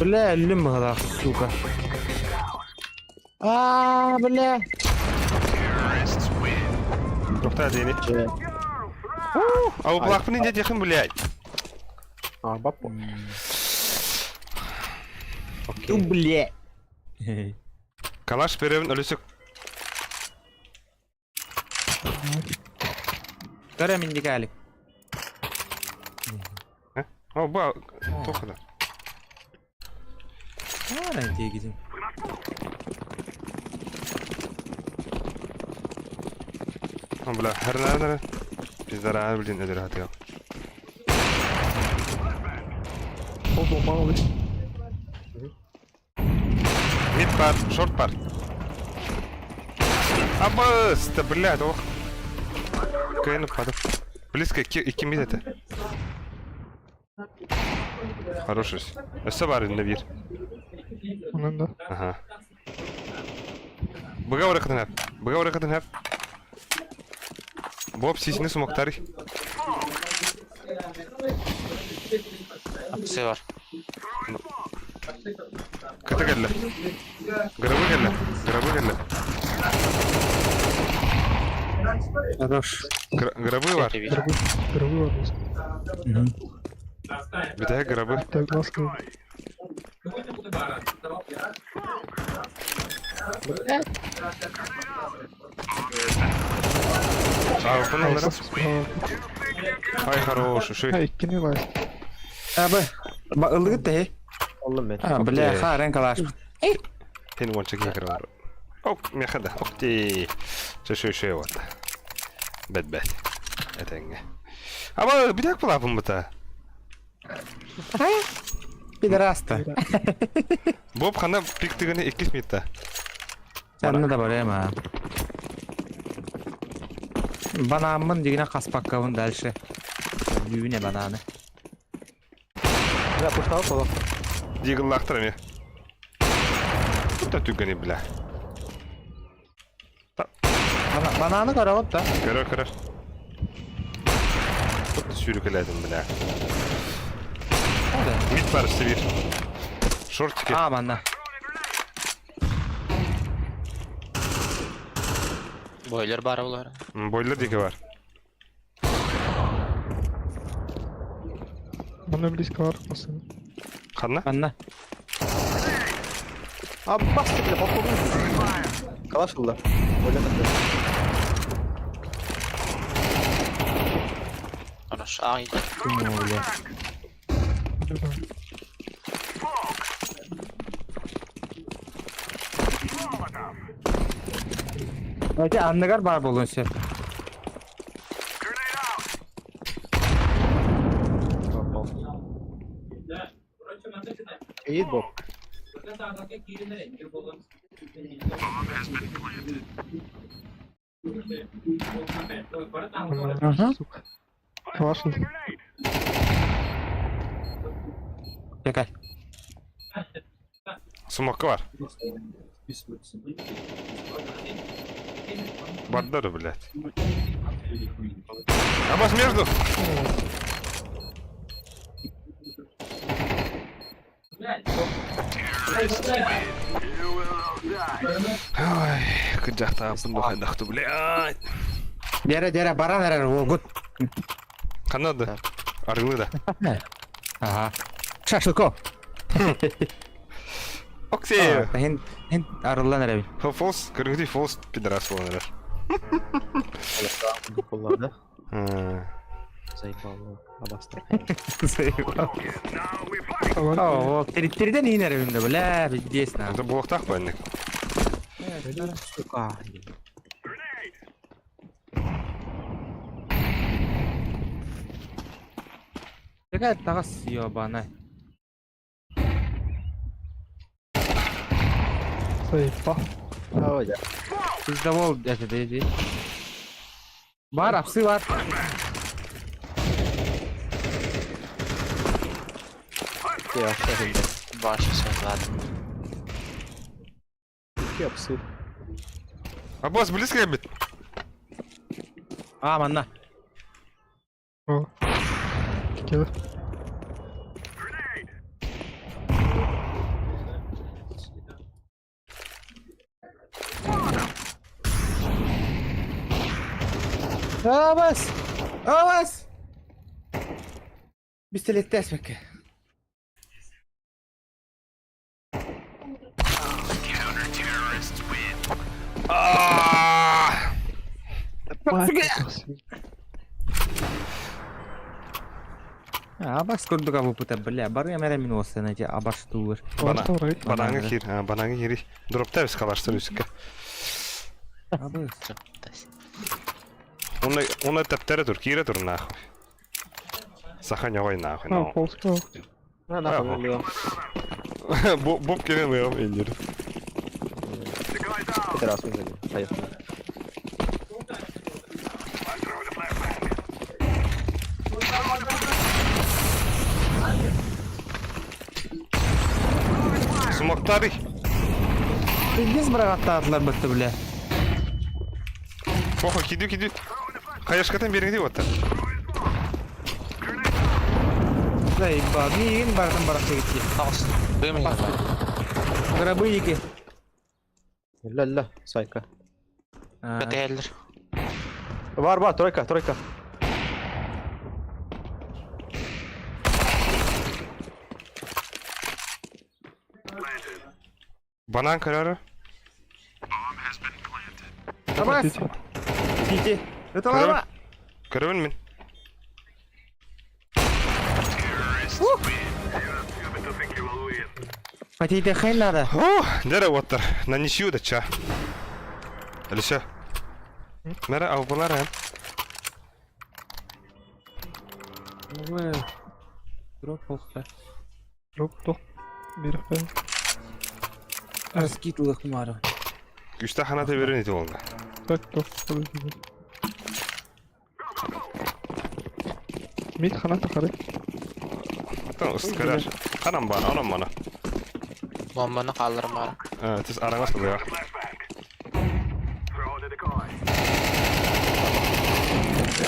Бля, өллүм быһалаах, сука. А, бля. Тохта дени. А у плахпын не дехин, блядь. А, бабку. Ну, бля. Калаш беребин өлүсүк. Кара миндикалик. О, ба, тохта. Ара, тегизин. О, бля, херна, Пиздара, блин, эдер хатыга. Ол бомба Мид пар, шорт пар. Абыс, да, блядь, ох. Кайны падал. Близко, икки мид это. Хороший. Өссө бар инде бир. Онан да. Ага. Быга орақытын әп. Быга орақытын әп. Боб сисini смоктары. Апсы бар. Кыты келді. Грабы келді. Грабы келді. Хорош. Грабы бар. Грабы бар. Бітә грабы. Так, ласково. А, бұны алырым. Ай, хорош, шүй. Ай, иккини лайс. Абы. Ба ылыгыт те. Оллум мен. А, бля, харен калаш. Сен онша кекір бар. Ок, мехада. Ок, ти. Шүй, шүй, шүй, вот. Бәт, бәт. Әтәңге. Аба, битәк булапын бұта. Пидораста. Боб хана пиктигini 2 минутта. Сәнне да бар эма. Бананмын дигенә каспаккабын дальше. Лүне бананы. Бля, пуштал коло. Дигыллахтыр ме. Кutta түгені бля. Бананы карап та. Көрөр, көрөр. Кutta сүйрүкеледим бля. да? Мид бар сибир. Шортики. А, манна. Бойлер бар олар. Бойлер диэки бар. Манна близко бар массыына. Ханна? Манна. Аббас бля, попробуй. Калаш ылла. Оля такой. Хорошо. Ай. Бля. Эти анныгар бар болуон сөп. Иит боб. Ага. Сука. Калаш ылла. Чекай. Смокка бар. Бардар, блядь. Абас между! Ой, кыджахтааппын бухайдахту, блядь. Дere дere баран эрэр уолгут. Ханна да? Арыгылы да. Ага. Шашлыко. Оксей! Хин хин арыллан эрэбин. Фолс, көрүҥүтүй фолс пидорас буолан эрэр. Кулларда. М. Заебал. Абаста. О, терден иин эрэбин да, бля, пиздец на. Это буолуохтаах бааннык. Сука. Чекай, таҕыс ёбана. Заебал. Ой, да. Пиздовол это иди. Бар, апсы бар. Я вообще Баша все, ладно. Кепсы. Абас, близко бит. А, манна. О. Килл. Абас! Абас! Пистолет бәкке. А! Абас көрдүк абы бля. Бар я мэрэ мин уосан эти абаш тулар. Бана. Калаш Банаңы кир, банаңы кири. Дропта бис калаштыр үсүккэ. Абас. Оны оны тәптере тур, кире тур нахуй. Саха ньогой нахуй. А, но. полска. На, нахуй, бля. Боб келен уйрам индир. Раз уже. Поехали. Смоктары. Пиздец бырагаттаатылар бытты, бля. Похуй, киду киду. Хаешкатын бериңди отта. Заебал. Миигин бартын баракта кетти. Таҕыс. Дым Гробы дики. Ля-ля, сайка. Бэтээлер. Бар, бар, тройка, тройка. Банан көрөрү. Абас! Тити. Это лава! Көрөбүн мин. Потейте хрен надо. О, дәрі оттар. На ничью да ча. Алиша. Мәрі аубалар ә. Дроп полка. Дроп тоқ. Беріп қояйын. Раскидывал мара. Күшті ханата берен ете болды. Так, тоқ. Мид ханата қарай. Аттан ыстықырар. Қарам бана, анам бана. Бомбаны қалдырмар. Тіз араңас болды.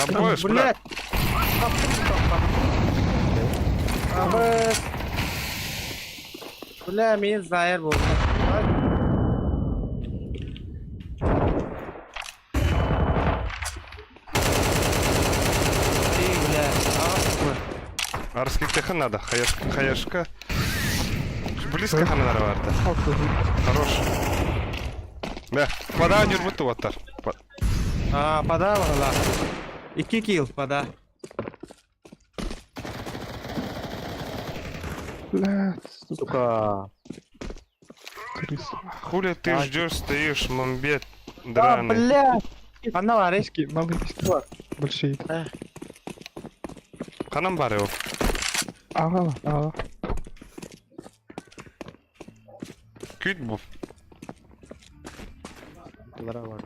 Абыш, бля. Блядь! Абыс! Бля, мин заер буолла. Эй, бля, аҕас Арскиктеха надо. Хаяшка, хаяшка. Близко ханара барда. Хорош. Да, пода нюрбут туаттар. А, пода барла. Икки килл, пода. Блядь, Сука. крыса. Хули ты ждешь, стоишь, мамбет А, драный. бля! Анна бар, Письки, малые письки. Большие. Ханам бар его. Ага, ага. Күт бу. Лара бар.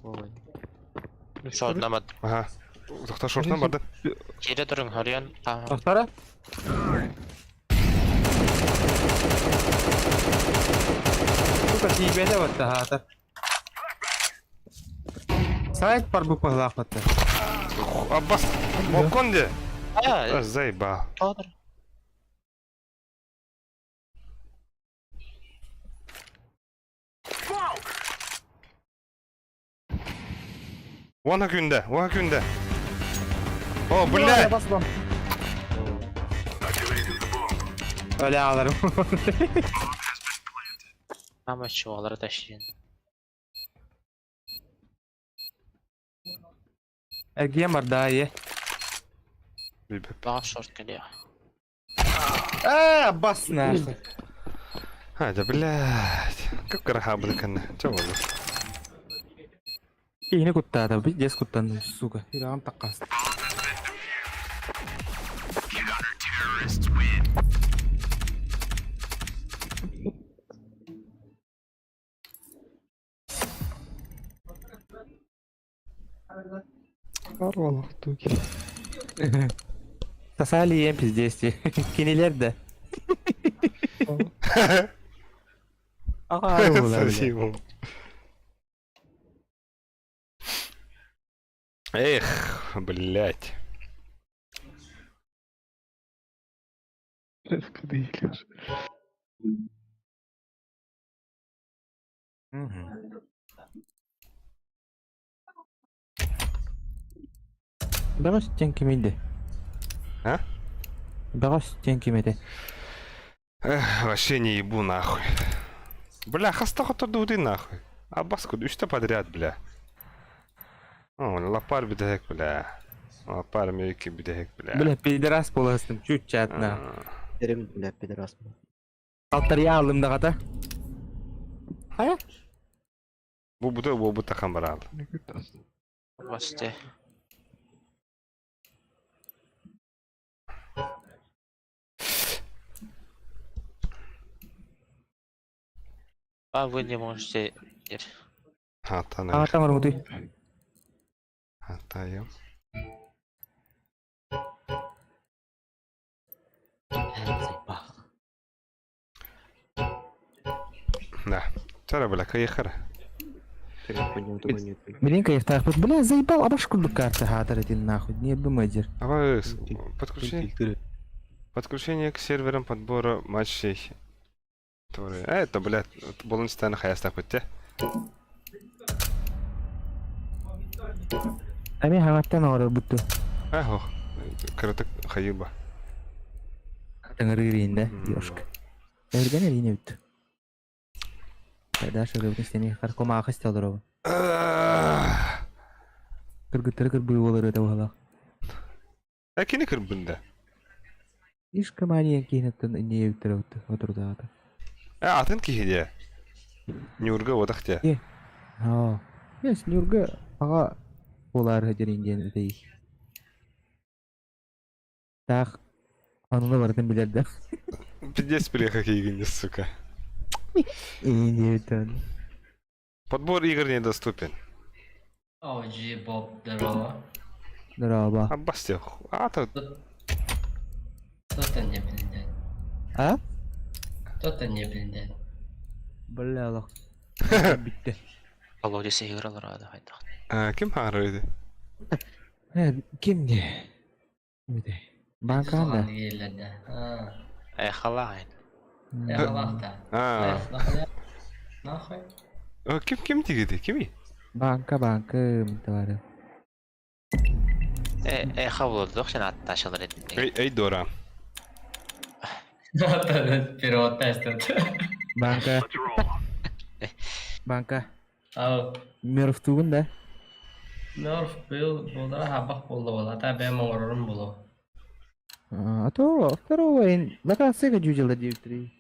Ой. Шотнамат. Ага. Тохта шортан барды. Кире турун хорьон. Тохтара? Сука, тиибэтэ батта хаатар. Сайт бар бу пахлаах батта. Аббас. Балкон де. А, заебал. Вана күндә, вана күндә. О, бля! Öyle ağlarım. Ama çuvalları taşıyın. Эргиэн бар да е. Daha short geliyor. Э, бас нахуй. А, да, блядь. Как карахабы канна. Чё было? Киһини куттаата, пиздец куттанным, сука. Сүрэҕим таххаста. Арвалах туки. Сасали ем пиздец. Кинилер да. Аҕа буолар. Спасибо. Эх, блядь. Кыдыйлар. Бөҕөс диэн кимийди? А? Бөҕөс диэн ким этэ? Эх, вообще не ебу нахуй. Бля, хаста хотор нахуй. Аббас куд, подряд, бля. О, лапар бидэк, бля. Лапар мейки бидэк, бля. Бля, пидорас буоластым, чуть чатна. Терем, бля, пидорас. Алтарья алым даҕата. Хайа? Бу бу бу бу тахан барал. Басты. А вы не можете... Хата Аҕа таҥарбытый. Хата ё. Да. Чара, бля, кайхара. Блин, кайфтаахпыт. Бля, заебал, абаш курдук карта хаатар этин нахуй. Не думай дер. Давай подключение. Подключение к серверам подбора матчей. Которые... А, это, блядь, болонстан хаястак бітті. Эми хаҥаттан оҥорор бутту. Эх, кырытык хайыба. Таҥырыырыйын да, ёшка. Эргэн эрине бүттү. Даша рыбын сени харкомаахы истэ олоробун. Кыргыттары кырбыы буолар этэ буоллах. А кини кырбында? Ишка маниен киһинеттен инние бүттэр өттү отурдаата. А, атын кихиде. Нюрга одахте. Аа. Yes, Нюрга аҕа буолаар дьэрин диэн этей. Таах ануна барытын билэр да. Пиздец приехал кигин, сука. Инние бүттэн. Подбор игр недоступен. OG Bob, здорово. Здорово. Аббас А, то... Кто-то не блин, А? Кто-то не блин. Бля, лох. Битте. Володя играл рада. А, ким харайды? Э, ким не? Ким этэй? Банкаан да? Да. Э, халайн. Эхалаах да. А. Нахуй. Ким ким тигиди? Кими? Банка банка товары. Эхо булдук сен атташылыр этин. Эй, эй, Дора. Перевод тест. Банка. Банка. Ау. Мертвугун да? Норф был булдара хабах болду бол. Ата бэм оңорорум болу. А то второго локация жужела деп три.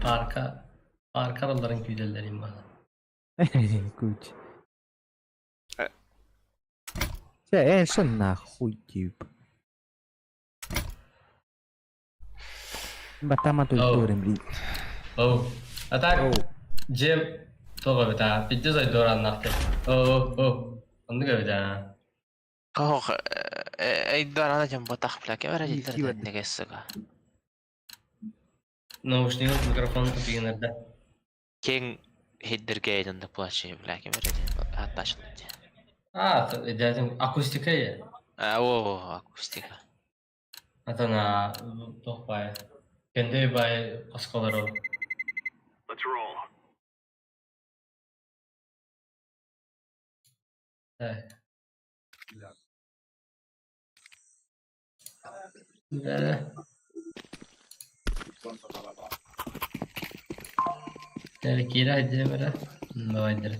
Парка парка аларын күйделерим бана. Куч. Чэ, эн шын нахуй тип. Батама туйдурым блин. Оу. Ата жем тога бita. Пиздец ай доран нахты. Оу, оу. Онды бita. Кох эйдар жам батах бля кемера жилдер неге сука. Наушник микрофон тупигенерде. Кең хиддерге эденде плачы бля кемера атташылыр. А, дядим акустика я. А, о, акустика. Ата на тохпай. Кенде бай осколору. Так. Да. Кира демера. Давай, дер.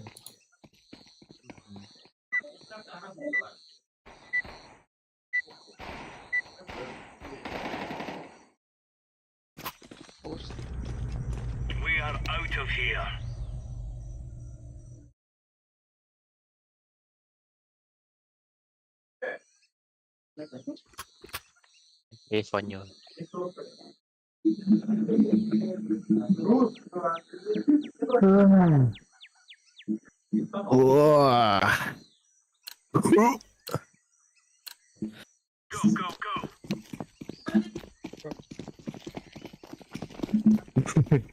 We are out of here. Эй, фоню. О!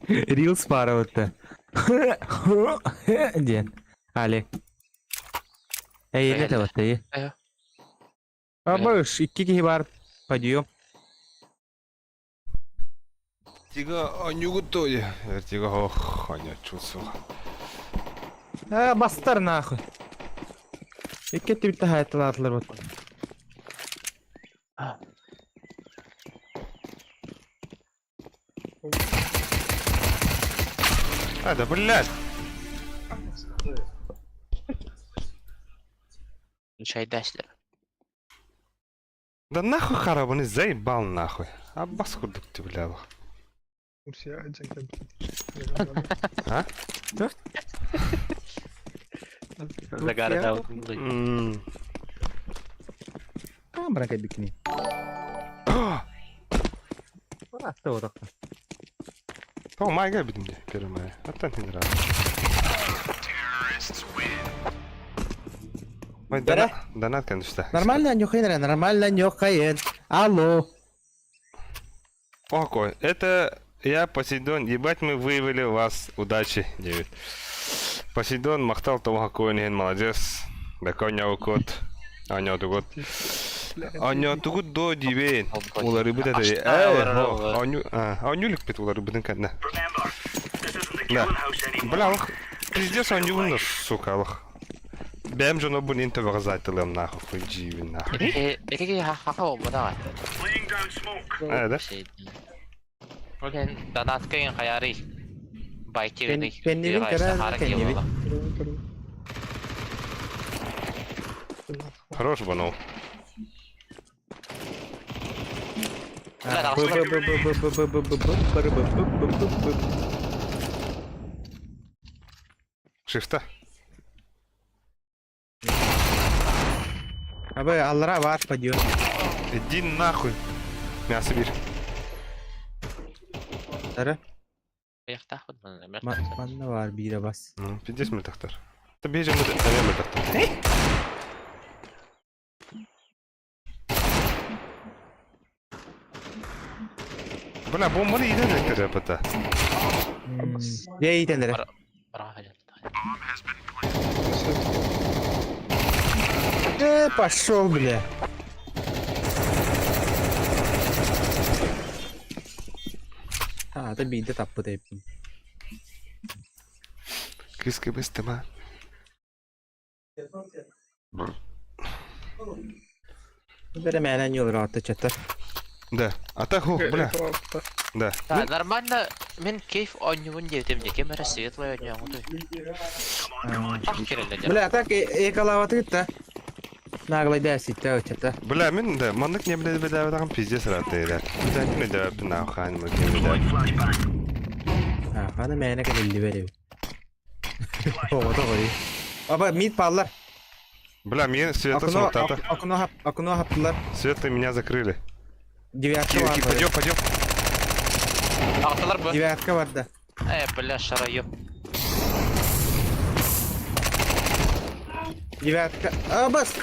Рилс пара вот Ден. Али. Эй, это вот ты. Абыш, икки киһи бар. Подъем. Тига анюгутой. Тига ох, аня чувствую. А, бастар нахуй. Икки түбүтэ хайтталаатылар вот. А, да блядь. Чайдашлар. Да нахуй харабаны заебал нахуй. Аббас курдук ты, бля. А? Загардал. А, бракай бикини. О, майга бидим де, первый мая. Аттан хинра. Ой, донат, донат, конечно. Нормально нюхай, нормально нюхай. Алло. Ого, это я, Посейдон, ебать мы выявили вас, удачи, 9. Посейдон, махтал того какой молодец. Беконя кот. Аня тугут. Аня тугут до дивен. Улары бит это. Э, аню, анюлик бит улары битин кәдне. Да. Бля, ох, пиздец аню сука, ох. Бэм жоно бун инте вагазайтылым нахуй, хуй дживин нахуй. Эки хаха болбуда. Э, да? Олен донат кыйын хаяры. Байти Кеннибин кара, кеннибин. Хорош банул. Шифта. Абы аллара бар подъем. Иди нахуй. Мясо бир. Тара. Манна Манна бар бире бас. Пиздец мы тахтар. Та бежим мы мы тахтар. Бля, бомбаны иден эктер бата. Я итенере. Э, пошел, бля. Аата биирдэ таппыт эбиппин. Кыыс кыбыстыма. Бэрэ мээнэ ньылыраатты чаттар. Да. А так, о, бля. Да. Да, нормально, мен кейф оонньуубун диэбитим дии, ким эрэ светлый оонньооҥутуй. Ах кирэллэ дьэ. Бля, так экалаабатыгыт да. Наглайда ситтэ ыччата. Бля, мин да, маннык не билэ билээбэтэҕим пиздец ыраатта Да, ким өйдөөбөппүн аахаан ким өйдөөбөт. Аахаана мээнэ кэлиллибэт эбит. Оҕото гоё. Аба мид паллар. Бля, мне Света Окно, смотата. окно, окно хаптылар. Света меня закрыли. Девятка Ки, бар. пойдем, пойдем. Алтылар бу. Девятка барда. Э, бля, шарайып. Девятка. А, бас.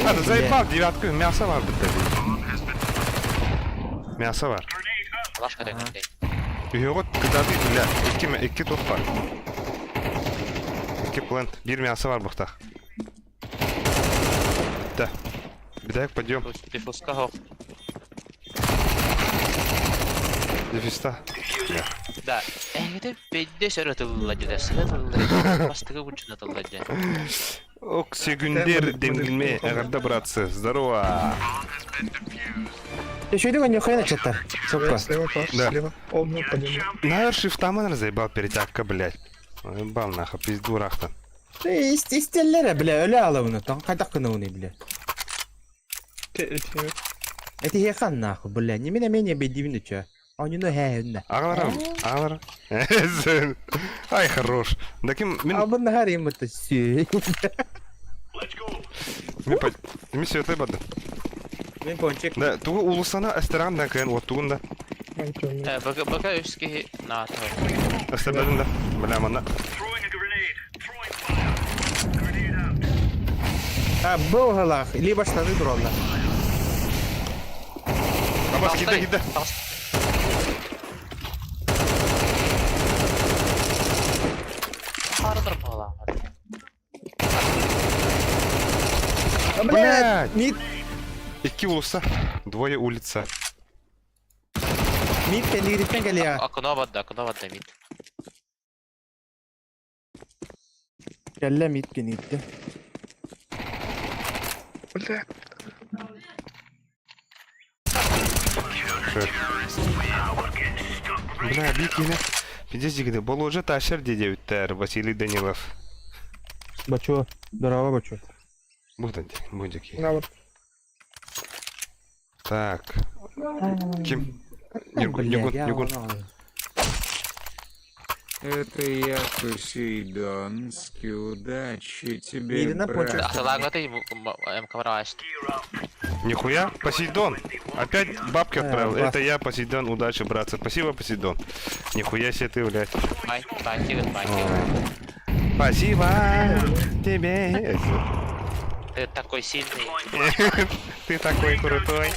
А, да заебал девятку, мясо var bitti. Мясо var. Алашка дэгэнтэй. Йогот кыдады бля. Икки икки топ бар. Икки плент. Бир мясо var бухтах. Да. Бедак, пойдем. Диффузка хох. Дефиста. Да. Эһигити бэйдэ сөрө тылла дьэ, сыга тылла. Бастыгы бучуна тылла дьэ. Ок, сегүндер демгилме, эҕэрдэ братцы. Здорово. Еще иду, не хрена чаттар. Сука. Слева, Да. слева. Он, ну, поднимай. Наверное, шифтаман заебал перетягка, блядь. Ебал нахуй, пизду рахтан. Истеллere бля, өлө алабыны, тон хайдах гынауны бля. Эти хехан нахуй, бля, не меня менее бедивин чё. Они ну хэ Ағаларым, ағалар. Ай, хорош. Да ким мин А бұны харим это сүй. Мен по Мен светлый барды. Мен пончик. Да, тугу улусана эстеран да кыйын вот тугун да. Э, бака бака үс киһи наата. Эстерден да. Бля, манна. А, был галах, либо штаны дрона. Абас киде киде. Хардыр буолла. Блядь, мид, Икки улуса. Двое улица. мид кэлигириттен кэлиа. Окно бадда, окно бадда мид. Кэллэ мид кенитте. Бля. Бля, бикине. Пиздец дигиде. Болужа ташер дедевиттер Василий Данилов. Бачо, здорово, бачо. Будан будики. На вот. Так. Ким? Нюгун, Нюгун, Нюгун. Это я, Посейдонский, удачи тебе, Ирина брат. Аталагаты МК Нихуя, Посейдон. Опять бабки отправил. бас. Это я, Посейдон, удачи, братцы. Спасибо, Посейдон. Нихуя себе ты, блядь. Бай, бай, тигр, бай, тигр. Спасибо тебе. Ты такой сильный. Ты такой крутой.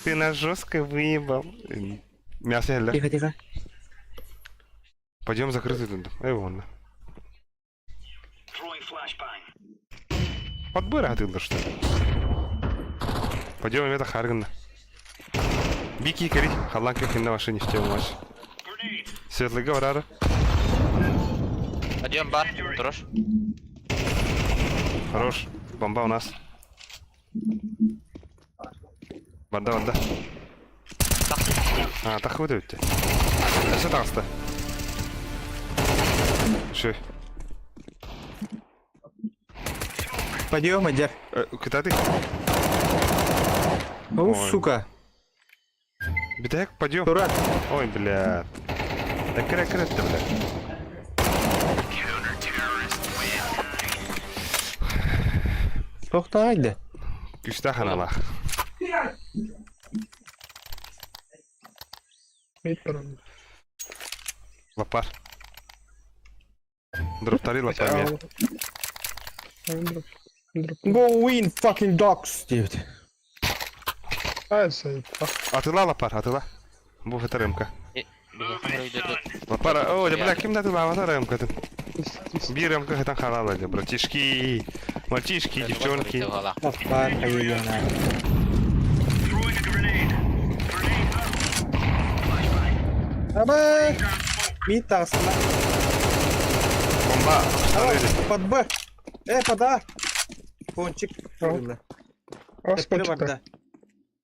Ты нас жестко выебал. Мясо да? Тихо, тихо. Пойдем закрытый тут. Эй, вон. Подбыра ты что ли? Пойдем это Харган. Бики кори. Халанка на машине в тему матч. Светлый говорара. Пойдем бар, дрожь. Хорош. Бомба у нас. Банда, банда. А, так выдают тебя. Что там-то? Шо? Пойдем, Адер. Куда ты? Ну, Ой. сука. Бедяк, пойдем. Дурак. Ой, бля. Да кря кря ты, бля. Тохтайды. Күстә ханалах. Мид баран. Лапар. Дроптари лапар меня. Дроп. Дроп. Go win fucking dogs дейт. А, заебал. Атыла лапар, атыла. Бу это рымка. Лапара, о, да бля, ким атыла, ата рымка. Би рымка хатан халала, да, братишки, мальчишки, девчонки. Лапар, хайена. Аба! Мид таҕыстылар. Бомба. Давай, под Б. Под А. Пончик. Ас Төттөрү пончикта.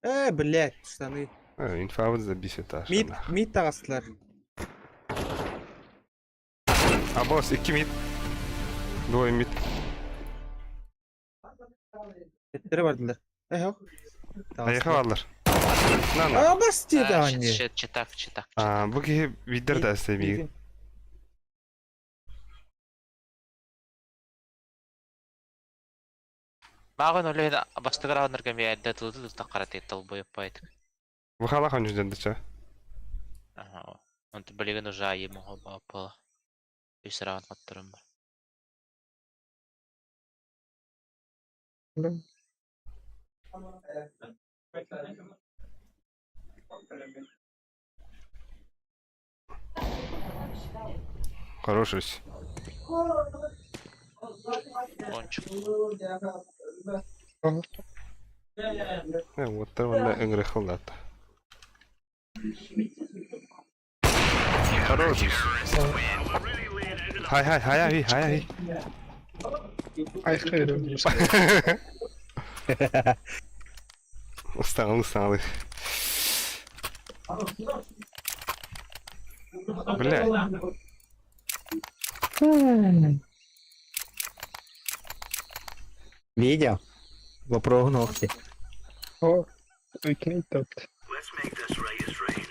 барда. Блядь, штаны. Инфабын забись этаж. Мид, мид таҕыстылар. А босс, икки мид. Двое мид. Төттөрү бардылар. Ох. Айха баллар. На на. А, бас диэт аанньы. Читак, читак. А, бу киһи видер да сэмиир. Маған өлөйін бастығыр ауынырға мен әдді тылды таққара тыл бойып байт. Бу хала ханжу дендече. Ага. Онты билеген уже айым оҕо Үс раунд оттурум бар. Хороший. Пончик. Вот там она ыҥыры хыллата. Хороший. Хай хай хай хай хай. Ай хайры. Устал, устал. Бля. Видел? Вопрос ногти. О, икини тапты. Let's make this right as rain.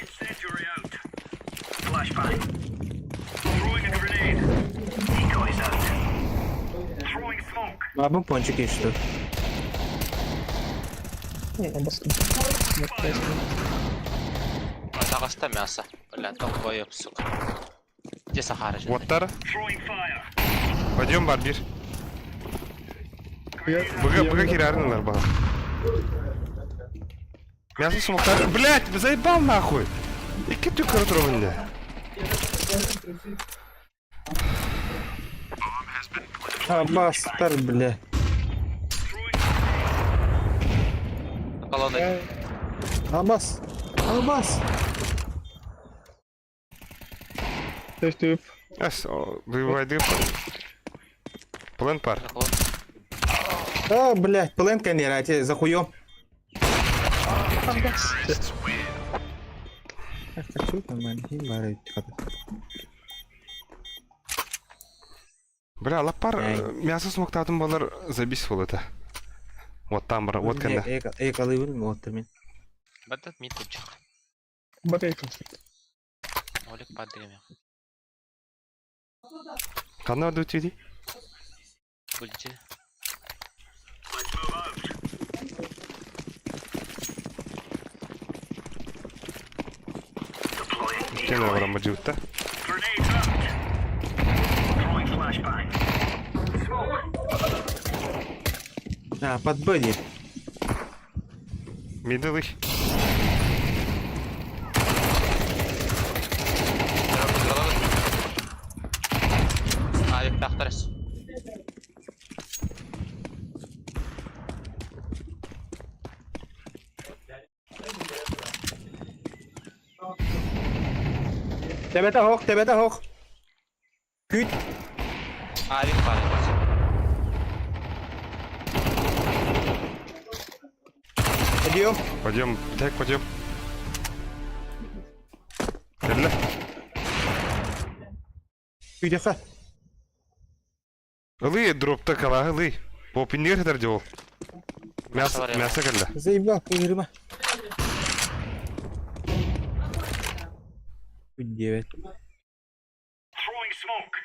Incendiary out. Flashbang. Throwing a grenade. Decoys out. Throwing smoke. Бабым пончик еще. Бастым. Таҕыста мясо. Бля, долбоёб, сука. Где Сахара? Уоттар. Throwing fire. Пойдем, барбир. Быга, быга кирарнылар бага. Мясо смоктар. Блять, заебал нахуй. Икки түк көрө. А, бастар, бля. Колонна. Абас. Абас. Төп. Ас, выбывай Плен пар. А, блядь, плен конера, а тебе за хуем. Хочу нормально, Бля, лапар мясо смоктатын болар забись бол это. Вот там бар, вот кенде. Эй, калыбын, вот мен. Бадат мид тучак. Батарейка. Олег падыгами. Кана дутиди? Бульджи. Кене барам жутта. Grenades out. Throwing flashbang. Smoke. А, под Б дейді. Мидл их. Авик тахтарыс. Тебете хок, тебете хок. Күт. Авик падает. Подъем. Пойдем, так, пойдем. Кэлле. Күтеха. Ылы дропта кала, ылы. Попинер хедер жол. Мясо, мясо кэлле. Заебал, күйірма. Күт девять. Throwing smoke.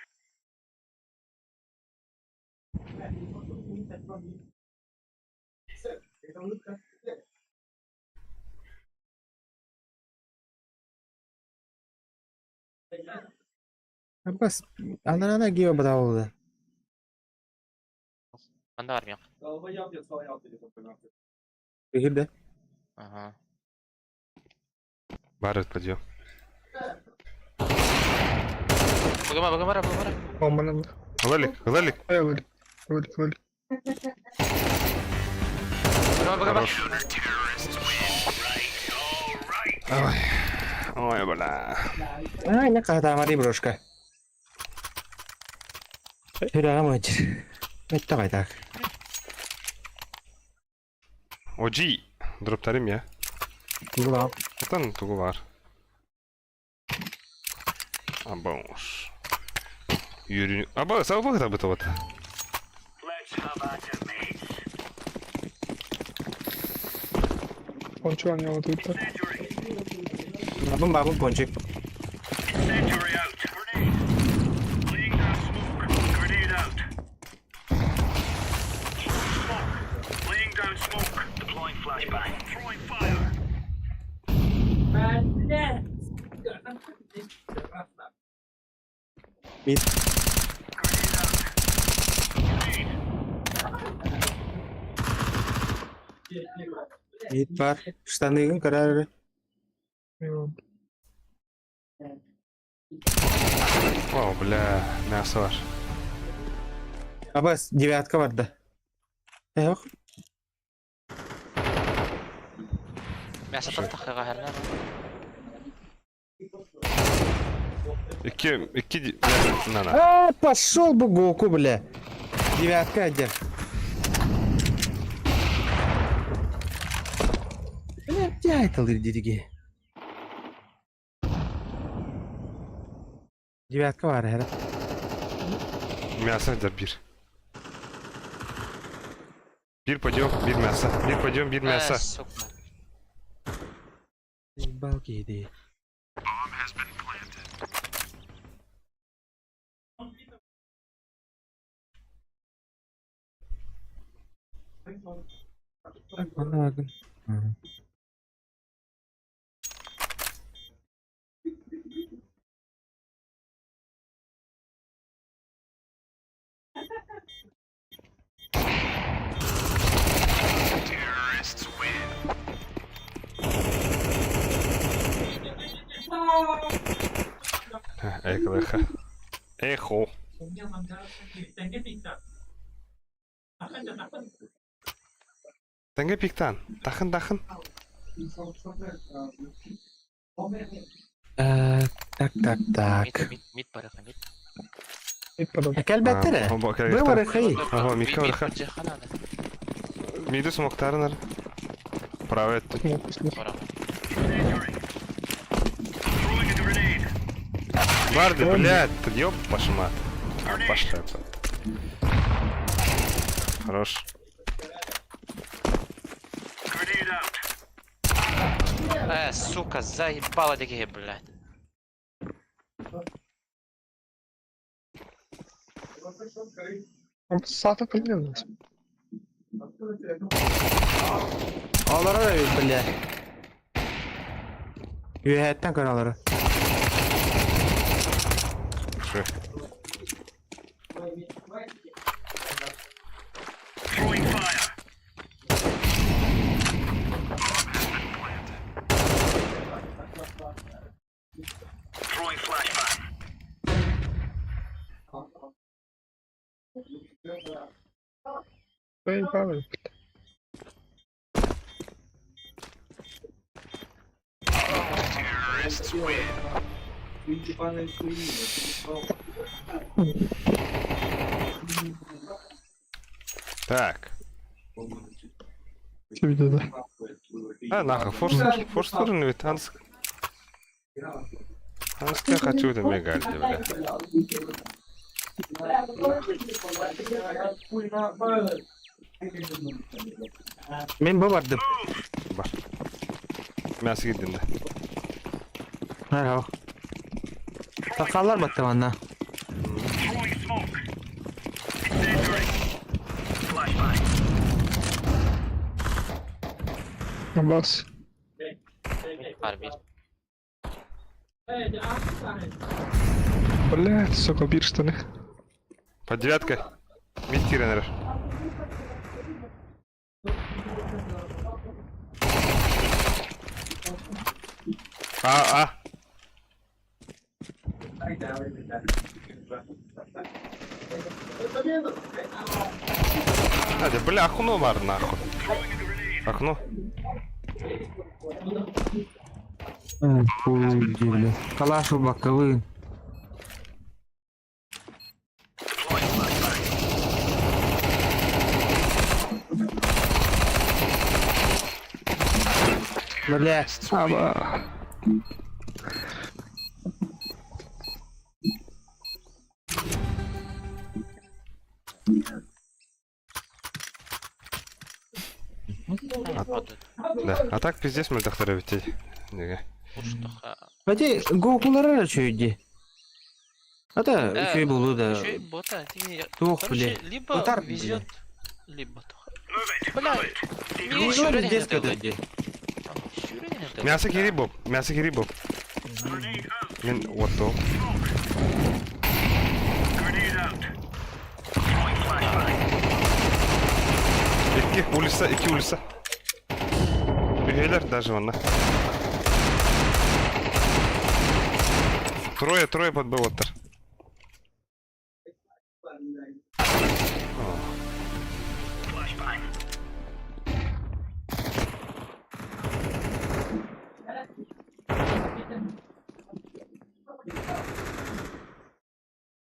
Абас, анарана гео браулы. Анда армия. Күгірді. Ага. Барыт пойдем. Быгыма, быгыма, быгыма. Оманын. Ылалик, ылалик. Ылалик. Ылалик, ылалик. Быгыма, быгыма. Хорош. Ой, ой, бля. А, не катамари брошка. Сүрэҕим ыалдьар. Өттө так. Оджи, дроптарым я. Тугу Отан тугу бар. Абауш. Юрий. Аба, сау быта вот. Пончик аня тут. Бабым бабым пончик. Mid. Mid бар. Штаныгын көрөр. О, бля, мясо бар. Абас, девятка бар да. Эх. Мясо тахтахыга хернер. Икки, икки, на, на. А, пошел бы Гоку, бля. Девятка один. Бля, где это лирдиги? Девятка бар, хера. Мясо да bir. Bir подъем, bir мясо. Bir подъем, bir мясо. Э, сука. Балки иди. Так, манна Эхо. Эхо. Тенге пиктан. Тахын, тахын. Так, так, так. Мид, мид, мид барыха, мид. Кәлбәттер. Бу барыхай. Ага, микка барыха. Миду смоктарынар. Правый Барды, блядь, ёб вашу мать. Пошла. Хорош. Э, сука, заебало такие, блядь. Сата поменялась. Алара да бля. Үһәттән көр алары. Шо? Заебало. Так. Тебе да. А, нахуй, форс, форс ведь Анск. Анска хочу это мегальди, бля. Мин бу бардым. Бар. Мясо кидим да. Ха. Такалар батты манна. Бас. Мид бар, мид. Блядь, сука, бир штаны. Под девяткой. Мид тиренер. А, а. А, да, бля, окно бар нахуй. Окно. Хуй, бля. Калаш ылбаккабын. Бля. Аба. Да. А так пиздец мөлтөхтөр эбит. Неге. Эти Гокулары үчүгэй. Ата үчүгэй буолуо да. Еще и бота. Туох Короче, бля. либо Утар, везет, бля. либо тух. Бля, Гокулар пиздец көтөдү. Мясо кири боб. Мясо кири боб. Мен оттоо. Икки улица, икки улица. Үһүөлэр даже онно. Трое, трое под Б оттар.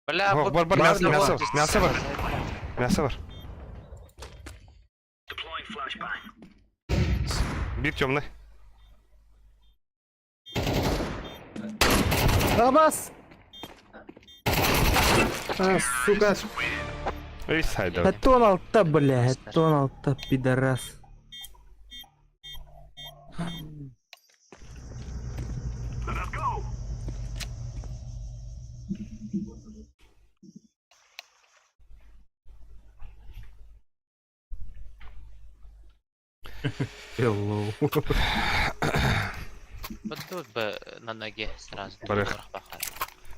Бля, Бар, бар, бар, мясо, мясо, мясо бар. Мясо бар. Биир темный. Абас! А, сука. Эй, сайда. Это алта, бля, это алта, пидорас. Hello. Вот бы на ноге сразу. Барых.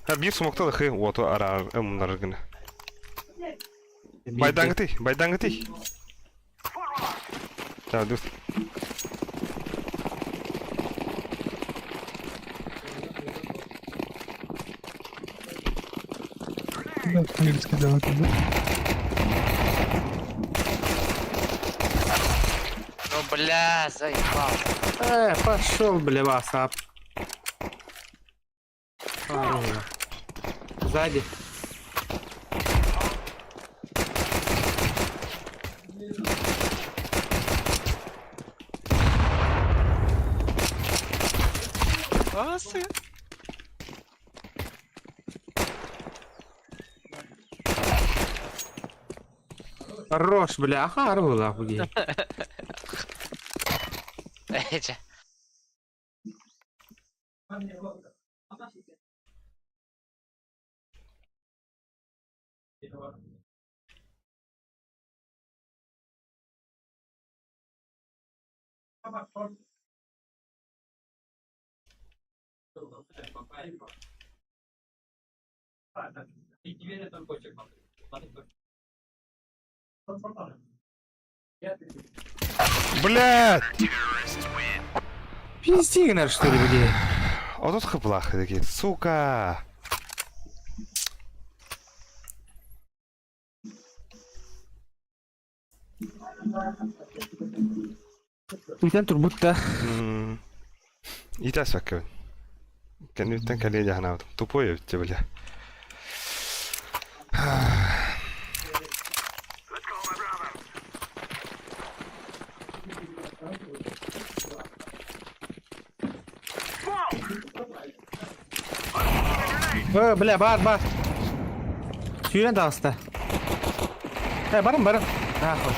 Ha биир смоктал хы уоту араар ымнар гына. Байдаңгытый, байдаңгытый. Так, дус. Да, английский давай, да? Ну бля, заебал. Пошел, бля, васап. Сзади. Асы. Хорош, бля, ага, арбула, охуеть. Эче. Блядь! Пизди, наверное, что ли, бля. А тут хыплах такие, сука! Үтэн турбут да. Итас баккабын. Кэнниттэн кэлиэ дьаһанаабытым. Тупой эбит бля. Бля, бар, бар. Сүүрэн таҕыста. Барым, барым. Нахуй.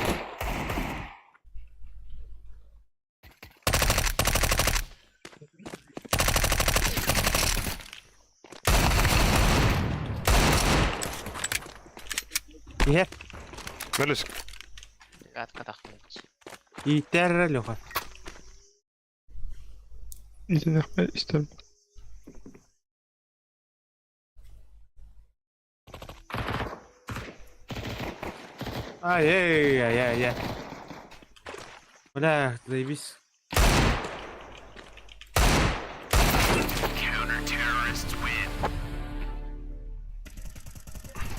Иһэр. Мөлүс. Атка тахмыт. Ииттэр Леха. Итинэхпэ истем. Ай, ай, ай, ай, ай. Бля, заебись.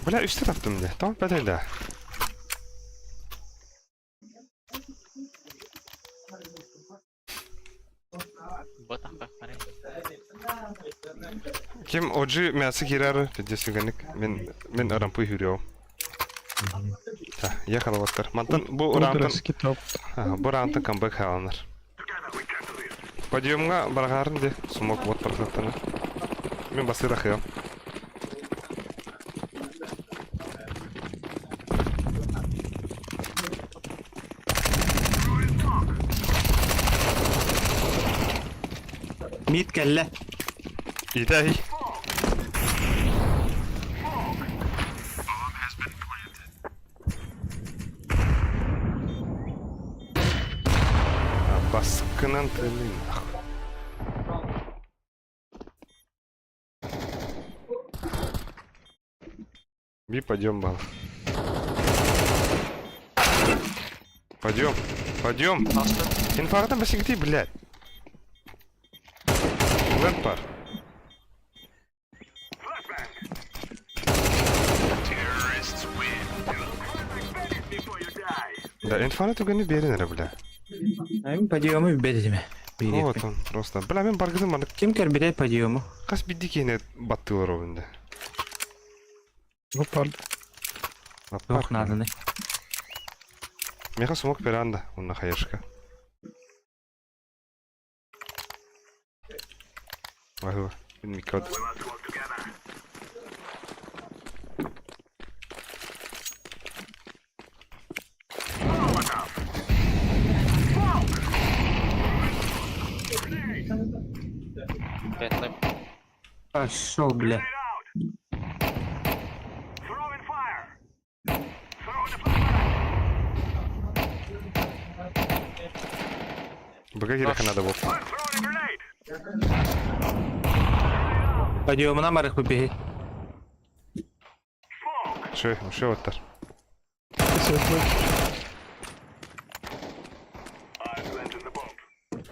Бля, үстэ таптым дии. Тоҕо бэтэй да. Бот ахпах. Ким оджи мясо кирары, пиздец үгэнник. Мин мин рампы хүрүөм. Я халаваттар. Мантан бу раундтан бу раундтан камбэк хааланар. Подъемҥа бараҕаарын де сумок вот барахсаттана. Мин басыра хыам. Мид кэллэ. Итэй. Баскынан тыынын нахуй. Би, пойдем, бал. Пойдем, пойдем. Инфарктом басигти, блядь. Лэмпар. Да, инфаны түгэни биэрин эрэ, бля. Мин подъему билбэт этим. Вот он, просто. Бля, мин баргытым маннык. Ким көрбүтэй подъему? Хас биирдии киһини баттыылар ол инде. Лапар. Лаппар. Туох нааданы. Миэхэ смок веранда, уонна хаешка. Аһыба, мин микрод. Пошел, бля. Быга кириэххэ наада буолла. Подъемына барых бу биһи. Үчүгэй, үчүгэй уоттар.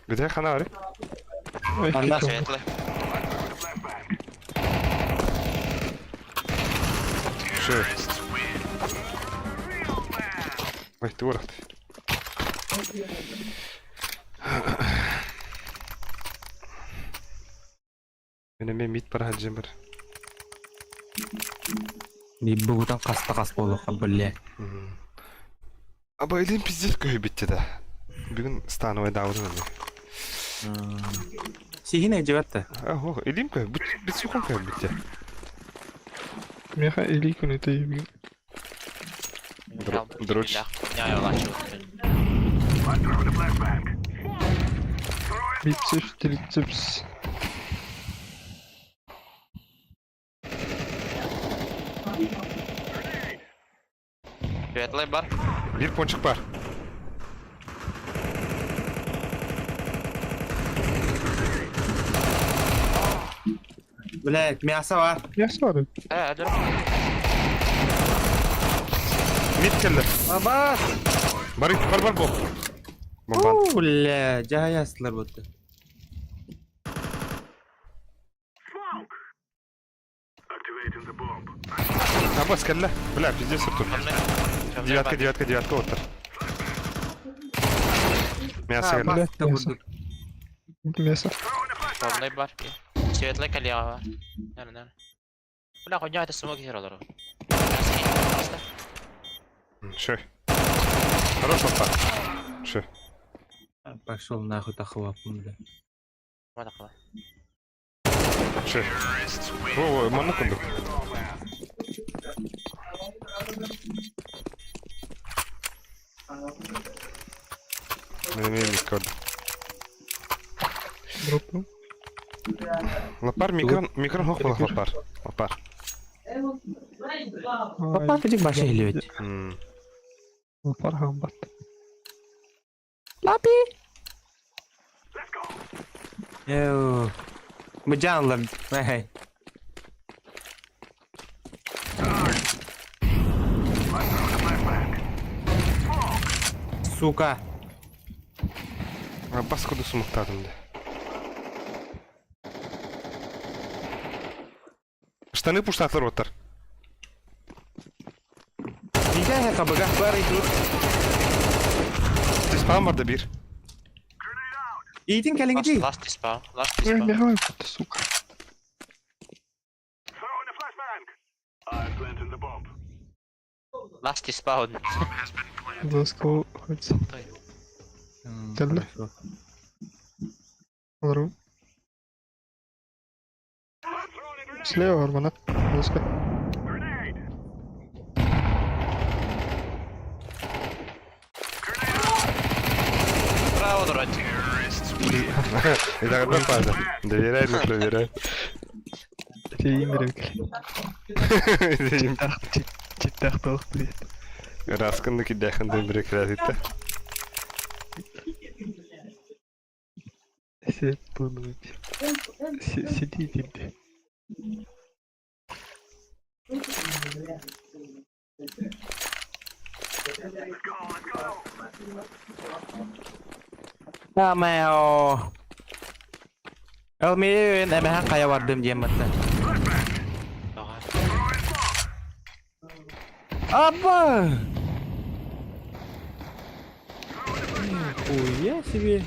Бүтэһик хана бары? Анда. Светлый. Үчүгэй. Ой, туох Мин эмиэ мид бара сылдьан бар. Бу хаста хас буолуохха бля. Аба илин пиздец көһүйбүттэ да. Бүгүн становой даабытын эмиэ. Сиһин эдьибэт да. Ох, илим көһ, бит сухом көһүйбүттэ. Миэхэ илии күнүтэ бүгүн. Дрочь. Бицепс, трицепс. Светлый бар. Биир пончик бар. Блядь, мясо бар. Мясо бар. Э, өлөр. Мид кэллэ. Абас! Бар, бар, бар, бо. Бомбан. Бля, дьаһайастылар буолла. Абас кэллэ. Бля, пиздец тут. Девятка, девятка, девятка оттар. Мясо кэллэ. Мясо. Мясо. Черный бар. Светлый коллега бар. Наверное, наверное. Бля, хуйня, это смог хералару. Шö. Хорош лапа. Шö. Пошел нахуй тахлап, бля. Шö. Во, во, манна курдук. Мен эмиэ микро. Дропнул. Лапар микрон, микрон хох буолах лапар. Лапар. Лапар кыдык баша илибит. Лапар хамбат. Лапи! Эу. Быдьаанлар, эй. Сука. Бас курдук сумуктаатым да. Штаны пуштаатылар уоттар. Нигә кабыга бар итү. Диспаун бар да биир. Итин кэлиҥҥи. Last spawn, last spawn. Ой, сука. Last spawn. Let's go. Кэллэ. Олору. Слева Армана. Близко. Браво, дурак. Это одна фаза. Доверяй, но проверяй. Тиийин Читтах тоох Раскынны киддээхэн дөмбүрэ кирэтиттэ. Сиди дибди. Мео. Эл мен эмэһэн хайа бардым диэн батта. Аба! Хуя себе.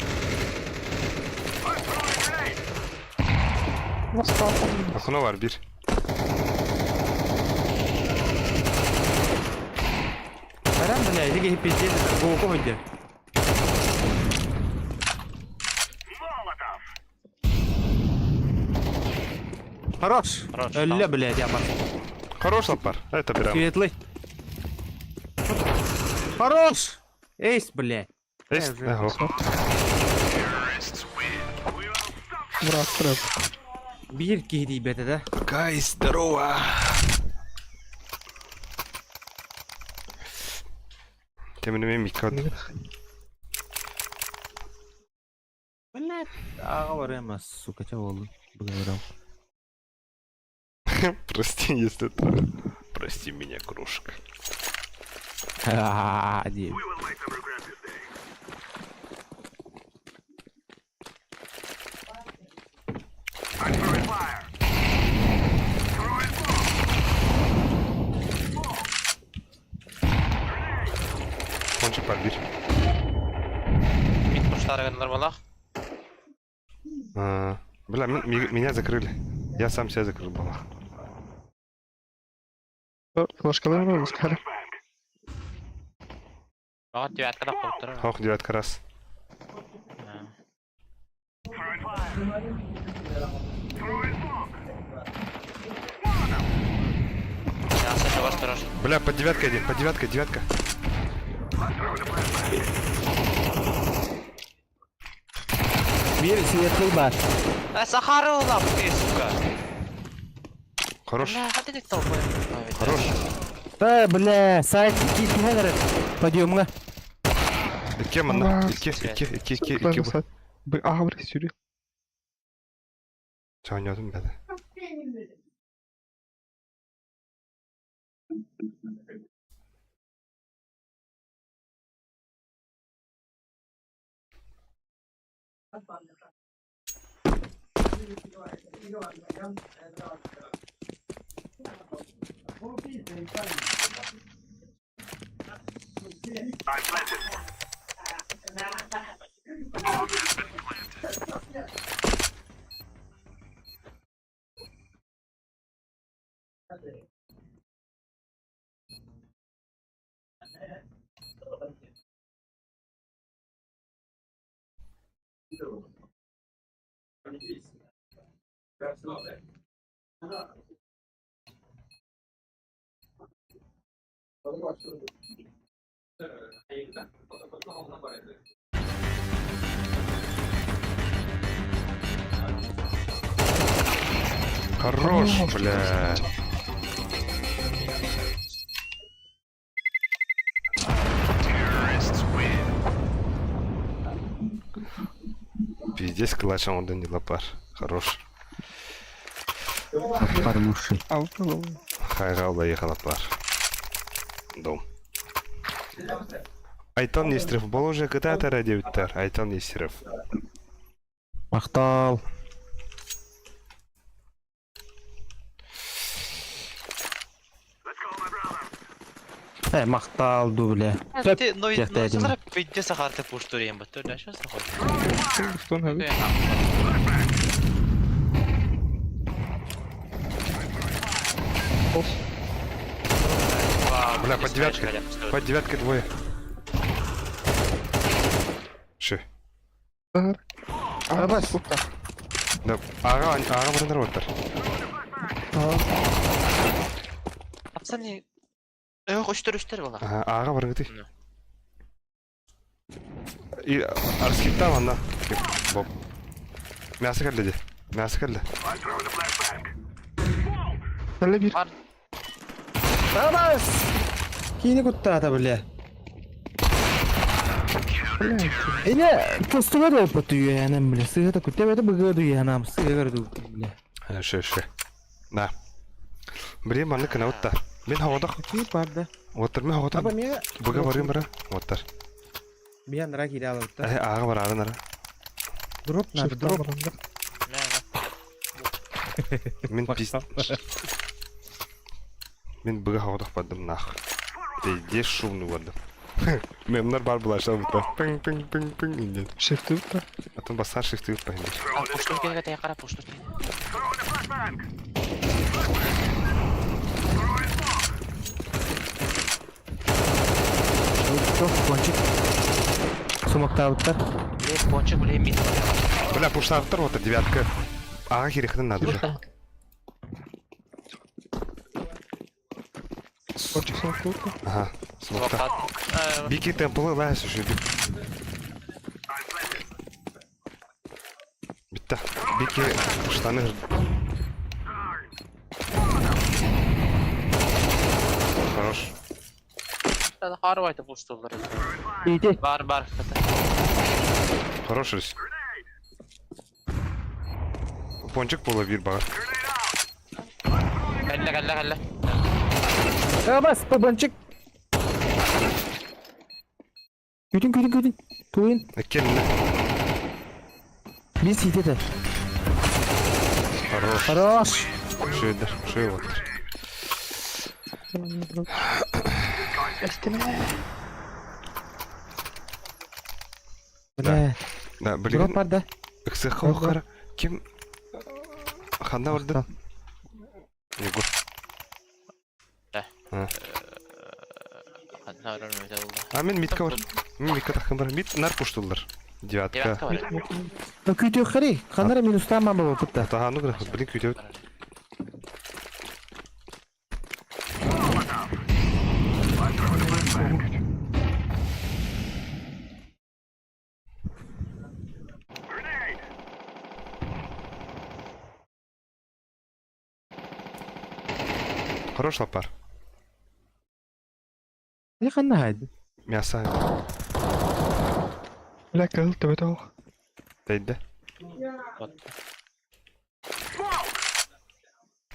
Окно var bir. Баран бля, иди пиздец, глубоко выйди. Хорош. Хорош. Өллө, блядь, я Хорош лапар. Это прям. Светлый. Хорош! Эйс, блядь. Эйс. Ага. Брат, брат. Биир киһи тиийбэтэ да. Guys, здорово. Темнеме микро. Блядь, аҕа барыма, сука, чэ буоллун. Бүгүн Прости, если это... Прости меня, крошка. Ди. Кончик бар бир. Мид пуштарыгын нормалах. А, Бля, меня закрыли. Я сам себя закрыл, балах. Флешкалар бар, Оскар. Ага, девятка да коптыр. Ох, девятка раз. Сейчас это осторожно. Бля, под девяткой один, под девяткой, девятка. Биир светлый бар. А, Сахару лап ты, сука. Хорош, Бля, а ты толпой. хорош. Э, бля, сайт киһи Подъемҥа. Икки манна, икки, икки, икки, икки, икки. Б аҕа сүрү. Чаанньотум бэдэ. Хорош, бля. Пиздец, клатч он не лапар. Хорош. Парнуши. Алты Хайгал ехал лапар. Дом. Айтал Нестеров. Был уже когда-то ради Айтал Нестеров. Махтал. Э, махтал, ду, бля. Ты, ну, Тех ну, тәдим. сразу пизде Сахар ты пуштурим, бат, да, что Сахар? Что надо? Бля, под девяткой. Под девяткой двое. Ши. Абас. Да, ага, ага, барындар оттар. Пацаны, Эх, үстер үстер була. Ага, ага барынгыты. И арскипта манна. Боб. Мясо кэллэ ди. Мясо кэллэ. Кэллэ биир. Абас! Киини куттаата бля. Эне тостуга да опыт үйәнем бля. Сыгата күтә бәте быгы дүйәнам. Сыгыр ду бля. Шö шö. На. Блин, манны кына утта. Мин хавадах. Кип барда. Оттар мин хавадах. Аба мега. Быга барым бара. Оттар. Биан нара кире алып Э, ага бар ага нара. Дроп надо, дроп. Мин пиз... Мин быга хавадах бардым нах. Пиздец шумный бардым. Мемнар бар була шал бутта. Пың пың пың пың инден. Шифти утта. Атын басар шифти утта инде. Пуштун кеге тая кара пуштун. Çok пончик. Сумактабыттар. Блин, пончик, блин, мид. Бля, пуштавтар вот девятка. Ага, хирехтен надо уже. Пончик смокты утта. Ага, смокта. Бики темплы лайс уже. Битта. Бики штаны. Хорош. Харвайты пуштулар. Иди. Бар, бар. Хорош рис. Пончик була бир бар. Кэллэ, кэллэ, кэллэ. Абас, пончик. Күтүн, күтүн, күтүн. Туин. Келне. Бир ситете. Хорош. Хорош. Шөйдер, шөй оттар. Бля. Да, блин. Дроп бар да. Ыксыха охара. Ким ханна орды? Егор. Да. А. А мен митка бар. Мен митка тахым бар. Мит нар пуштулар. Девятка. Да күтү хари. Ханара минустан мама болуп та. Таха ну гына, блин күтө. Хорош лапар. Не ханна хайды. Мясо. Бля, кыл төбөтө ох. Тейде.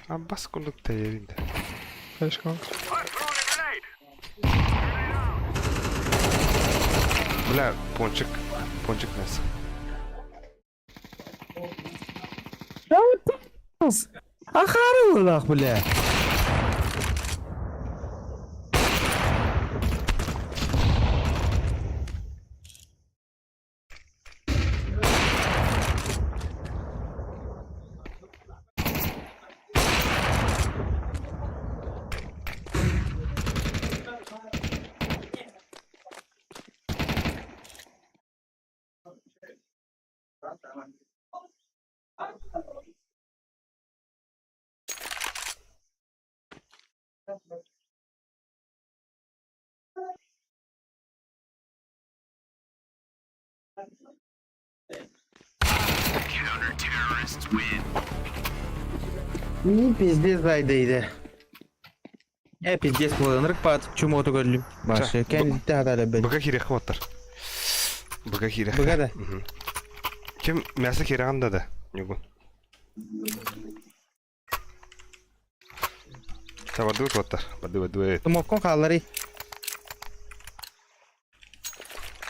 Аббас кулук тейеринде. Слишком. Бля, пончик. Пончик мясо. Ахары улах, бля. Не пиздец зайдейdi. Э, пиздец боланырык пат чумоту көрдүм. Башы, кенди хатары бен. Быга хире хваттар. Быга хире. Быга да. Ким мясо хире анда да? Нюгу. Та барды хваттар. Барды барды. Тумоккон хаалары.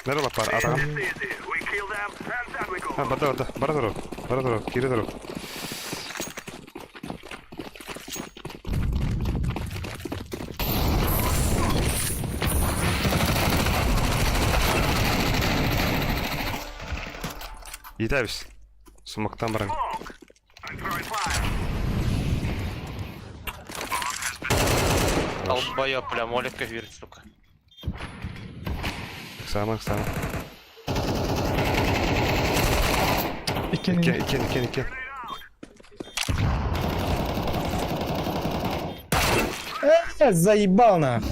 Нere лапар атам. А, барды барды. Бара туру. Бара туру. Кире туру. Итәбез. Сумактан барам. Долбоёб, бля, молик көһүүр, сука. Ыксаама, ыксаама. Икки Икки, икки, икки, икки. Э, заебал нах.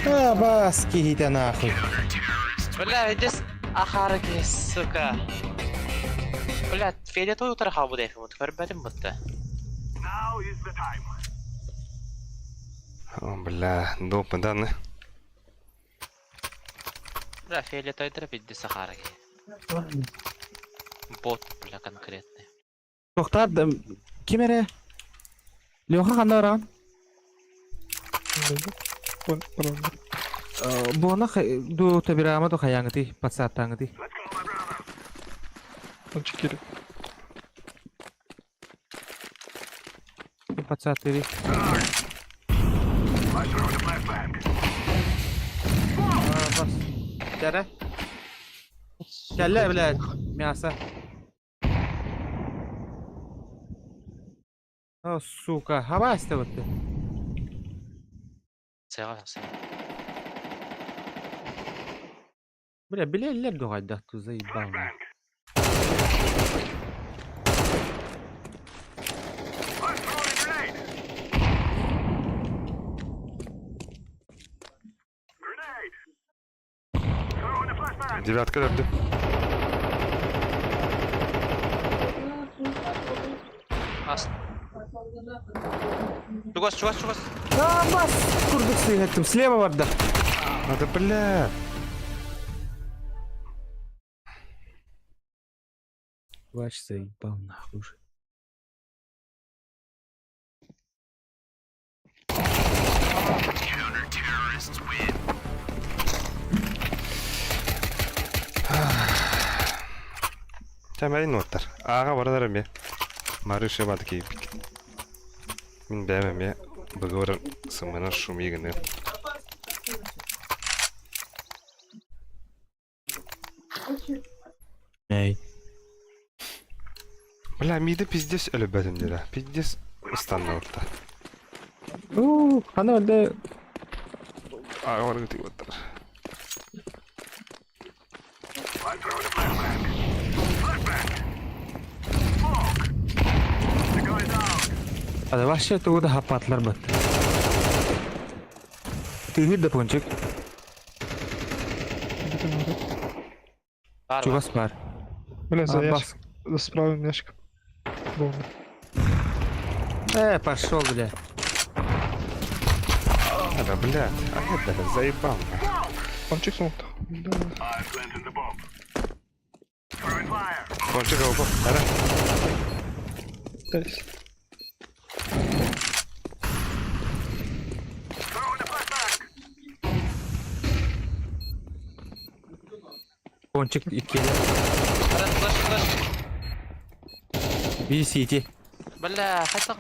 А, бас киһитэ нахуй. Бля, здесь ахарки, сука. Бля, Федя той утары хаалбыт эфимут, көрбөтүм бутта. О, бля, доп, данные. Бля, Федя той бидди сахарки. Бот, бля, конкретный. Тохтар ким эрэ? Леха ханна бараҕын? Буона ду табирама ду хаяҥытый, подсааттааҥытый. Ончик Подсааттыырый. Бас. Кэрэ. Кэллэ, блядь, мясо. О, сука, хабаста вот ты. Сыаҕа сыаҕа. Бля, билэллэр дуҕайдах ту заебал. Девятка дөрдү. Ас. Чугас, чугас, чугас. А, бас! Курдук сыһыттым. Слева барда. Надо, бля. Ваш заебал нахуй уже. Тэмэйин уоттар. Ааҕа баралар эмиэ. Марыша бады киирбит. Мин бэйэм эмиэ быгы баран сымманан шумии гыныам. Эй. Бля, мида пиздец өлөбөтүм деді. Пиздец ыстанна орта. Уу, хана өлдө. Ааҕа баран тиги уоттар. Hadi вообще тугу да хаппатлар бат. Тыһыр да пончик. Бар, бар. Чугас бар. Бля, за А, ящик. За с правым ящиком. Бомба. Э, пошел, бля. Да, блядь. А это, заебал. Пончик смог-то. Да. Пончик оба. Ара. Дальше. Пончик иккиэлэ. Флеш, флеш, флеш. Висите. Бля, хайдах.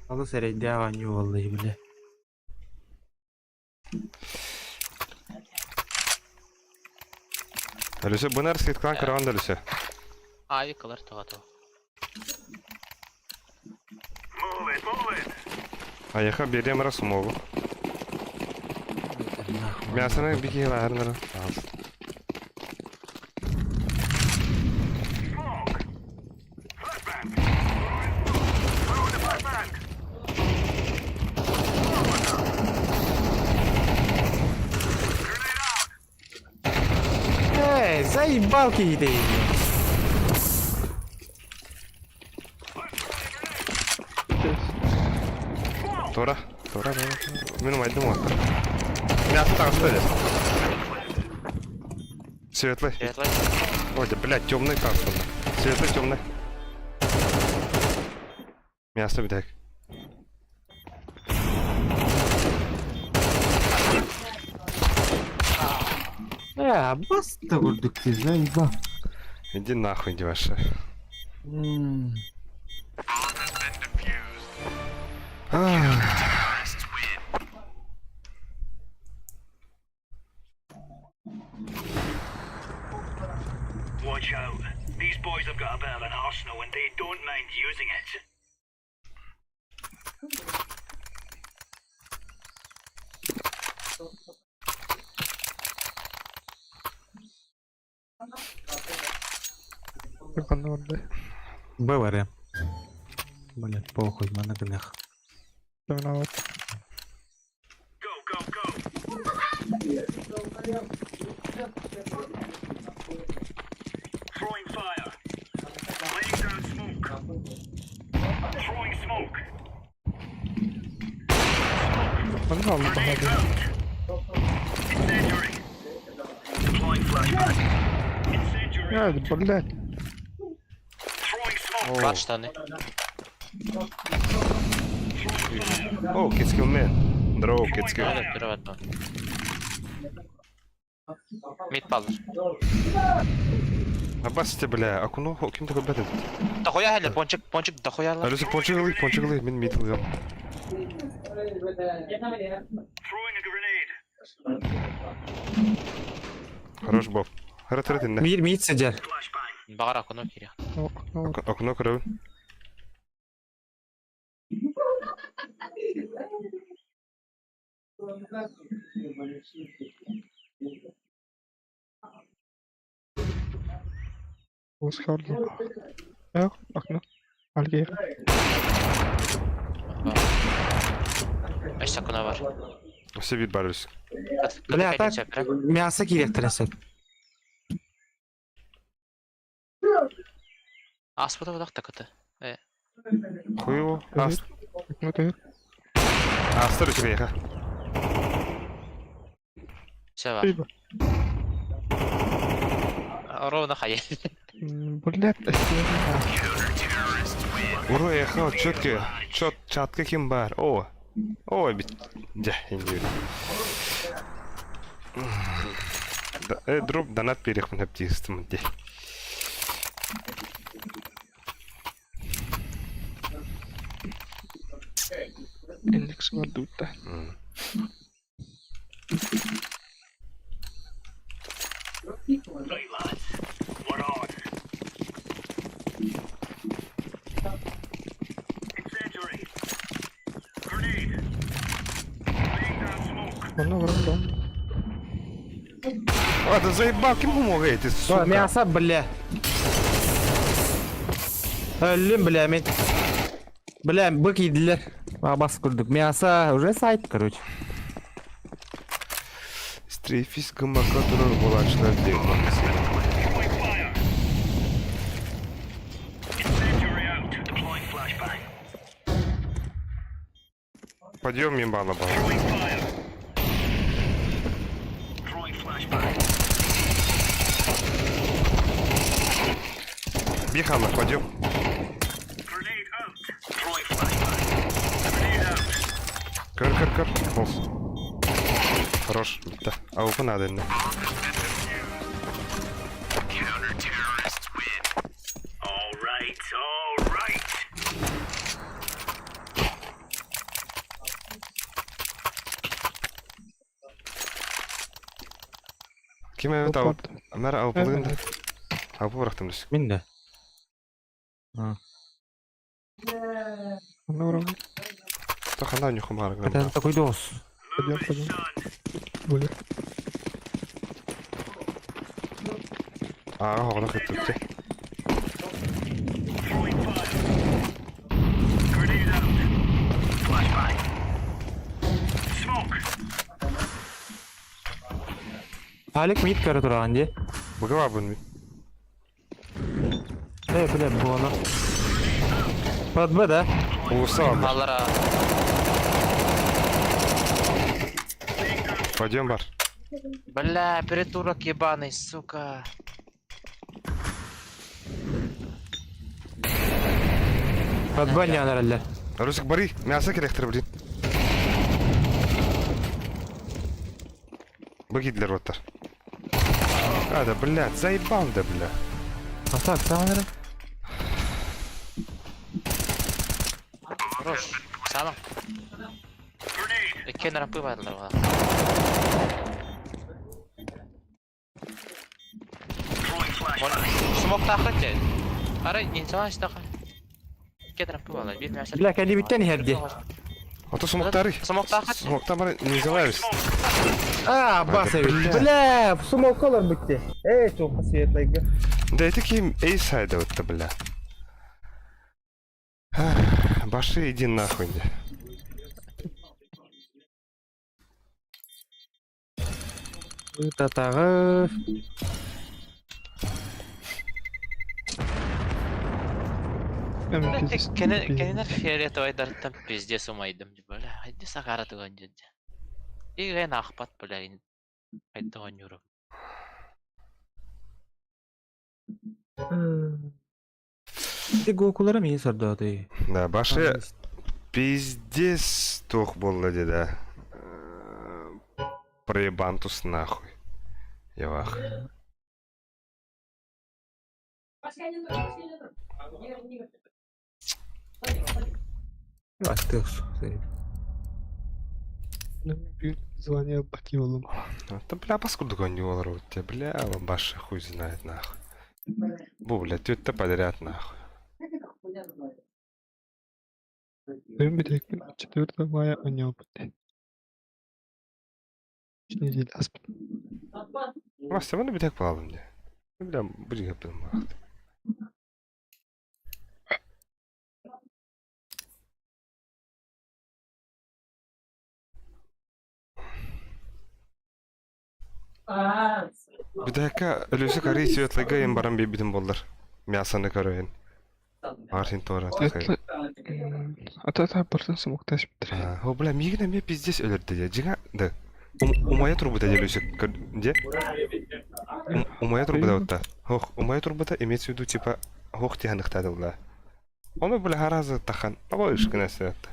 Алыс эрэйдээх оонньуу буолла бля. Өлүсө бунар сыткан кыраган да өлүсө. Ай, кылар туға туға. Аяха берем раз смогу. Мясоны бики ларнер. Эй, заебал киһитэ. Тора, тора, тора. Мин майдым уоттар. Мясо таҕыста дес. Светлый. Светлый. Ой, да, блядь, темный таҕыста. Светлый, темный. Мясо бүтэк. Э, баста курдук ты, заеба. Иди нахуй, Диваша. Watch out. These boys have got a bit of an arsenal and they don't mind using it. Ханна барда? Б барыам. Блядь, похуй, манна гыныах. Тонават. Go, go, go. Throwing fire. Laying down smoke. Throwing smoke. Манна алла Grenade баҕа out. Incendiary. Deploying flashbang. Incendiary. Я, блядь. Throwing smoke. Бар штаны. О, Кицкил мен. Здорово, Кицкил. Өліп тұрып атма. Мид балыр. Абасте, бля, окно, ким такой бэтет? Дохуя хәле, пончик, пончик, дохуя ла. Алюсик, пончик ылый, пончик ылый, мин мид ылыам. Throwing a grenade. Хорош, Боб. Харат харат инне. Мир мид сидер. Flashbang. Бағар окно кире. Окно көрөбүн. Ускордum. Yok, окно. Алгер. Үш окно бар. Все бит бар Алюсик. Бля, так мясо кириэхтэрин сөп. Аспыда бұдақ та кыты. Хуево. Ас. Окно төр. Астыр үчүгэй Все бар. Спасибо. Ровно хай. Блядь, Ура, эхо, четко, чет, чатка ким бар. О, о, бит, дя, инди. Э, дроп донат перех мен хаптистым де. Индекс бар дутта. Right, lads. We're on. Incendiary. Grenade. Laying down smoke. Онно баран А, да заебал, ким помогает, ты, сука. Мясо, бля. Өллүм, бля, мен. Бля, бык идлер. Бас курдук. Мясо уже сайт, короче. Стрейфис гымака турар болачылар деп Throwing fire. Incendiary out. Deploying flashbang. Подъем ебало бал. Throwing fire. Throwing flashbang. Бихала, подъем. Grenade out. Throwing flashbang. Grenade out. Көр, көр, көр. Болс. Хорош, битте. Ауфы надо инне. All right, all right. Ким эбит ауп? Мэр аупылыгын да. Аупы бырактым дес. Мин да. Онно баран. То хана нюхум Это харган. такой дос. Пойдем, пойдем. Были. Аа, хоголох хэттүтэ. Throwing fire. Grenade out. Flashbang. Smoke. Алик мид көрө тураган ди. Бугава бун. Э, бля, буону. Под Б, да? Улуса бар. Баллара. Подъем бар. Бля, придурок ебаный, сука. Под Б не анараллар. Русик бары, мясо керектир блин. Бу кидлер оттар. А, да, блядь, заебал, да, бля. А так, саҥа эрэ. Хорош. Салам. Иккиэн рампы бааллар буолла. Смоктаахха дьэ. Арай инсалаан истэххэ. Иккиэн рампы бааллар. Биир мясо. Бля, кэлибиттэн иһэр дии. А то смоктары. Смоктаахха. Смоктамары не залаюсь. А, бас эбит. Бля, смокалар битти. Эй, туохха светлайга. Да это ким эйс хайда бля. Баши, иди нахуй. Да. Татаҕы. Кэнинер фиолетовайдарыттан пиздец умайдым. Бля, хайды сахара туган дьэ. Игрен ахпат, бля, хайды оонньуурум. Ти Гокулара миин сордоотуй. Да, баши пиздец туох буолла дии да. Проебантус нахуй. Явах. Аттыах. Звание бакиолум. Да бля, паскуду оонньуу те, бля, баша хуй знает нахуй. Бу, бля, түттэ подряд нахуй. Дым битекпин 4 мая оонньообут. Үс неделя аспыт. Вася, маны бүтэк буолалым дии. Бля, бу гэппин баахт. Бүтэккэ өлүсүк арый светлыга ен баран биэрбитим буоллар. Мясоны көрөйүн. Мартин Тора такой. Ата бартын смокташ битир. О, бля, миигин эмиэ пиздец өлөрдө дии. Дьиҥэ, да. Умайа турбута диэ өлүсүк. Дьэ? Умайа турбута утта. Ох, умайа турбута имеется в виду типа ох тиһаныхтаатылла. Ону бля харазы тахан. Аба ышкына сыатта.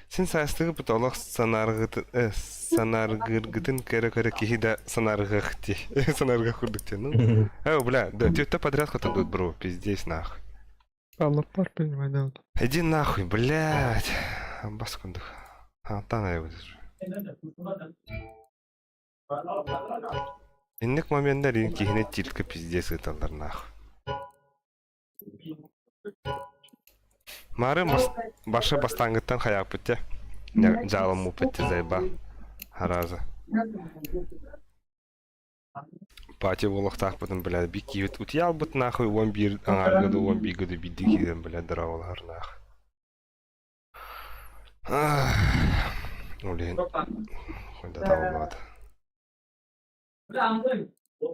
Син саастыгы бут олох санааргытын э, санааргыргытын көрө-көрө киһи да санааргых дии. Санааргых курдук дии. Ну, э, бля, да, тетя подряд хотон бро, пиздец нахуй. Аллаппар принимай да. Иди нахуй, блядь. Бас курдук. Антан айбыт. Инник моменттар ин киһини тильтка пиздец ыталлар нахуй. Мары башы бастаңгыттан хаяппыт те. Жалым уппыт те зайба. Хараза. Пати буолуохтаахпытын, блядь, би киһит утуйалбыт нахуй 11 аҥаарга да 11 да биирдэ киирэн, блядь, дорооболоһор нахуй. Ол иһин хойда табыллыбата.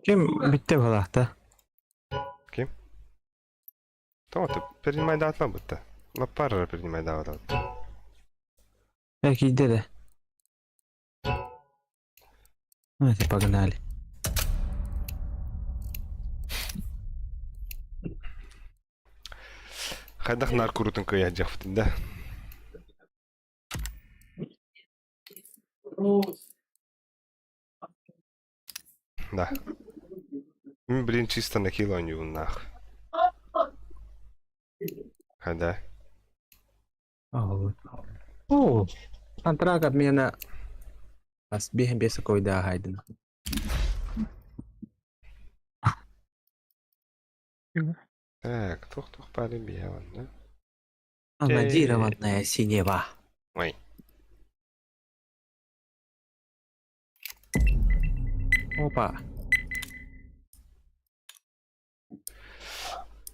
Ким бүттэ балаахта? Ким? Тоҕо принимайдаатла бытта. Лаппар принимайдаабата. Э, киирдэ да. Давайте погнали. Хайдах наар курутун кыайа дьахпытын да. Да. Блин, чисто на кило оонньуубун нах. Хайда. О, контракт обмена с беhem бес койда хайдын. Так, туох-туох баарын биһэҕин да? Анодированная синева. Ой. Опа.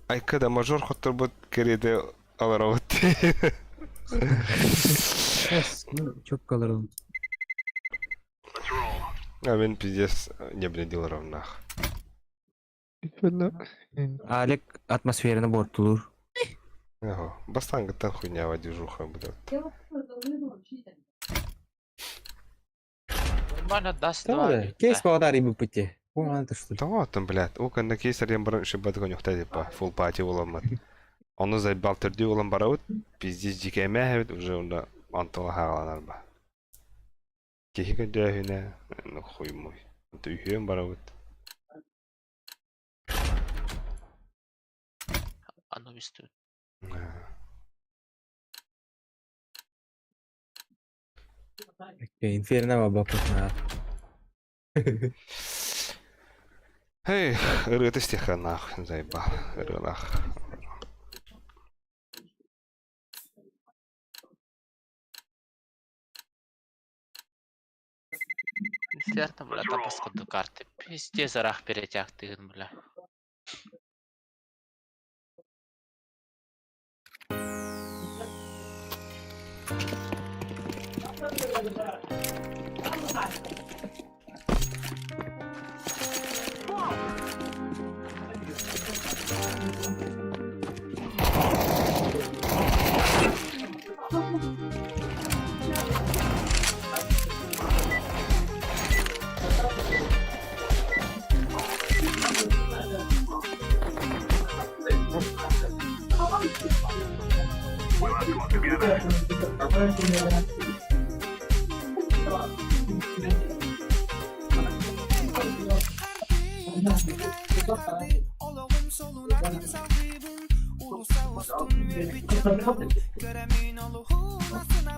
Айка да мажор хотторбут кэриэтэ олоробут. Чөп каларым. А мин пиздец не блядил равнах. Алек атмосфераны бортулур. Ага, бастаҥҥыттан хуйнява движуха будет. Нормально даст два. Кейс паҕатар ибиппите. Бу что ли? Да там, блядь, ол кэннэ кейс арыйан баран үчүбэт гонюхта типа, full party буоламмыт. Ону заебал төрдүү буолан барабыт, пиздец дьикээмээһэбит уже онно онтуга хааланар ба. Киһи көрдөөһүнэ, ну хуй мой. Онто үһүөн барабыт. Анубис тут. Инферно бабапытна. Эй, ырыата истиэххэ нахуй, заебал. Ырыалаах. Инферно, бля, там паскуду карты. Пиздец, арах перетяг тыгын, бля.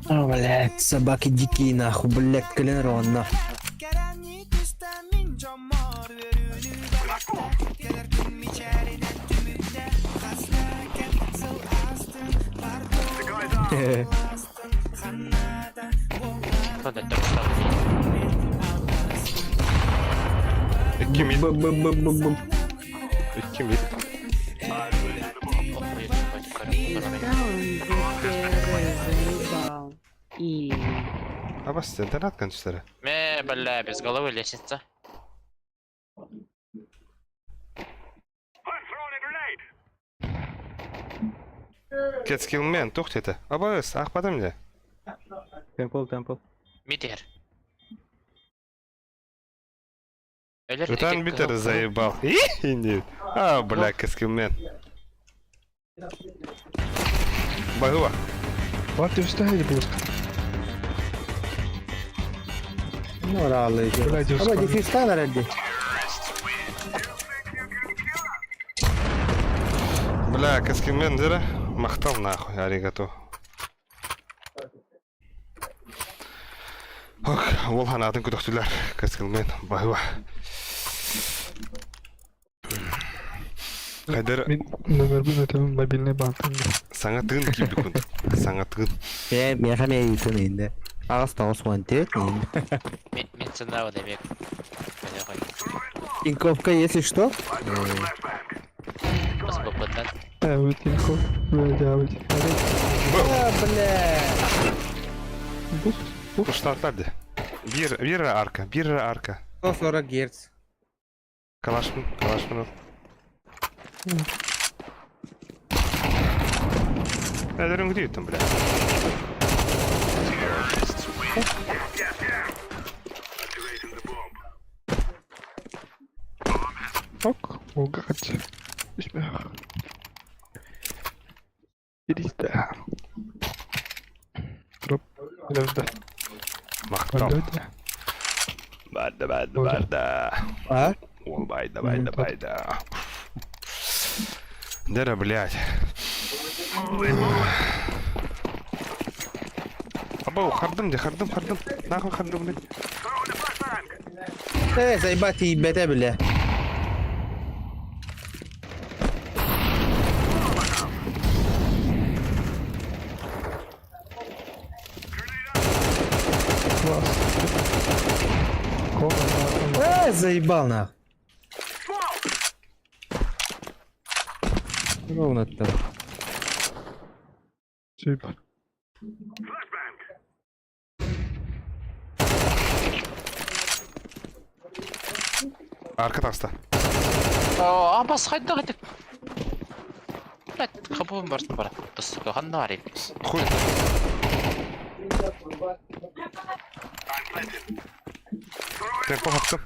А, блядь, собаки дикие нахуй, блядь, клин нахуй. Кто да так стал? Икки мид. Б-б-б-б-б. Икки мид. Ой, ебать, Заебал. И... Абас, интернет кончтары. Ме, бля, без головы лестница. Кетскилмен, тух это. Абас, ахпатым де. Темпл, темпл. Мидер. Өлөр Ытан битер заебал. Инди. А, бля, кетскилмен. Багыва. Вот ты встали будет. Ну, ралы. Блядь, Аба, дефистан ради. Бля, кетскилмен дера. Махтал нахуй, аригато. Ох, ол ханатын күтөхтүлэр. Кетскилмен, багыва. Хайдар Мин номер бин өтөмүн мобильный банктын. саңа тыын кийбик күн. Саңа тыын. Мен мен хаме итин инде. Ағас тауыс ван тет инде. Мен, мен цена вот эмек. Тиньковка, если что. Бас бапытан. Э, вот Тинькофф, блядь, а вот. А, бля. Куштатлар де. Бир, бир арка, бир арка. 140 герц. Калашмын, калашмын. Нәдерін күтейттім, бля. Ок, угать. Успех. 300. Троп. Подожди. Мақтал. Подожди. Барды, барды, барды. А? Ол байда, байда, байда. Дера, блядь. Абау, хардым де, хардым, хардым. Нахуй хардым, блядь. Э, заебать ебете, бля. Э, заебал нах. Ровно там. Супер. Арка таста. О, абас хайда хайтык. Блядь, хабуым бартын барат. Сука, ханна барайм. Хуй. Темпо хаптым.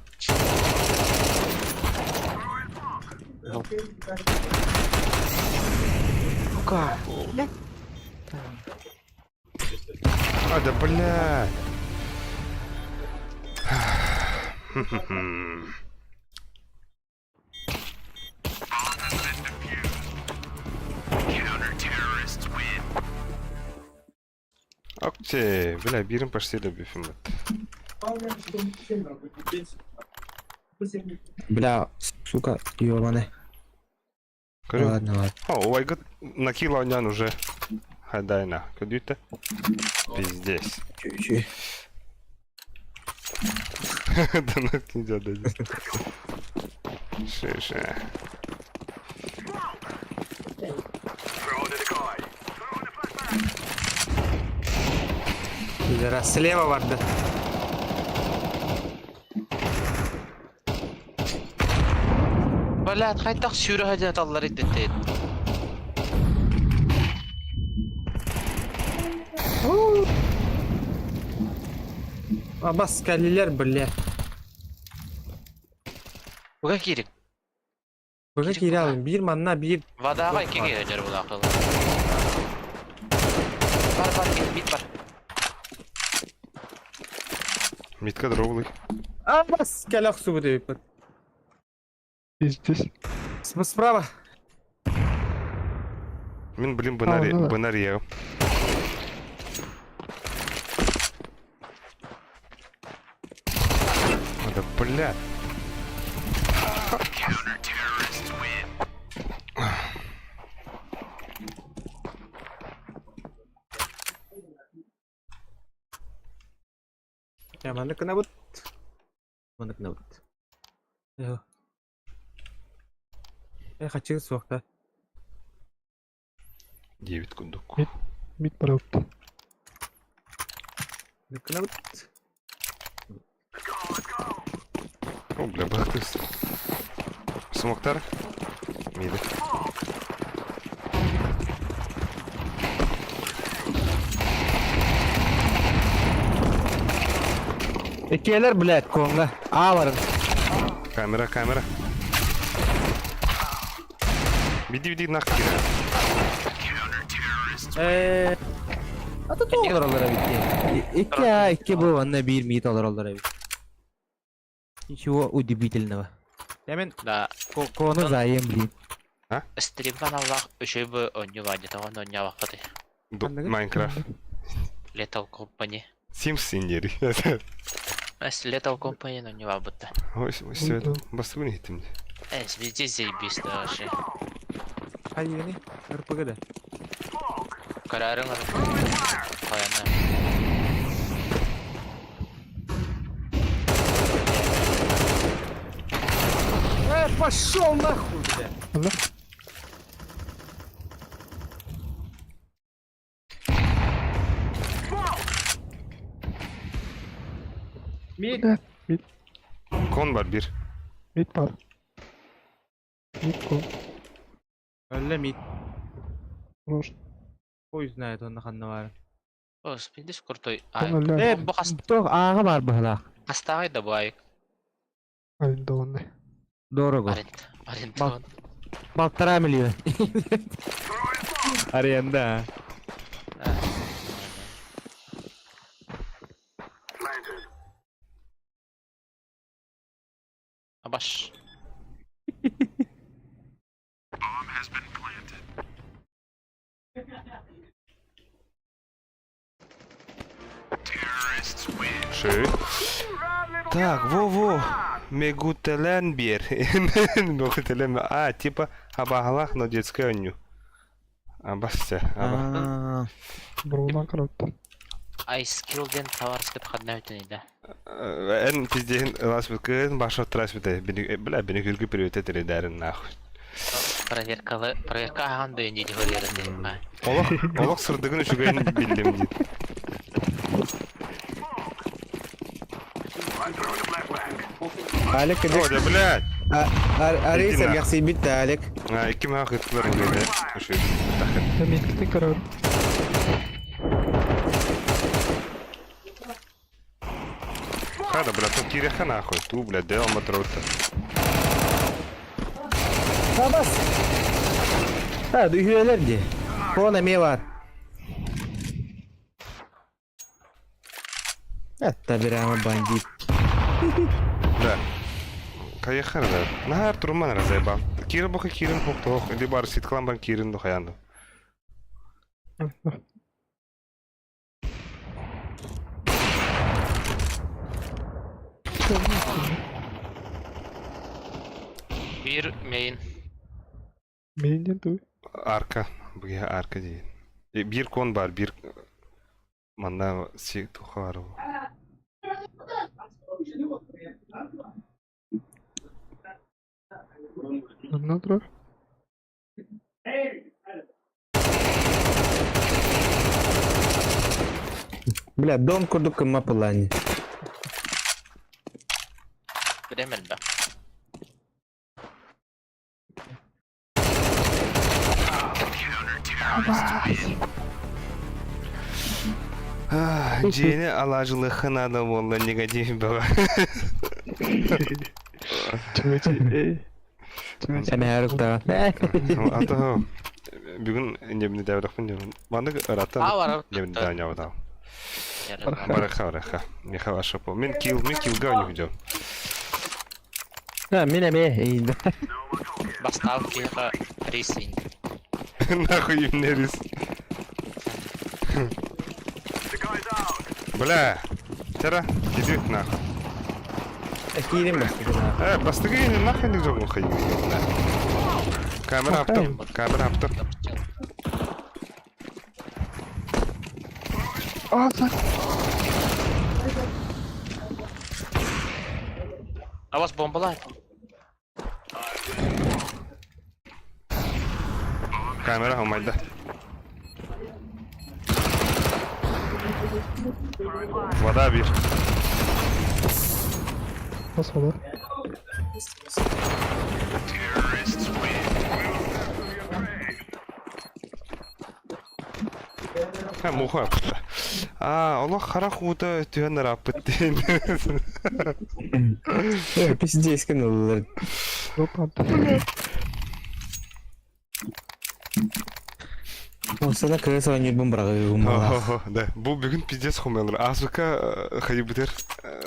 Сука. Блядь. А, да, блядь. Окей, бля, бирин почти добивим. Бля, сука, ёбаный. Ладно, ладно. О, убайгыт накил оонньоон уже. Хайдайна. Көдүүтэ. Пиздец. Чү-чү. Да нельзя дать. Шише. Пидорас, слева барда. Блядь, хайдах сүүрэ сылдьан таллар идэтин. Абас кэллилэр, бля. Буга киирик. Быга киирэ алын. Биир манна, биир... Водаға икки киирэ булаахыл. Бар бар бит бит бар. Митка дроблый. Абас кэлэ охсубут эбиппит. Пиздец. Справа. Мин, блин, бынари, А, ну да. бынарья. Да, бля. Я маннык гынабыт. Маннык гынабыт. Э. Э, хачыгы суох да. 9 кундук. Мид барабыт. Маннык гынабыт. О, бля, бахтыс. Смоктар. Миды. Иккиэлэр, блядь, конга. А барın. Камера, камера. Биди, биди, нах кире. Э, Ата тоҕо олороллор эбит дии. Икки А, икки Б, уонна биир мид олороллор эбит. Ничего удивительного. Мен Да. Кону заем, блин. Стримка аналлаах үчүгэй бу оонньуу баанньа тоҕо оонньообоххутуй? Майнкрафт. Lethal Company. Sims индери. Эс Lethal Company оонньообута. Ой, все, басыбын иһиттим. Эс везде заебись да вообще. Хайыны, РПГ да. Карарың Хайана. Э, пошел нахуй, бля. Мид. Мид. Кон бар бир. Мид бар. Мид кон. Өллө мид. Может. Хуй знает, он ханна бар. О, спиндис крутой. Он өллө. Э, Бу хас туох ааҕа бар быһылаах. хастааҕай да бу айык. Арендованный. Дорого. Арент. Арендован. Полтора миллиона. Аренда. Абаш. Ши. Так, во-во. Мегутелен бер. Мегутелен. А, типа абагалах, но детская оню. Абасся. Аба. Броудан карабыт. Ice Kill ден товарскыт хадна өтүнүй да. Эн пиздехин ласпыт баша траспыт. Бля, бини күлгү привет этери дәрин нахуй. Проверкалы, проверка ахан да инди дихорьер Олох, олох сырдыгын үчүгейин билдим дейт. Алек, О, да, блядь. Арей Иди нахуй. сэргэхсийбит да, Алек. А, икки мага кыттылар ингеде. Үчү. Мидкитин карабыт. Хада, бля, то киреха нахуй. Ту, бля, дел матрота. Абас. А, үһүөлэр дии. Кон эмиэ бар. Это прямо бандит. Да. Каяхар да. Нахар турман разайба. Кирин боха кирин хоктох. Или бар ситклан бан кирин дохаянду. Биир main. Main диэн тугуй? Арка. Быһа арка диэн. Биир кон бар, биир манна си туха бар. Онно турар. Бля, дом курдук кымма плане. Билем элбэх. Дьиэни алаажылыахха наада буолла негатив бөҕө. Эмэһэр уктаҕа. Ата бүгүн небни дәбрәхпин дебин. Маннык ыраттан небни даанябатам. Бараха бараха. Миха ашапо. Мен кил, мен килга ойнук жол. Мин эмиэ иинде. Бастаал киһиэхэ рис иинде. Нахуй им не рис. Бля. Тара, иди нахуй. Киирим бастыгы. Э, бастыгы нахуй не жол хай. Камера аптым, камера аптым. А, так. А вас бомбалай. Камера умайда. Вода бир. Бас вода. Ха, муха. А, олох харах уута түһэн ырааппыт диэн. Э, пиздец кыналлар. Осана кырыс оонньуурбун быраҕыгым Хо-хо, да. Бу бүгүн пиздец хомуйалар. Азбука хайыбытыр,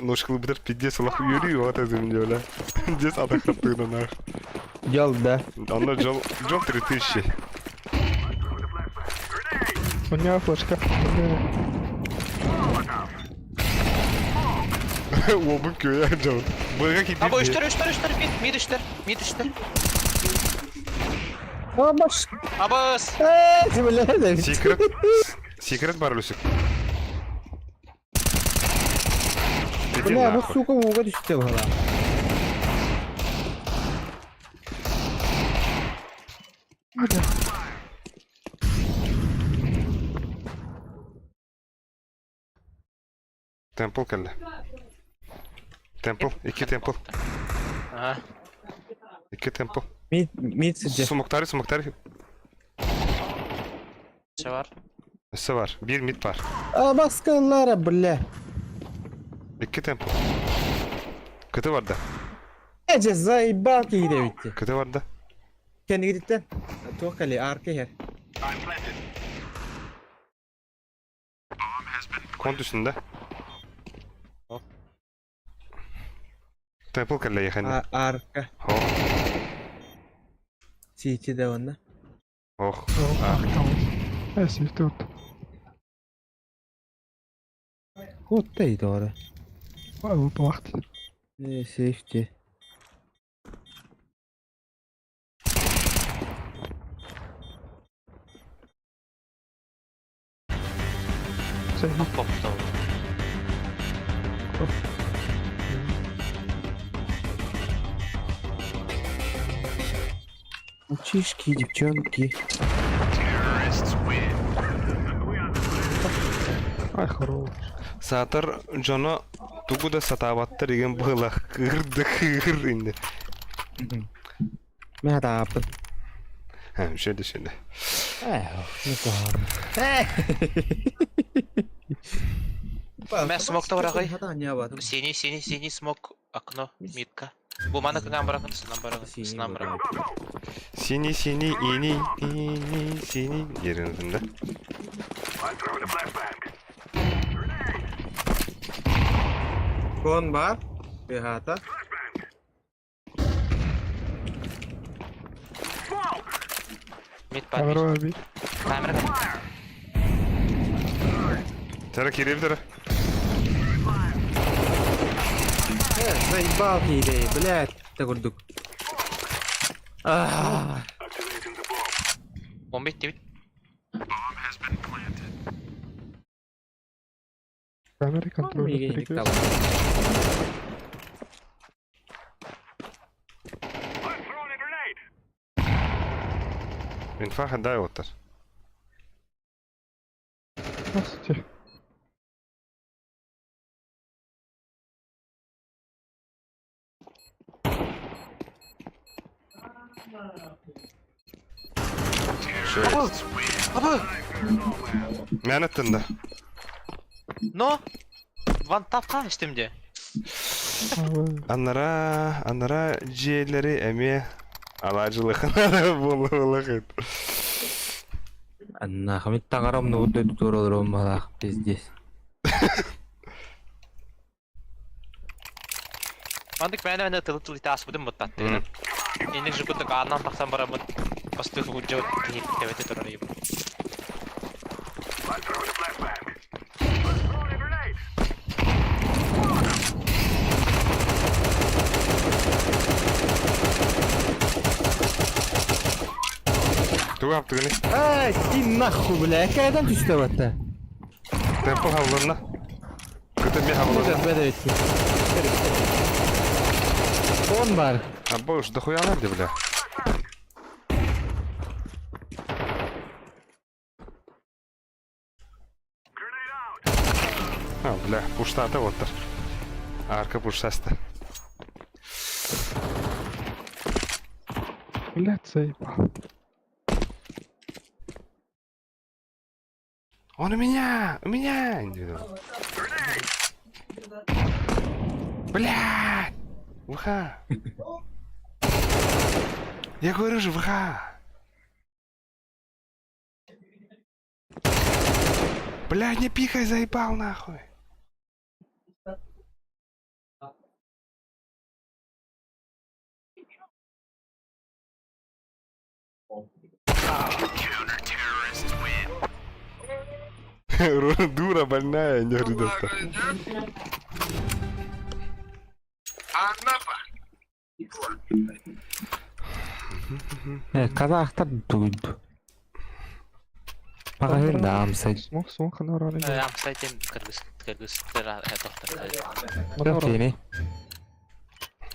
ножкалыбытыр пиздец олох үөрүү оҕо тазым диэбэлэ. Пиздец атахтаптыгынан Дьол да. Онно дьол, дьол 3000. У меня флешка. Уобун көйө дьол. Быга киирдим. Абы үстер, үстер, үстер, мид, мид үстер, мид үстер. Абаш. Абыс! Э, Секрет. Секрет бар үлүсүк. Бля, бу сука ууга түстэ бала. Темпл кэллэ. Темпл, икки темпл. Ага. Икки темпл. Мид, мид сидя. Сумуктары, сумуктары. Все бар. Өссө бар. Биир мид бар. А, баскалара, бля. Икки темпл. Кыты барда. Эже заебал киһи битти. Кыты барда. Кэннигиттэн туох кэлий арка иһэр. Кон түсүндэ. Темпл кэллэ ехэнэ. Арка. Ох. Сити да онно. Ох. Э, тут. Хотта и doğru. Wacht. Э, safety. Поп Мальчишки, девчонки. Ай, хорош. Саатар дьоно тугу да сатаабаттар игин быһылах кыырды кыыр инде. Мин хатааппын. Ха, шөйдө шөйдө. Э, ну куһаҕан. Мэ смок та барагай. Синий, синий, синий смок окно, митка. Бу маны кыҥаан барахын, сынан барахын, сынан барахын. Синий, синий, ини, ини, синий. Дерин да. Кон бар. Бегата. Мид бар, Камера мид. бар, Камера. Тара кирип тара. Заебал киһи, блядь, та курдук. Ah. Бомба иттибит. Камеры контроля перекрестка. Инфа хандай оттар. Здравствуйте. Абы! Мээнэ тында. Но! Ван тапка иштим де. Анара, анара дьиэлэри эмиэ алаадьылыхына буолуолахыт. Анна, хамит таҥарам нугут дойду туоралар малаах пиздец. Мандык мээнэ мээнэ тылы тылы тааспытын буттаттыгына. Инник жукутук аанан тахсан бараммыт бастык угуджа киһи тэбэтэ турар ыйым. Тугу аптыгыный? Ай, иди нахуй, бля, кайдан түстэ батта? Темпо хавланна. Кыта ми хавланна. Он бар. А боже, дохуя надо, бля. А, бля, пуштата оттар. Арка пуштаста. Блядь, заебал. Он у меня! У меня! Бля! ВХ! Я говорю же, ВХ! Бля, не пихай, заебал нахуй! Дура больная, не говорит. Казахтар тугуйду. Маҕаһыын да амсай. Смог, смог, она рано. Амсай тем кыргыз кыргыз тохтор. Жоқ тиени.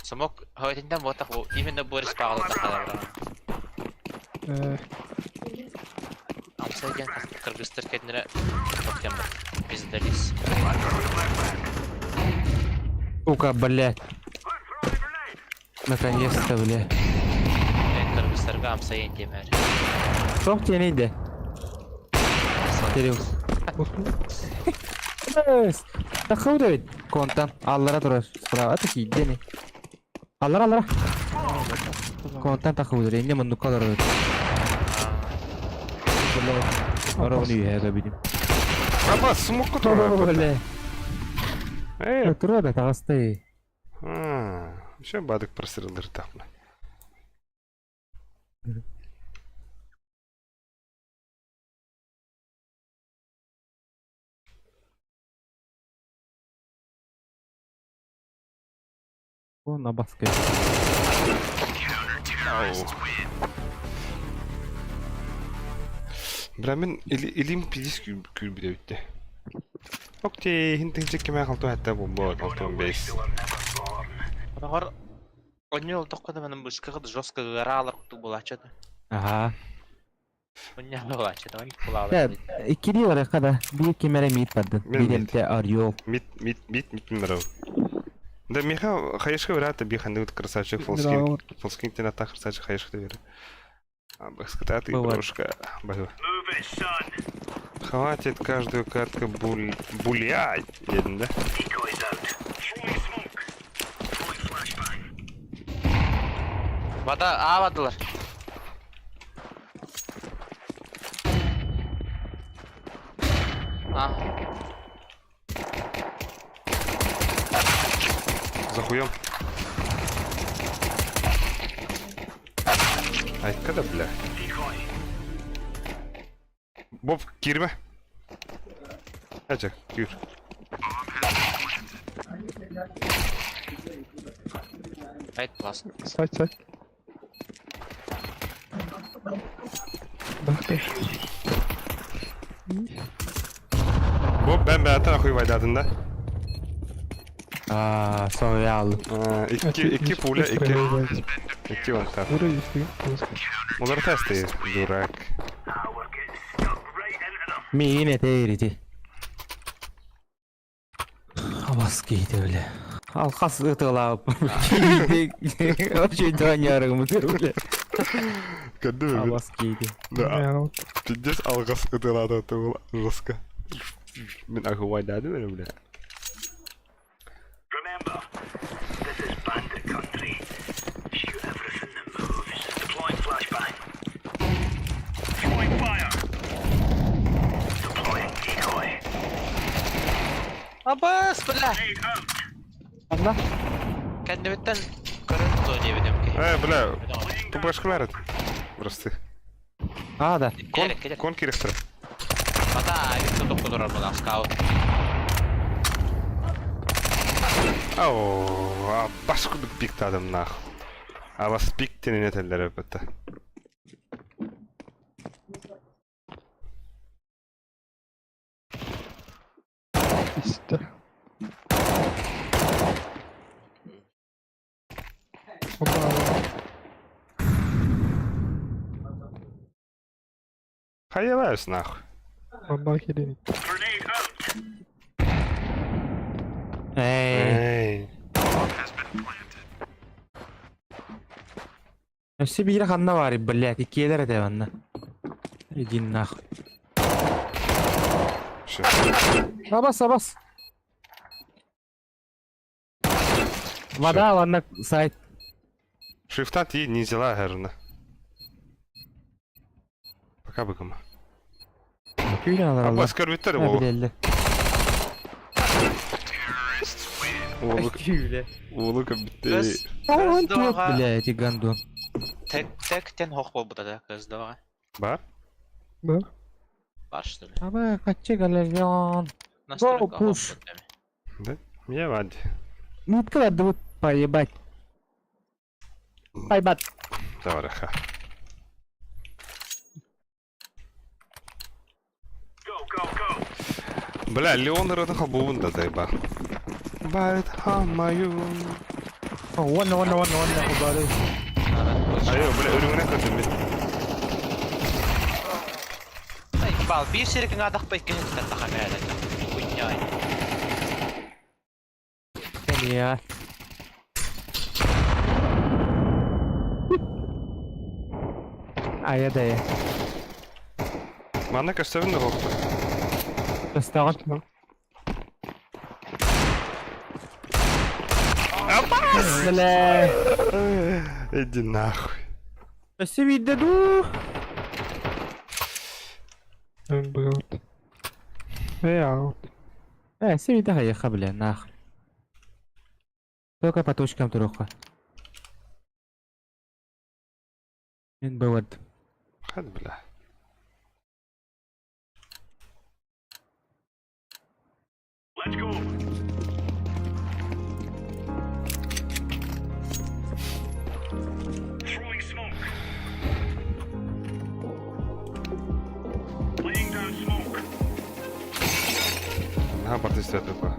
Смок хойтинтен ботах бу именно Борис Павлов тахалар. Амсай диэн кыргызтар кэннэрэ токтем пиздалис. Сука, блядь. Наконец-то, бля. Кыргызтарга амсай темер. Жоқ тиени де. Кирилл. Тахау да бит. Контан. Аллара турар. Справа таки дени. Аллара аллара. Контан тахау да. Инне муннукка олорор. Ора оны үйәгә бидим. Аба, смокку турар. Бля. Э, Турар да тагастай. Еще бадык просырылдыр тахна. О, на баске. Бля, мен илим пидис күлбүдэ бүтте. Окей, хинтин кеме халты хатта бомба 65. Оҕор онньол тоххо да менен бышкыгы жестко ыараалар кутук булаачы да. Ага. Онньол булаачы да, Да, иккили бар када. Бир кемере мит барды. Мен Бир мит. эмте Орел. Мит мит мит мит миров. Да Миха хаешка врата бихан красавчик фолскин. Фолскин тена та красавчик хаешка вера. А бэската ты Бывает. брошка. Бэу. Хватит каждую картку буль булять, едем, да? Вода, а бадылар. А, За хуем. Ай, когда, бля? Боб, кирме. Ача, кир. Сайт плас. Сайт, сайт. Бахты. Бу ben бэйэтин охуйбайдаатын да. Аа, соһуйа Икки, икки пуля, икки. Икки вантар. Олар тесты, дурак. Миигин этээр ити. Абас киһитэ бile. Алхас ытыалаабыт. Вообще дьонньооргумут бile. Көрдүм Абас киһити. Да. Пиздец алгас ытыалаата ол жестко. Мин охуйбайдаатым эрэ бile. Remember, this is bandit country. Shoot everything that moves. Deploying flashbang. Throwing fire. Deploying decoy. Абас, бля! Grenade out. Анна. Кэннибиттэн көрөн тутуо диэбитим киһи. Э, бля, тупашкалар. Прости. А, да. Кон, кон кирехтер. Бата, авик тутук турар була скаут. Ау, бас курдук пиктадым нах. А вас пиктен этеллер өпөттө. Истэ. Опа. Хаялаюсь нахуй. Бомба херень. Grenade out. Эй. Эй. Өссө биирэ ханна баарый, блядь, иккиэлэр этэ манна. Иди нахуй. Всё. Абас, абас. Вода, ладно, сайт. Шифта ти не взяла, наверное. Пока быгым. Күүнэ алар Абас көрбүттер ол. Билэллэр. Уолу Күүнэ. уолу көрбүттер. Кыз, Он кыз тут, доҕа блядь, и гандон. тэк тэктен хох буолбута да кыз доҕа. Бар? Да. Бар что ли? Аба, каччы галерьон. Настройка Go, push. хох буолбут эми. Да? Я вади. Мутка дадут поебать. Поебать. Давай, ха. Go, go, go. Бля, Леон рыты хабуын да дайба. Байт хамаю. Уонна, уонна, уонна, уонна, убары. Айо, бля, үрүңүнэ көрдүм мин. Ай, бал, биир сирикин адах бай киһи таха кэлэ. Хуйня. Я. Ая да я. Манна көстөбүн да хоқту. Көстөҕүн. Бля. Иди нахуй. Өссө биирдэ дуу. Был. Эй, аут. Э, өссө биирдэ хайыха, бля, нахуй. Только по точкам туруха. Мен быват. Хад, бля. Let's go. Throwing smoke. Laying down smoke. На партистер такой.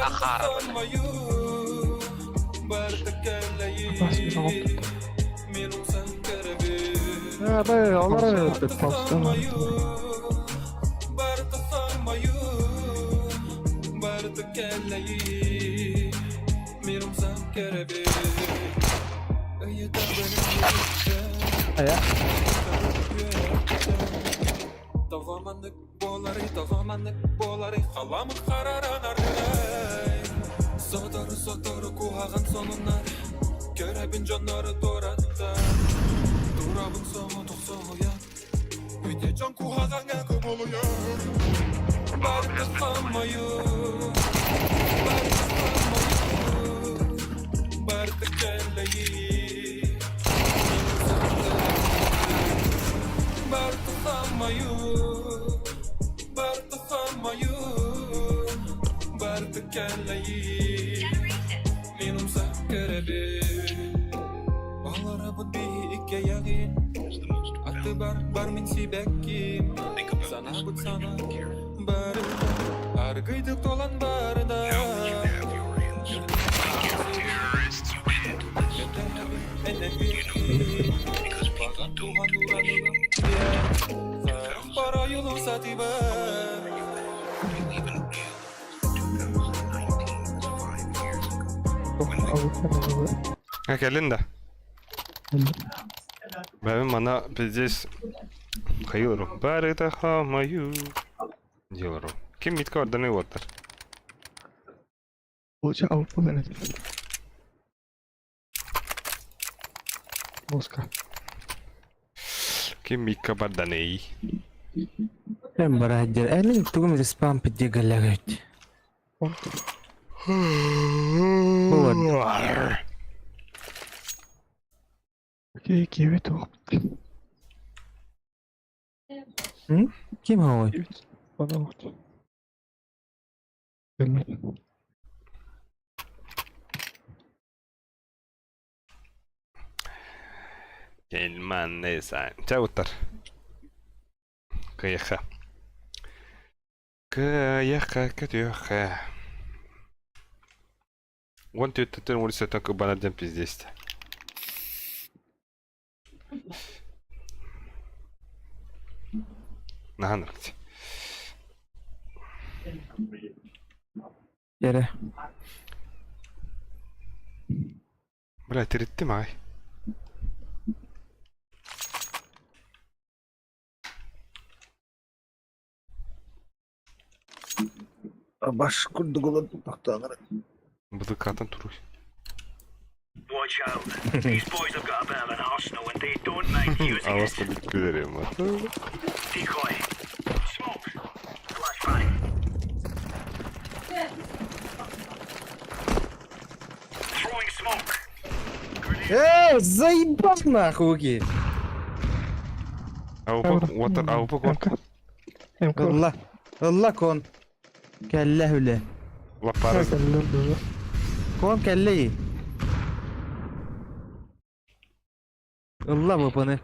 Ахара, бля. Бас bir аут. А, бля, олар Пауза. Ая. А кэлин да. Бэбин мана пиздец хайылыру. Барыта хамаю. Делару. Ким митка орданы уоттар. Лучше ауп буолан Моска. Ким митка барданы. Эм бараһдер. Элин тугум респам пидде галлагайт. Окей, киви туох. Ким хой? Бана вот. Келман нейсан. Чауттар. Кыяха. Кыяха көтүөхэ. Вон түттен улица кыбанаден пиздец. Нахан. Yere. Бля, тириттим ай. Баш курдук олор тохтоонар. Быдыкатын туруй. Watch out. These boys have got a bit of an arsenal and they don't mind using it. Аласта бүткүлер эми. Decoy. Smoke. Flashbang. Throwing smoke. Эй, заебал нахуй, Уки. Аупа, water, аупа кон. Allah. Allah кон. Кэллэ хүлэ. Лаппары. Кон кэллэ. Allah бапаны.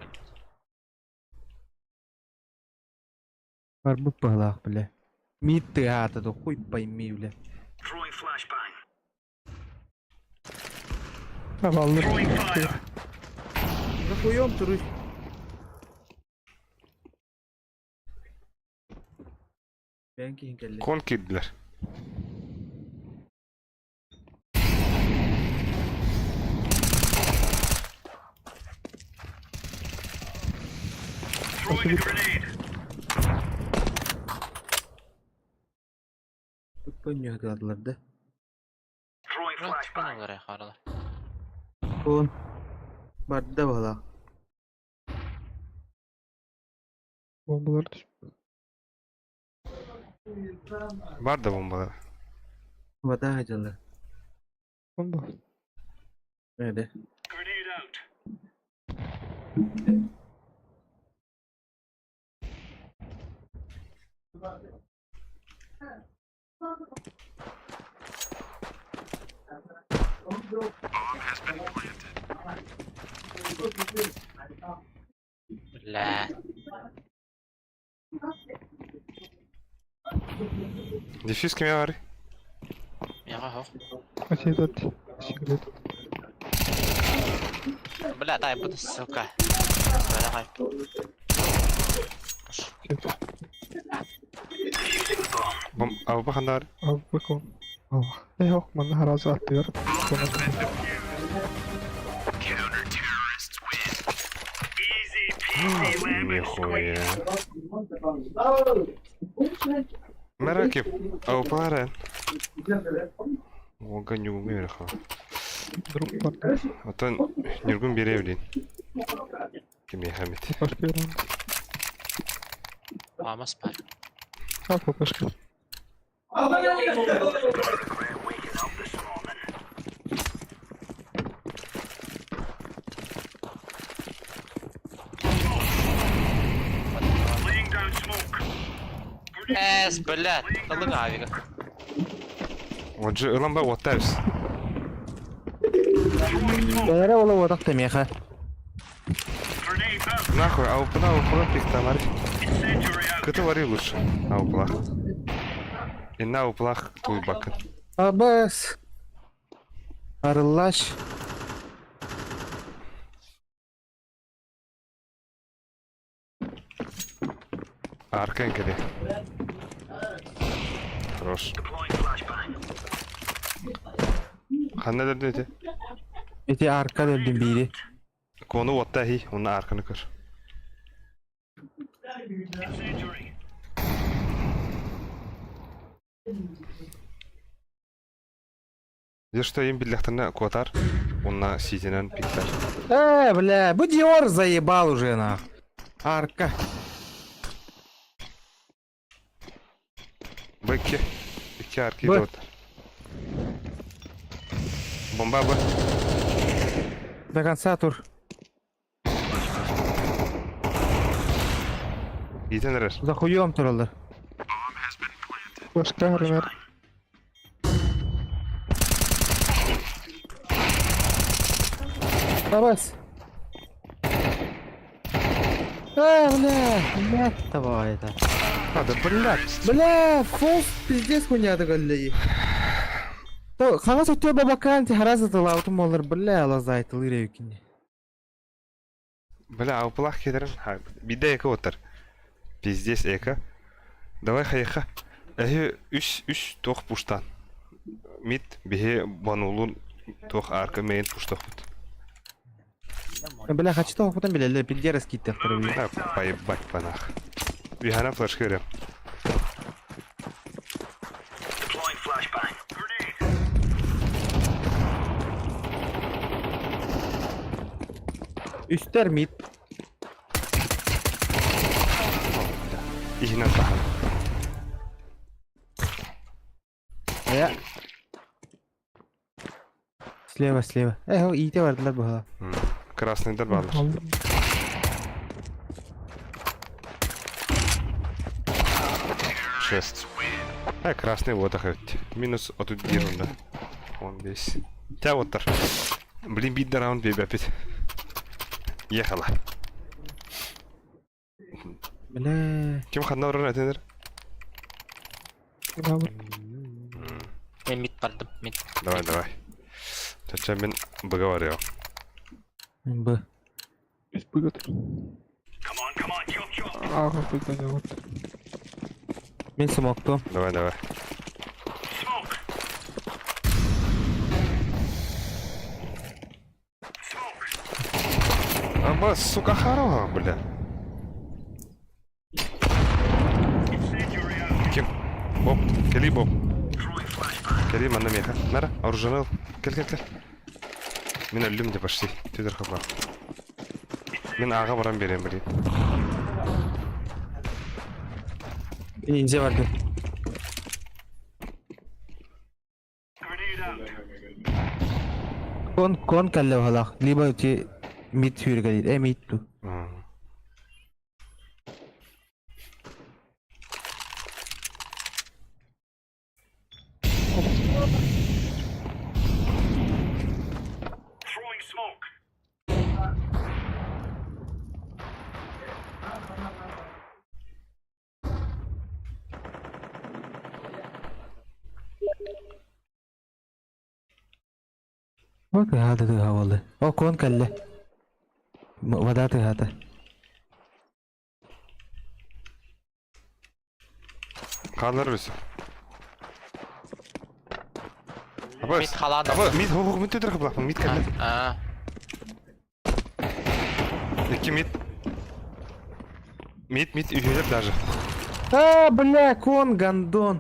Бар бу палах бля. Мит ты ата то хуй пойми бля. Throwing flashbang. Аллы. Throwing fire. Нахуем туруй. Бен кийин кэллэ. Кон кирдилер. Throwing a grenade. Көннө да. Throwing flashbang. Олар харалар. Кон. Барда бала. Бомбалар түш. Бар да бомбалар. Вода хажалар. Бомба. Эде. Grenade out. Бля. Дефьюз кеме бар? Яга хох. Асидат. Сигарет. Бля, дай буду, сука. Бля, Бом, аупа хандар. Ауп кон. Эй, хох, манна харазы аттыгар. Нихуя. Мераки, аупалары. Ога нюгун берха. Отон нюргун бере блин. Кеме хамит. Мама спар. А, попашка. Эс, блядь, ылыҥ авига. Отжы ылан ба уоттайбыз. Бэйэрэ ола уотах тэмиэхэ. Нахуй, аупына аупына пиктамар. Кыты вари лучше. Ауплах. Инна ауплах туйбакын. Абас. Арыллаш. Аркан кэлэ. Хорош. Ханна дэрдин ити? Ити арка өлдүм биири. Кону уотта хи, онно арканы көр. Дьэ что им биллэхтэринэ куотар, уонна сиитинэн пиктэр. Э, бля, бу Диор заебал уже нах. Арка. Бу икки. Икки арки Бу. да Бомба бу. До конца тур. Иитэн эрэр. За хуем тураллар. Башка рымер. Абас. Э, бля, блядь, давай это. А, да блядь. Бля, фолс пиздец хуйня такой. Хана сөттө бабакан ти харазы тылаутым болар, бля, лазай тылыр өкіне. Бля, аупылах кетерин. Биде эко оттар. Пиздец эко. Давай хайха. Эһи үс үс туох пуштан. Мит биһи банулун туох арка мейн пуштахпыт. Бля, хочу того потом билелер, пиздец раскиттер. Да, поебать панах. Вихана флешка берем. Үстер мид. Иһинэн тахан. Я. Слева, слева. Эх, ите бардылар буһа. Красныйдар баалар. Шесть. Э, красный вот ах Минус от да. Он весь. Тя вот Блин, бит раунд бейбі опять. Ехала. Бля. Ким ханна уран этенер? Мен мид бардым, мид. Давай, давай. Чача мен быга Б. Үс быгыт. Ага, быгы вот. Мен смокту. Давай, давай. Аба, сука, харова, бля. Ким? Боб, кели Боб. Кели манна меха. Нара, оружие Кел, кел, кел. Мен өлдүм де почти. Түдір хапа. Мен аға барам берем, блин. Инзе барды. Кон кон калле халах. Либо ти мид сүүргелир. Э мид ту. Вот гада ты гавалы. О кон калле. Вода ты гада. Қалар өсі. Аба, Мид халаны. аба, мид, хо, мид түдір хапа, мид кәлі. А, Екі мид. Мид, мид, үйелер даже. А, бля, кон гандон.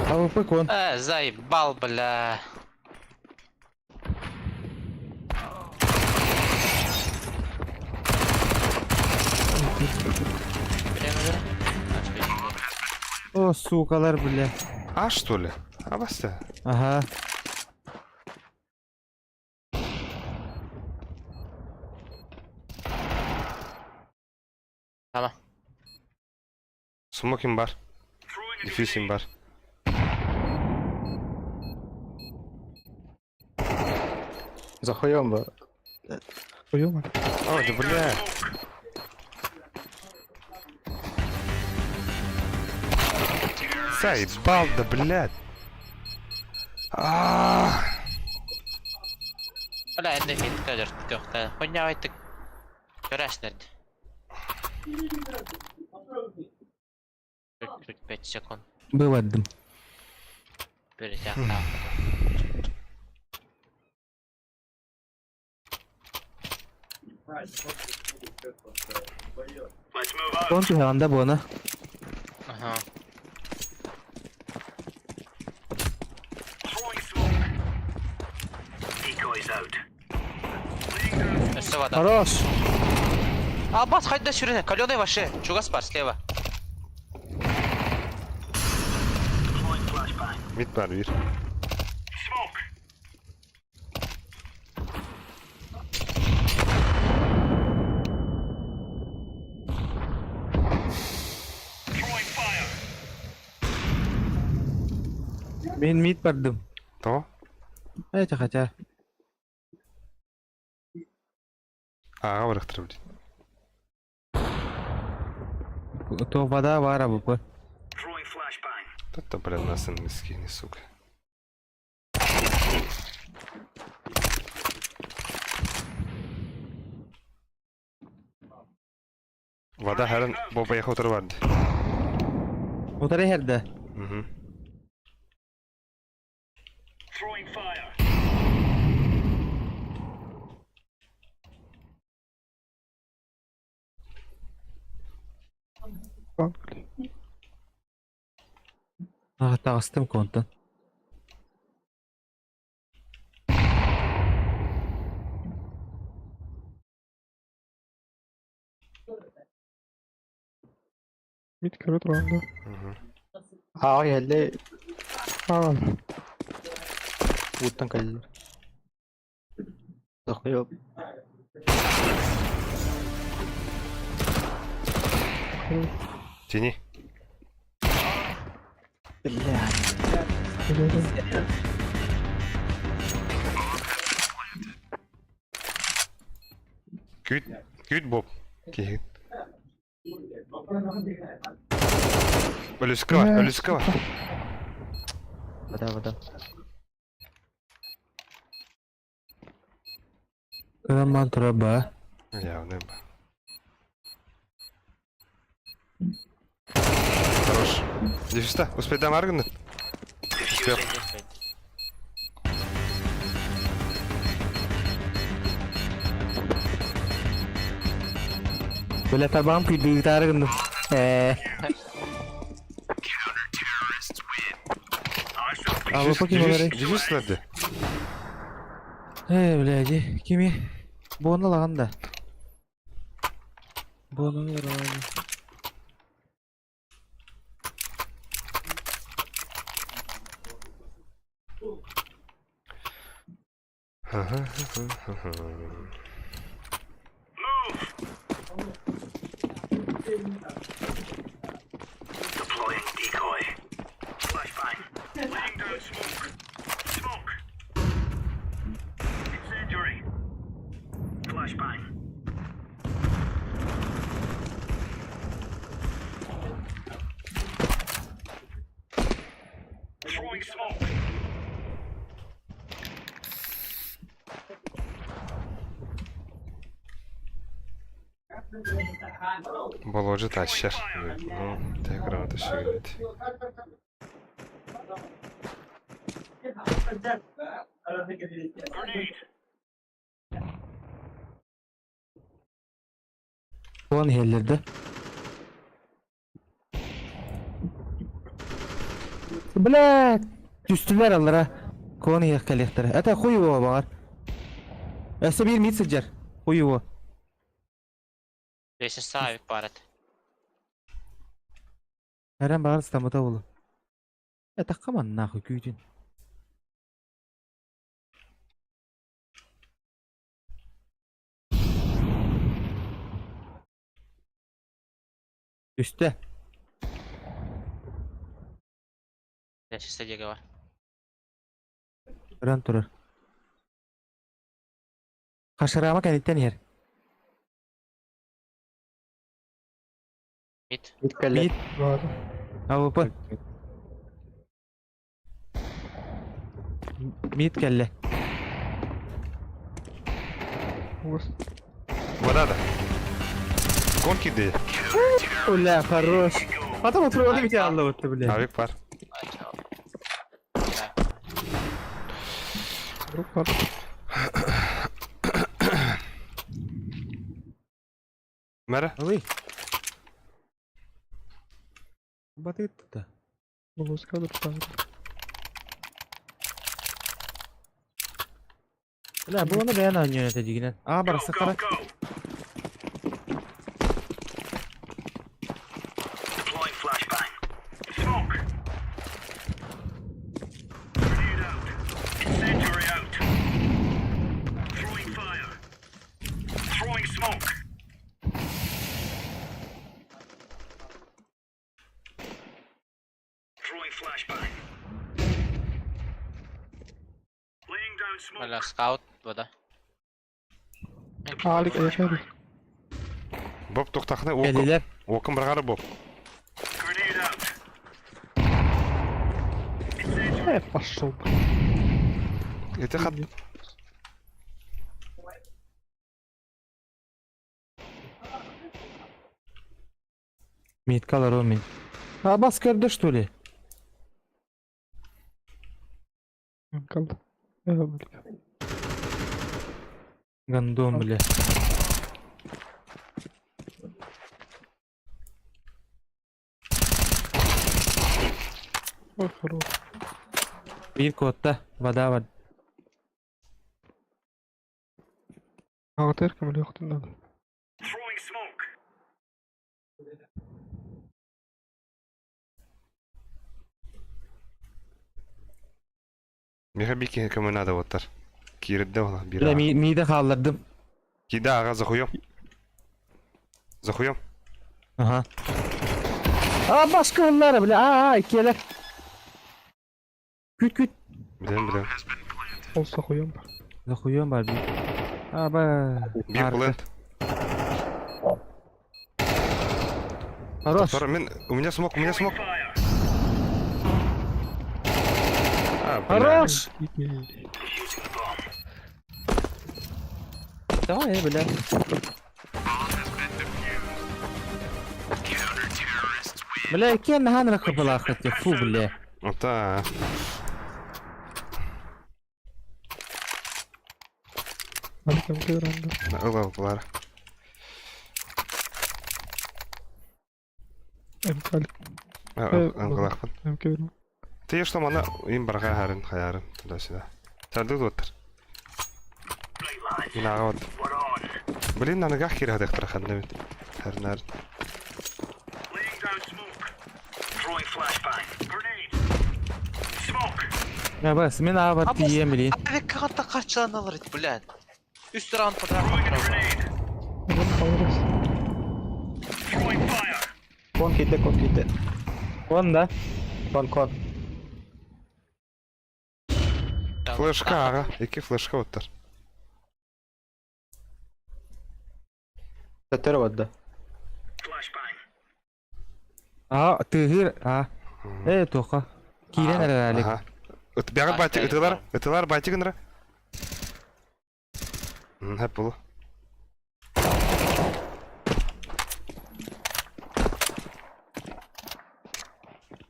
АВП кон. э, заебал, бля. О, сукалар, бля. А, что ли? А, баста. Ага. Tamam. Смокин бар. Диффюзин бар. Захуем бы. Хуёма. О, да бля. Заебал, да блядь. А. Бля, энде хитка дөрт Хуйня Көрәснерді. 45 секунд. Бывадым. Перетяг Кон түһэҕинде буона. Ага. Өссө вода. Хорош. Алмаз хайда сүрүнэ, каленый ваше, чугас бар слева. Мид бар бир. Мин мид бардым. То? Это хотя. Ага, барахтыр блин. То вода бара бу. Это, блин, нас скини, сука. Вода харан Боба яхотар барды. Утары херде. Угу. А, тағыстым контан. Мид көрө турганда. Аа, эле Аа. уттан кэллилэр. Захуем. Тяни. Бля. Күт, күт Боб. Киһи. Өлүскэ бар, өлүскэ бар. Вода, вода. Роман тураба. Явно ба. Хорош. Дефиста, успей дам арганы? Успел. Бля, табам күйдү тарыгынdım. Э. А вы поки говори. Дефис nerede? Э, бля, кими? Буона лаганда. Буона лаганда. Deploying decoy. Flashbang. Laying down smoke. Smoke. Incendiary. Flashbang. Throwing smoke. Боложу тащар. Ну, так граната шигнет. Буон хеллерде. Бля, түстүлөр аллара. Кон иэх кэлиэхтэрэ. Это хуй его бар. Өссө биир мид сылдьар. Хуй его. Лесен савик барат. Эрен баар стамыта болу. Это каман нахуй күүтүн. Үстэ. чисто диэки бар. Көрөн турар. Хашарама кэнниттэн иһэр. Мид. Мид кэллэ. Мид. АВП. Мид кэллэ. Вода да. Кон киирдэ. Бля, хорош. Потом отруону бите аллыбытты, бля. Авик бар. Мэра? Ой. Батыт да. Бля, бу оны бэйэн оонньуон этэ дигинэн. Аа, барсыктара. Deploying flashbang. Smoke. Grenade out. Incendiary out. Throwing fire. Throwing smoke. Throwing flashbang. Laying down smoke. Бля, скаут, вода. Алик эйхери. Боб тухтахны Кэллилэр. Окум баргары Боб. Grenade out. Э, пошел. Это хат. Миткалар ол мин. А бас көрдө что ли? Kaldı. Э, бля. Гандон, бля. Ой, хорош. Биир куотта. Вода бар. Ағытыр кім лёқтын надо. Throwing smoke. Миха бики кому надо оттар. Киирдэ ола бир. Бля, мииде хааллардым. Кида ага захуем. Захуем. Ага. А башка ыллара, бля. А, а, иккиэлэр. Күт, күт. Билем, билем. Ол сахуям бар. Захуем бар би. А, ба. Бир плент. Хорош. Второй, мин, у меня смок, у меня смок. А, бля. Хорош. Давай, бля. Бля, кен нахан рахабалахат, фу, бля. Ота. Аликам кыранды. Ыла булар. Мкал. Аңгылахпын. МК берме. Ты что мана им барга харин хаярын туда-сюда. Сарды оттар. Мин ага вот. Блин, аныга хир хадыктар ханна бит. Харнар. Laying down smoke. Throwing flashbang. Grenade. Smoke. Я бас, мен аба тием, блин. Авик каҕатта харчыланалар ит, блядь. Үс раунд подряд. Throwing fire. Кон киирдэ, кон киирдэ. Кон да? Кон, кон. Флешка ага, iki флешка оттар. Төттөрү барда. А, тыгыр, а. Э, тоха. Киирэн эрэр Алик. Ага. Бяга бати, ытылар, ытылар бати гынра. Хеп булу.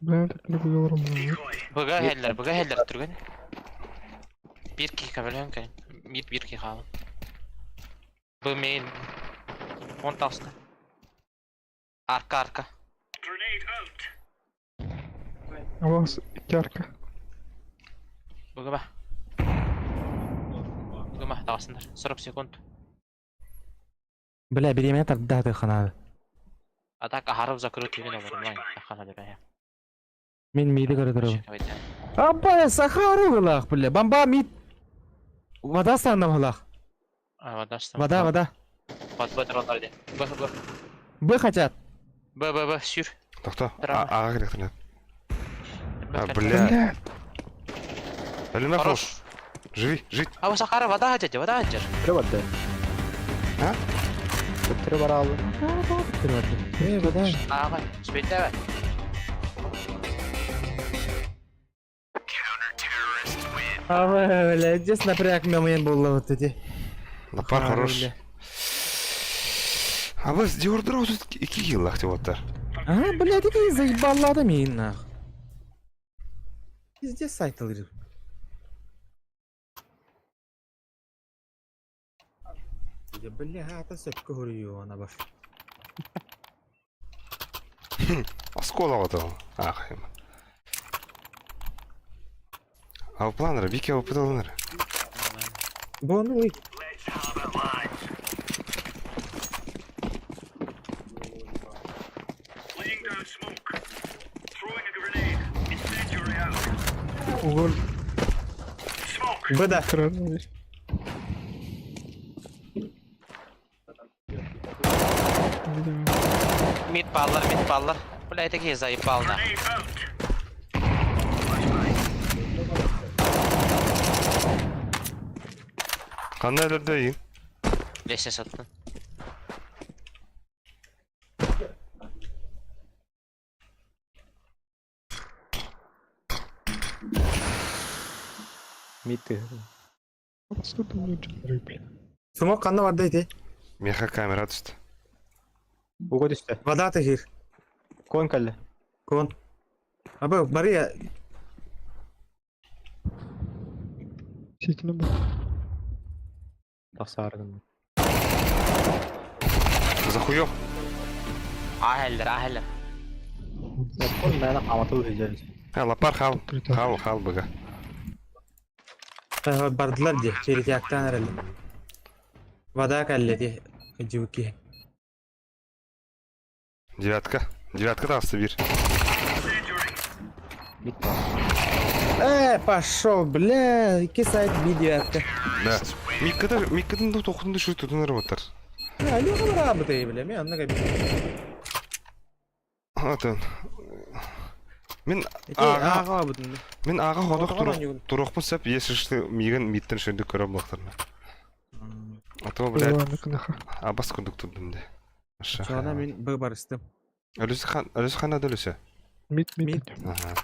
Бля, так не говорим. Быга хеллер, быга хеллер түргэн. Бир ки кабелен кэн. Мид бир ки хаалын. Бу мейн. Он таста. Арка, арка. Grenade out. Авас ярко. Быга ба. Быга тағасындар. 40 секунд. Бля, беремене тарда ханады. А так ахарып закрыл тивин олар. Хана деп. Мен миди көрө турабын. Абба, сахары булах, бля. Бомба мид. Вода станна булах. А, вода что? Вода, вода. Вот, вот, раунд де. Б, Б. Б хотят. Б, Б, Б, сюр. Тохто. Драма. Ага керектер. А, бля. Алина Хорош. Живи, жить. А вы Сахара, вода дядя, вода дядя. Требарды. А? Требаралы. Э, вода. Ага, спить давай. А, бля, здесь напряг мен было вот эти. Напар хорош. А вы Диордро тут iki yıllık diyorlar. А, блядь, это заебала да мин нах. Пиздец сайт алыр. Я бля, это сөпкө хөрүйү ана бар. Оскола вот он. Ах, им. А у планера, Вики у планера. Бону ый. Угол. Бда. Мид баллар, мид баллар. Бля, это такие заебал на. Kanka nerede Лестница саттın. Мид. Смок канна барды ити. Меха камера түстü. Уго түстө. Вода тахир. Кон калле. Кон. Аба Мария. Ситини бу. Тахсааргын. Захуёв. Ахеллер, ахеллер. Кон мәне каматыл хижер. Ha лапар хал. Хал хал быга. Бардылар ди. Черетяктан эрелли. Вода калле ди. Жибуки. Девятка. Девятка тағысы bir. Э, пошел, бля, iki сайт би девятка. Да. Миккада Миккадан да тоқынды şu tutунар батар. Алё работай, бля, мен анна кабин. Атын. Мен Ага ага бутын. Мен ага ходох Отогон ойнугун. турукпун сеп если миген миттен шөндүк көрөм булактарны. А то, блядь, абас курдук турдум де. Аша. Чана мен б барыстым. Ölüsü хан, ölüsü хан adı ölüsü. Мид, мид. Ага.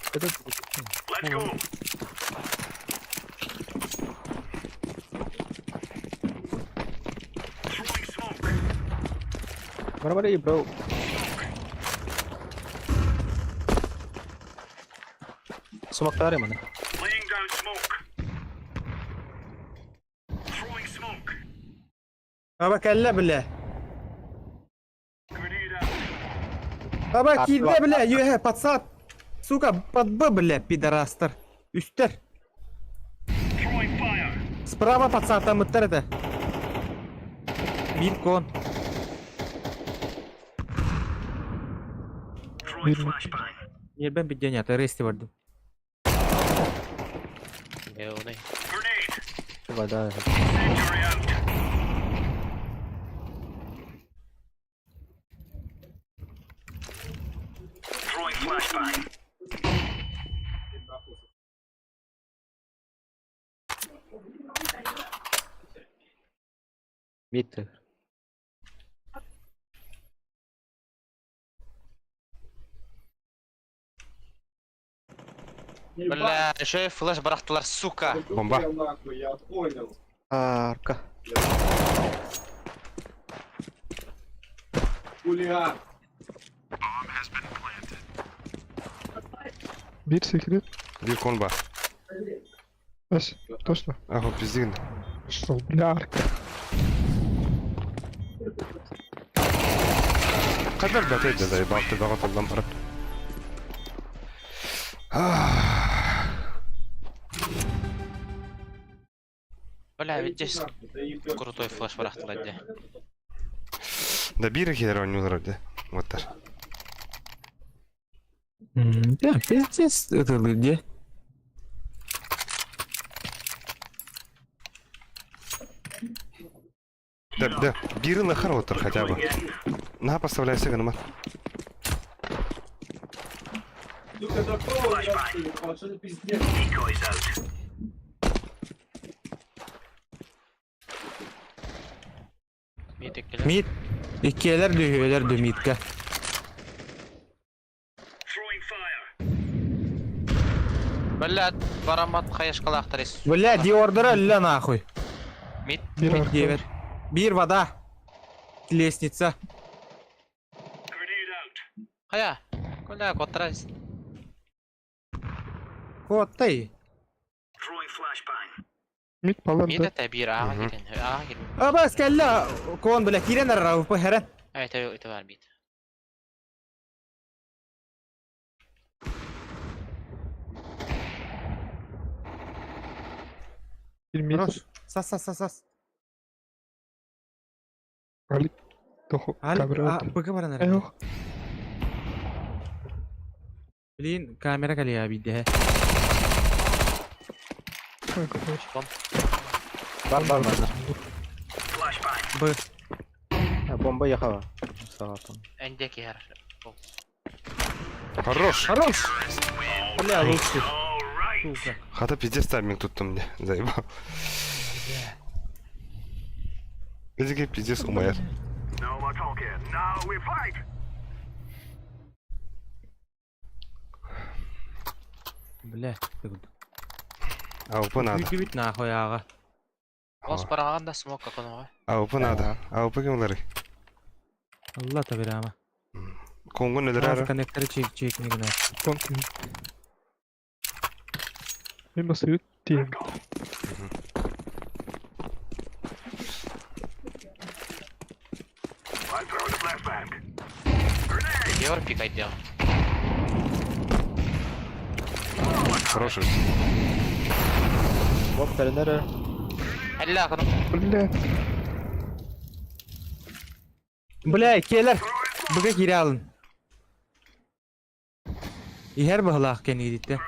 Бара бара бро. Смоктары мана. Аба калле бля. Аба килде бля, юхе пацан. Сука, под Б, бля, пидорастер. Үстер. Справа пацан, там ыттар это. Мид кон. Нербен биденя, ты рести барды. Еуный. Вода. Мид. Бля, еще и флеш барахтылар, сука. Бомба. Арка. Bir секрет. Bir кон бар. Ас, точно. Ага, пиздин. Что, бля, арка. Кадар бәтәй да балты бага толдан барып. Бля, ведь здесь крутой флеш барахтылар, де. Да бир хер ойнулар де. Вот так. Да, пиздец, это где? Да, да, бирин лахар отыр хотя бы. На, поставляйся, гномат. Decoys out. Мид иккилэр. Мид. Иккиэлэр дүү, үһүөлэр дүү мидка. Throwing fire. Бля, бараммат хайышкалаахтар ис. Бля, Диордара өллө нахуй. Мид. Биир Мид арка. диэбэр. Биир вода. Лестница. Grenade out. Хайа. Куля, коттарайс. Куоттай. Throwing flashbang. Мид балар Мид да. это биир ааҕа киирэн. Ааҕа киирэн. Абас кэллэ. Кон бля киирэн эрэр АВП хэрэн. Это это бар мид. Биир мид. Хорош. Сас сас сас сас. Алик. Тоху. Алик, Камера. а, БГ баран эрэр. Эх. Блин, камера кэлиэ биирдэ. Бар бар бар. Flashbang. Б. Бомба ехала. Саатом. Энде киһэр. Хорош! Хорош! Бля, лучший. All right. Сука. Хата пиздец тайминг тут мне, заебал. Пиздец, пиздец, умаяр. No more talking. Now we fight. Бля, АВП надо. Күүтүбүт нахуй ааҕа. Ос бараҕан да смок каконоҕа. АВП надо. АВП ким ыларый? Алла табирама. Конгун өлөрөр. Коннекторы чек чек не гына. Кон. Мин басыйыт тиэм. I'm throwing a flashbang. Grenade. Диор пикай дел. Хороший. Бомба тэринэр. Элла кыным. Бля. Бля, келер. Быга кире алын. Иһэр баһылаах кэнигитте.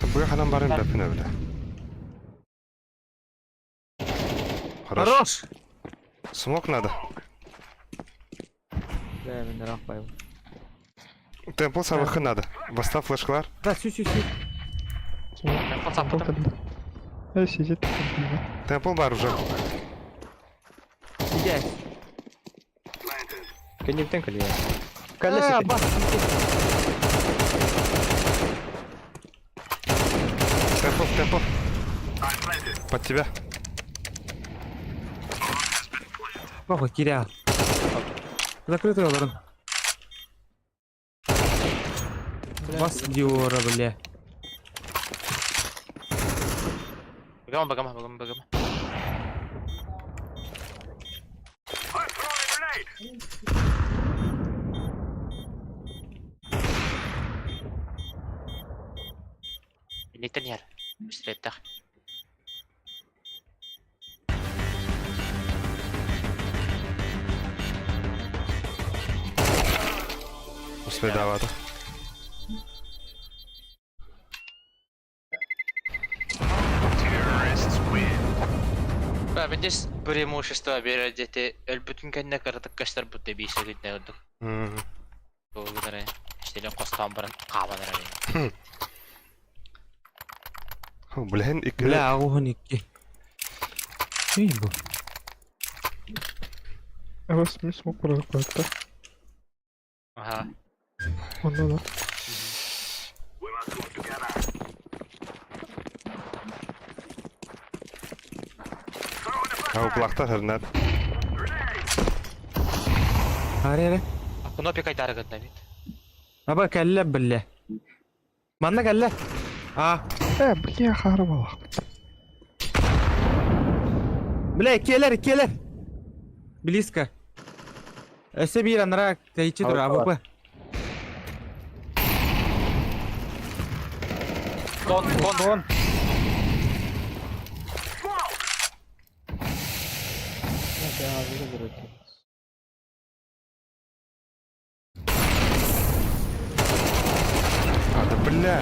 Throwing fire. Быга ханан барын бэппин бля. Хорош. Хорош! Смок надо. Бля, мин рах байым. Темпл сабахы надо. Баста флешклар. Да, сю сю сю. Темпл саппытым. Э, сидит. Темпл бар уже. Иде. Кэнниттэн кэлиэ. Кэллэ А, сити. бас. Темпл, темпл. I'm planted. Под тебя. Похуй, кире ал. Закрытый олорун. Бас Диора, бля. Быгама быгама быгама быгама. I'm throwing a grenade. Илиттен иһэр. Пистолеттах. Успедавата. Terrorists win. Ба, бендес преимущество берер дети өлбүтүн кэннэ кыратык көстөр бутта биисе күннэ ордук. Тугунары иштелен костан баран каабан эрэ. Блин, икки. Бля, агуһун икки. Үй бу. Абас мин смок барар куотта. Аха. Онно да. We must work together. Throwing a А flashbang. уплахта хернат. Grenade. Аре аре. Кнопика айдарыгын бит. Аба кэллэ бля. Манна кэллэ. А, Э, бля, харабалах. бля, келер, келер. Близко. Өсө биир анара тэйчи тур АВП. Кон, кон, Кон. Smoke. Бля, азыр А, да бля.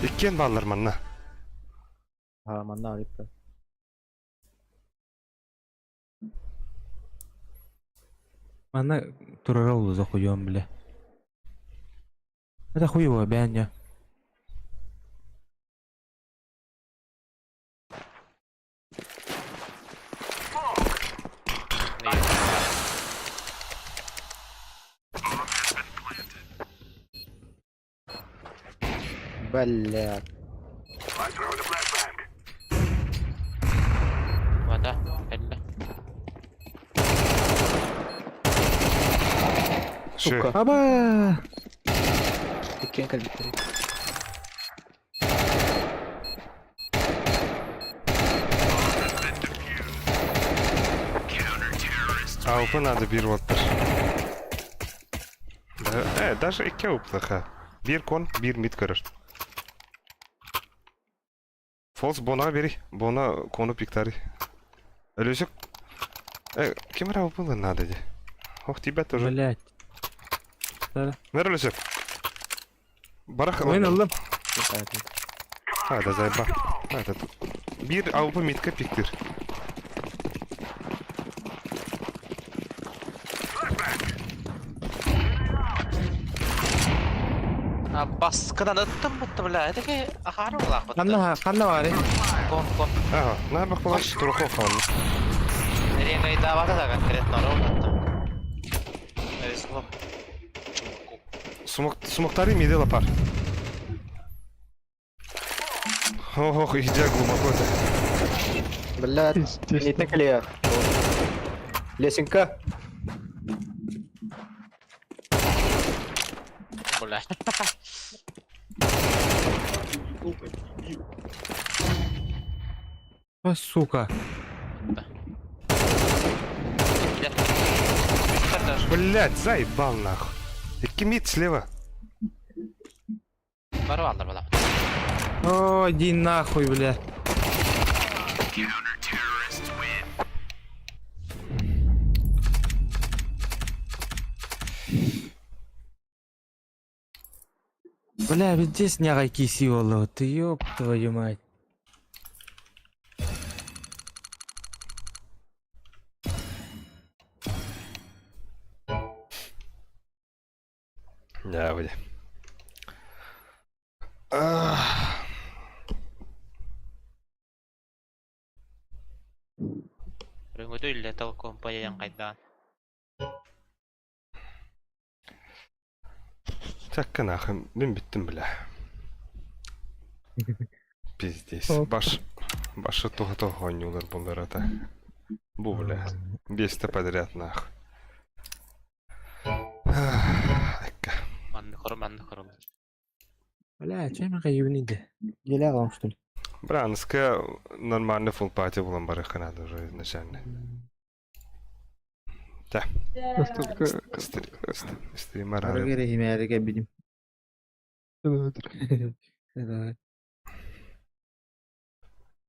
Иккен баллар манна. Ha, манна алиппа. Манна турара улуза хуйом бля. Это хуево, бээнньэ. Бля. Вода, кэллэ. Сука. Аба! Иккиэн кэлбиттэр. Алпы надо бир оттыр. Да, даже икки уплыха. Бир кон, бир мид көрөр. Фолс бона бери, бона кону пиктари. Өлөсөк. Ким было надо де. Ох, тебя тоже. Блять. Нер өлөсөк. Барах. Ойын ыллым. А, да заеба. А, это тут. Бир алпы мидка пиктир. А баскынан ыттым бутты бля. Это ки ахары булах бутты. Ханна ханна бары. Кон кон. Ага, на бак балаш турухо хон. Реңей давата да конкретно ровно. Смок. Сумок сумоктари миде лапар. Ох, идя глубоко-то. Бля, не так ли я? Лесенка. Бля. А, сука. Блять, заебал нахуй. Икки мид слева. Бары алдар бала. О, иди нахуй, бля. Бля, ведь здесь нягай киси оло, ты ёб твою мать. Да, бля. Рынгыды үлле толком паяян кайдан. Чакка нахуй, мен биттим, бля. Пиздец. Баш... Башы туха ойнуулар буллар ата. Бу, бля. Бесте подряд нахуй. Экка. Манны хору, манны хору. Бля, чем я каюнide? Еле алам, что ли? Бра, аныска нормальный фулл пати булан барыхка надо уже изначально. Да. Настолько... Стример. Арыгы рехимээрге бидим. Давай. Давай.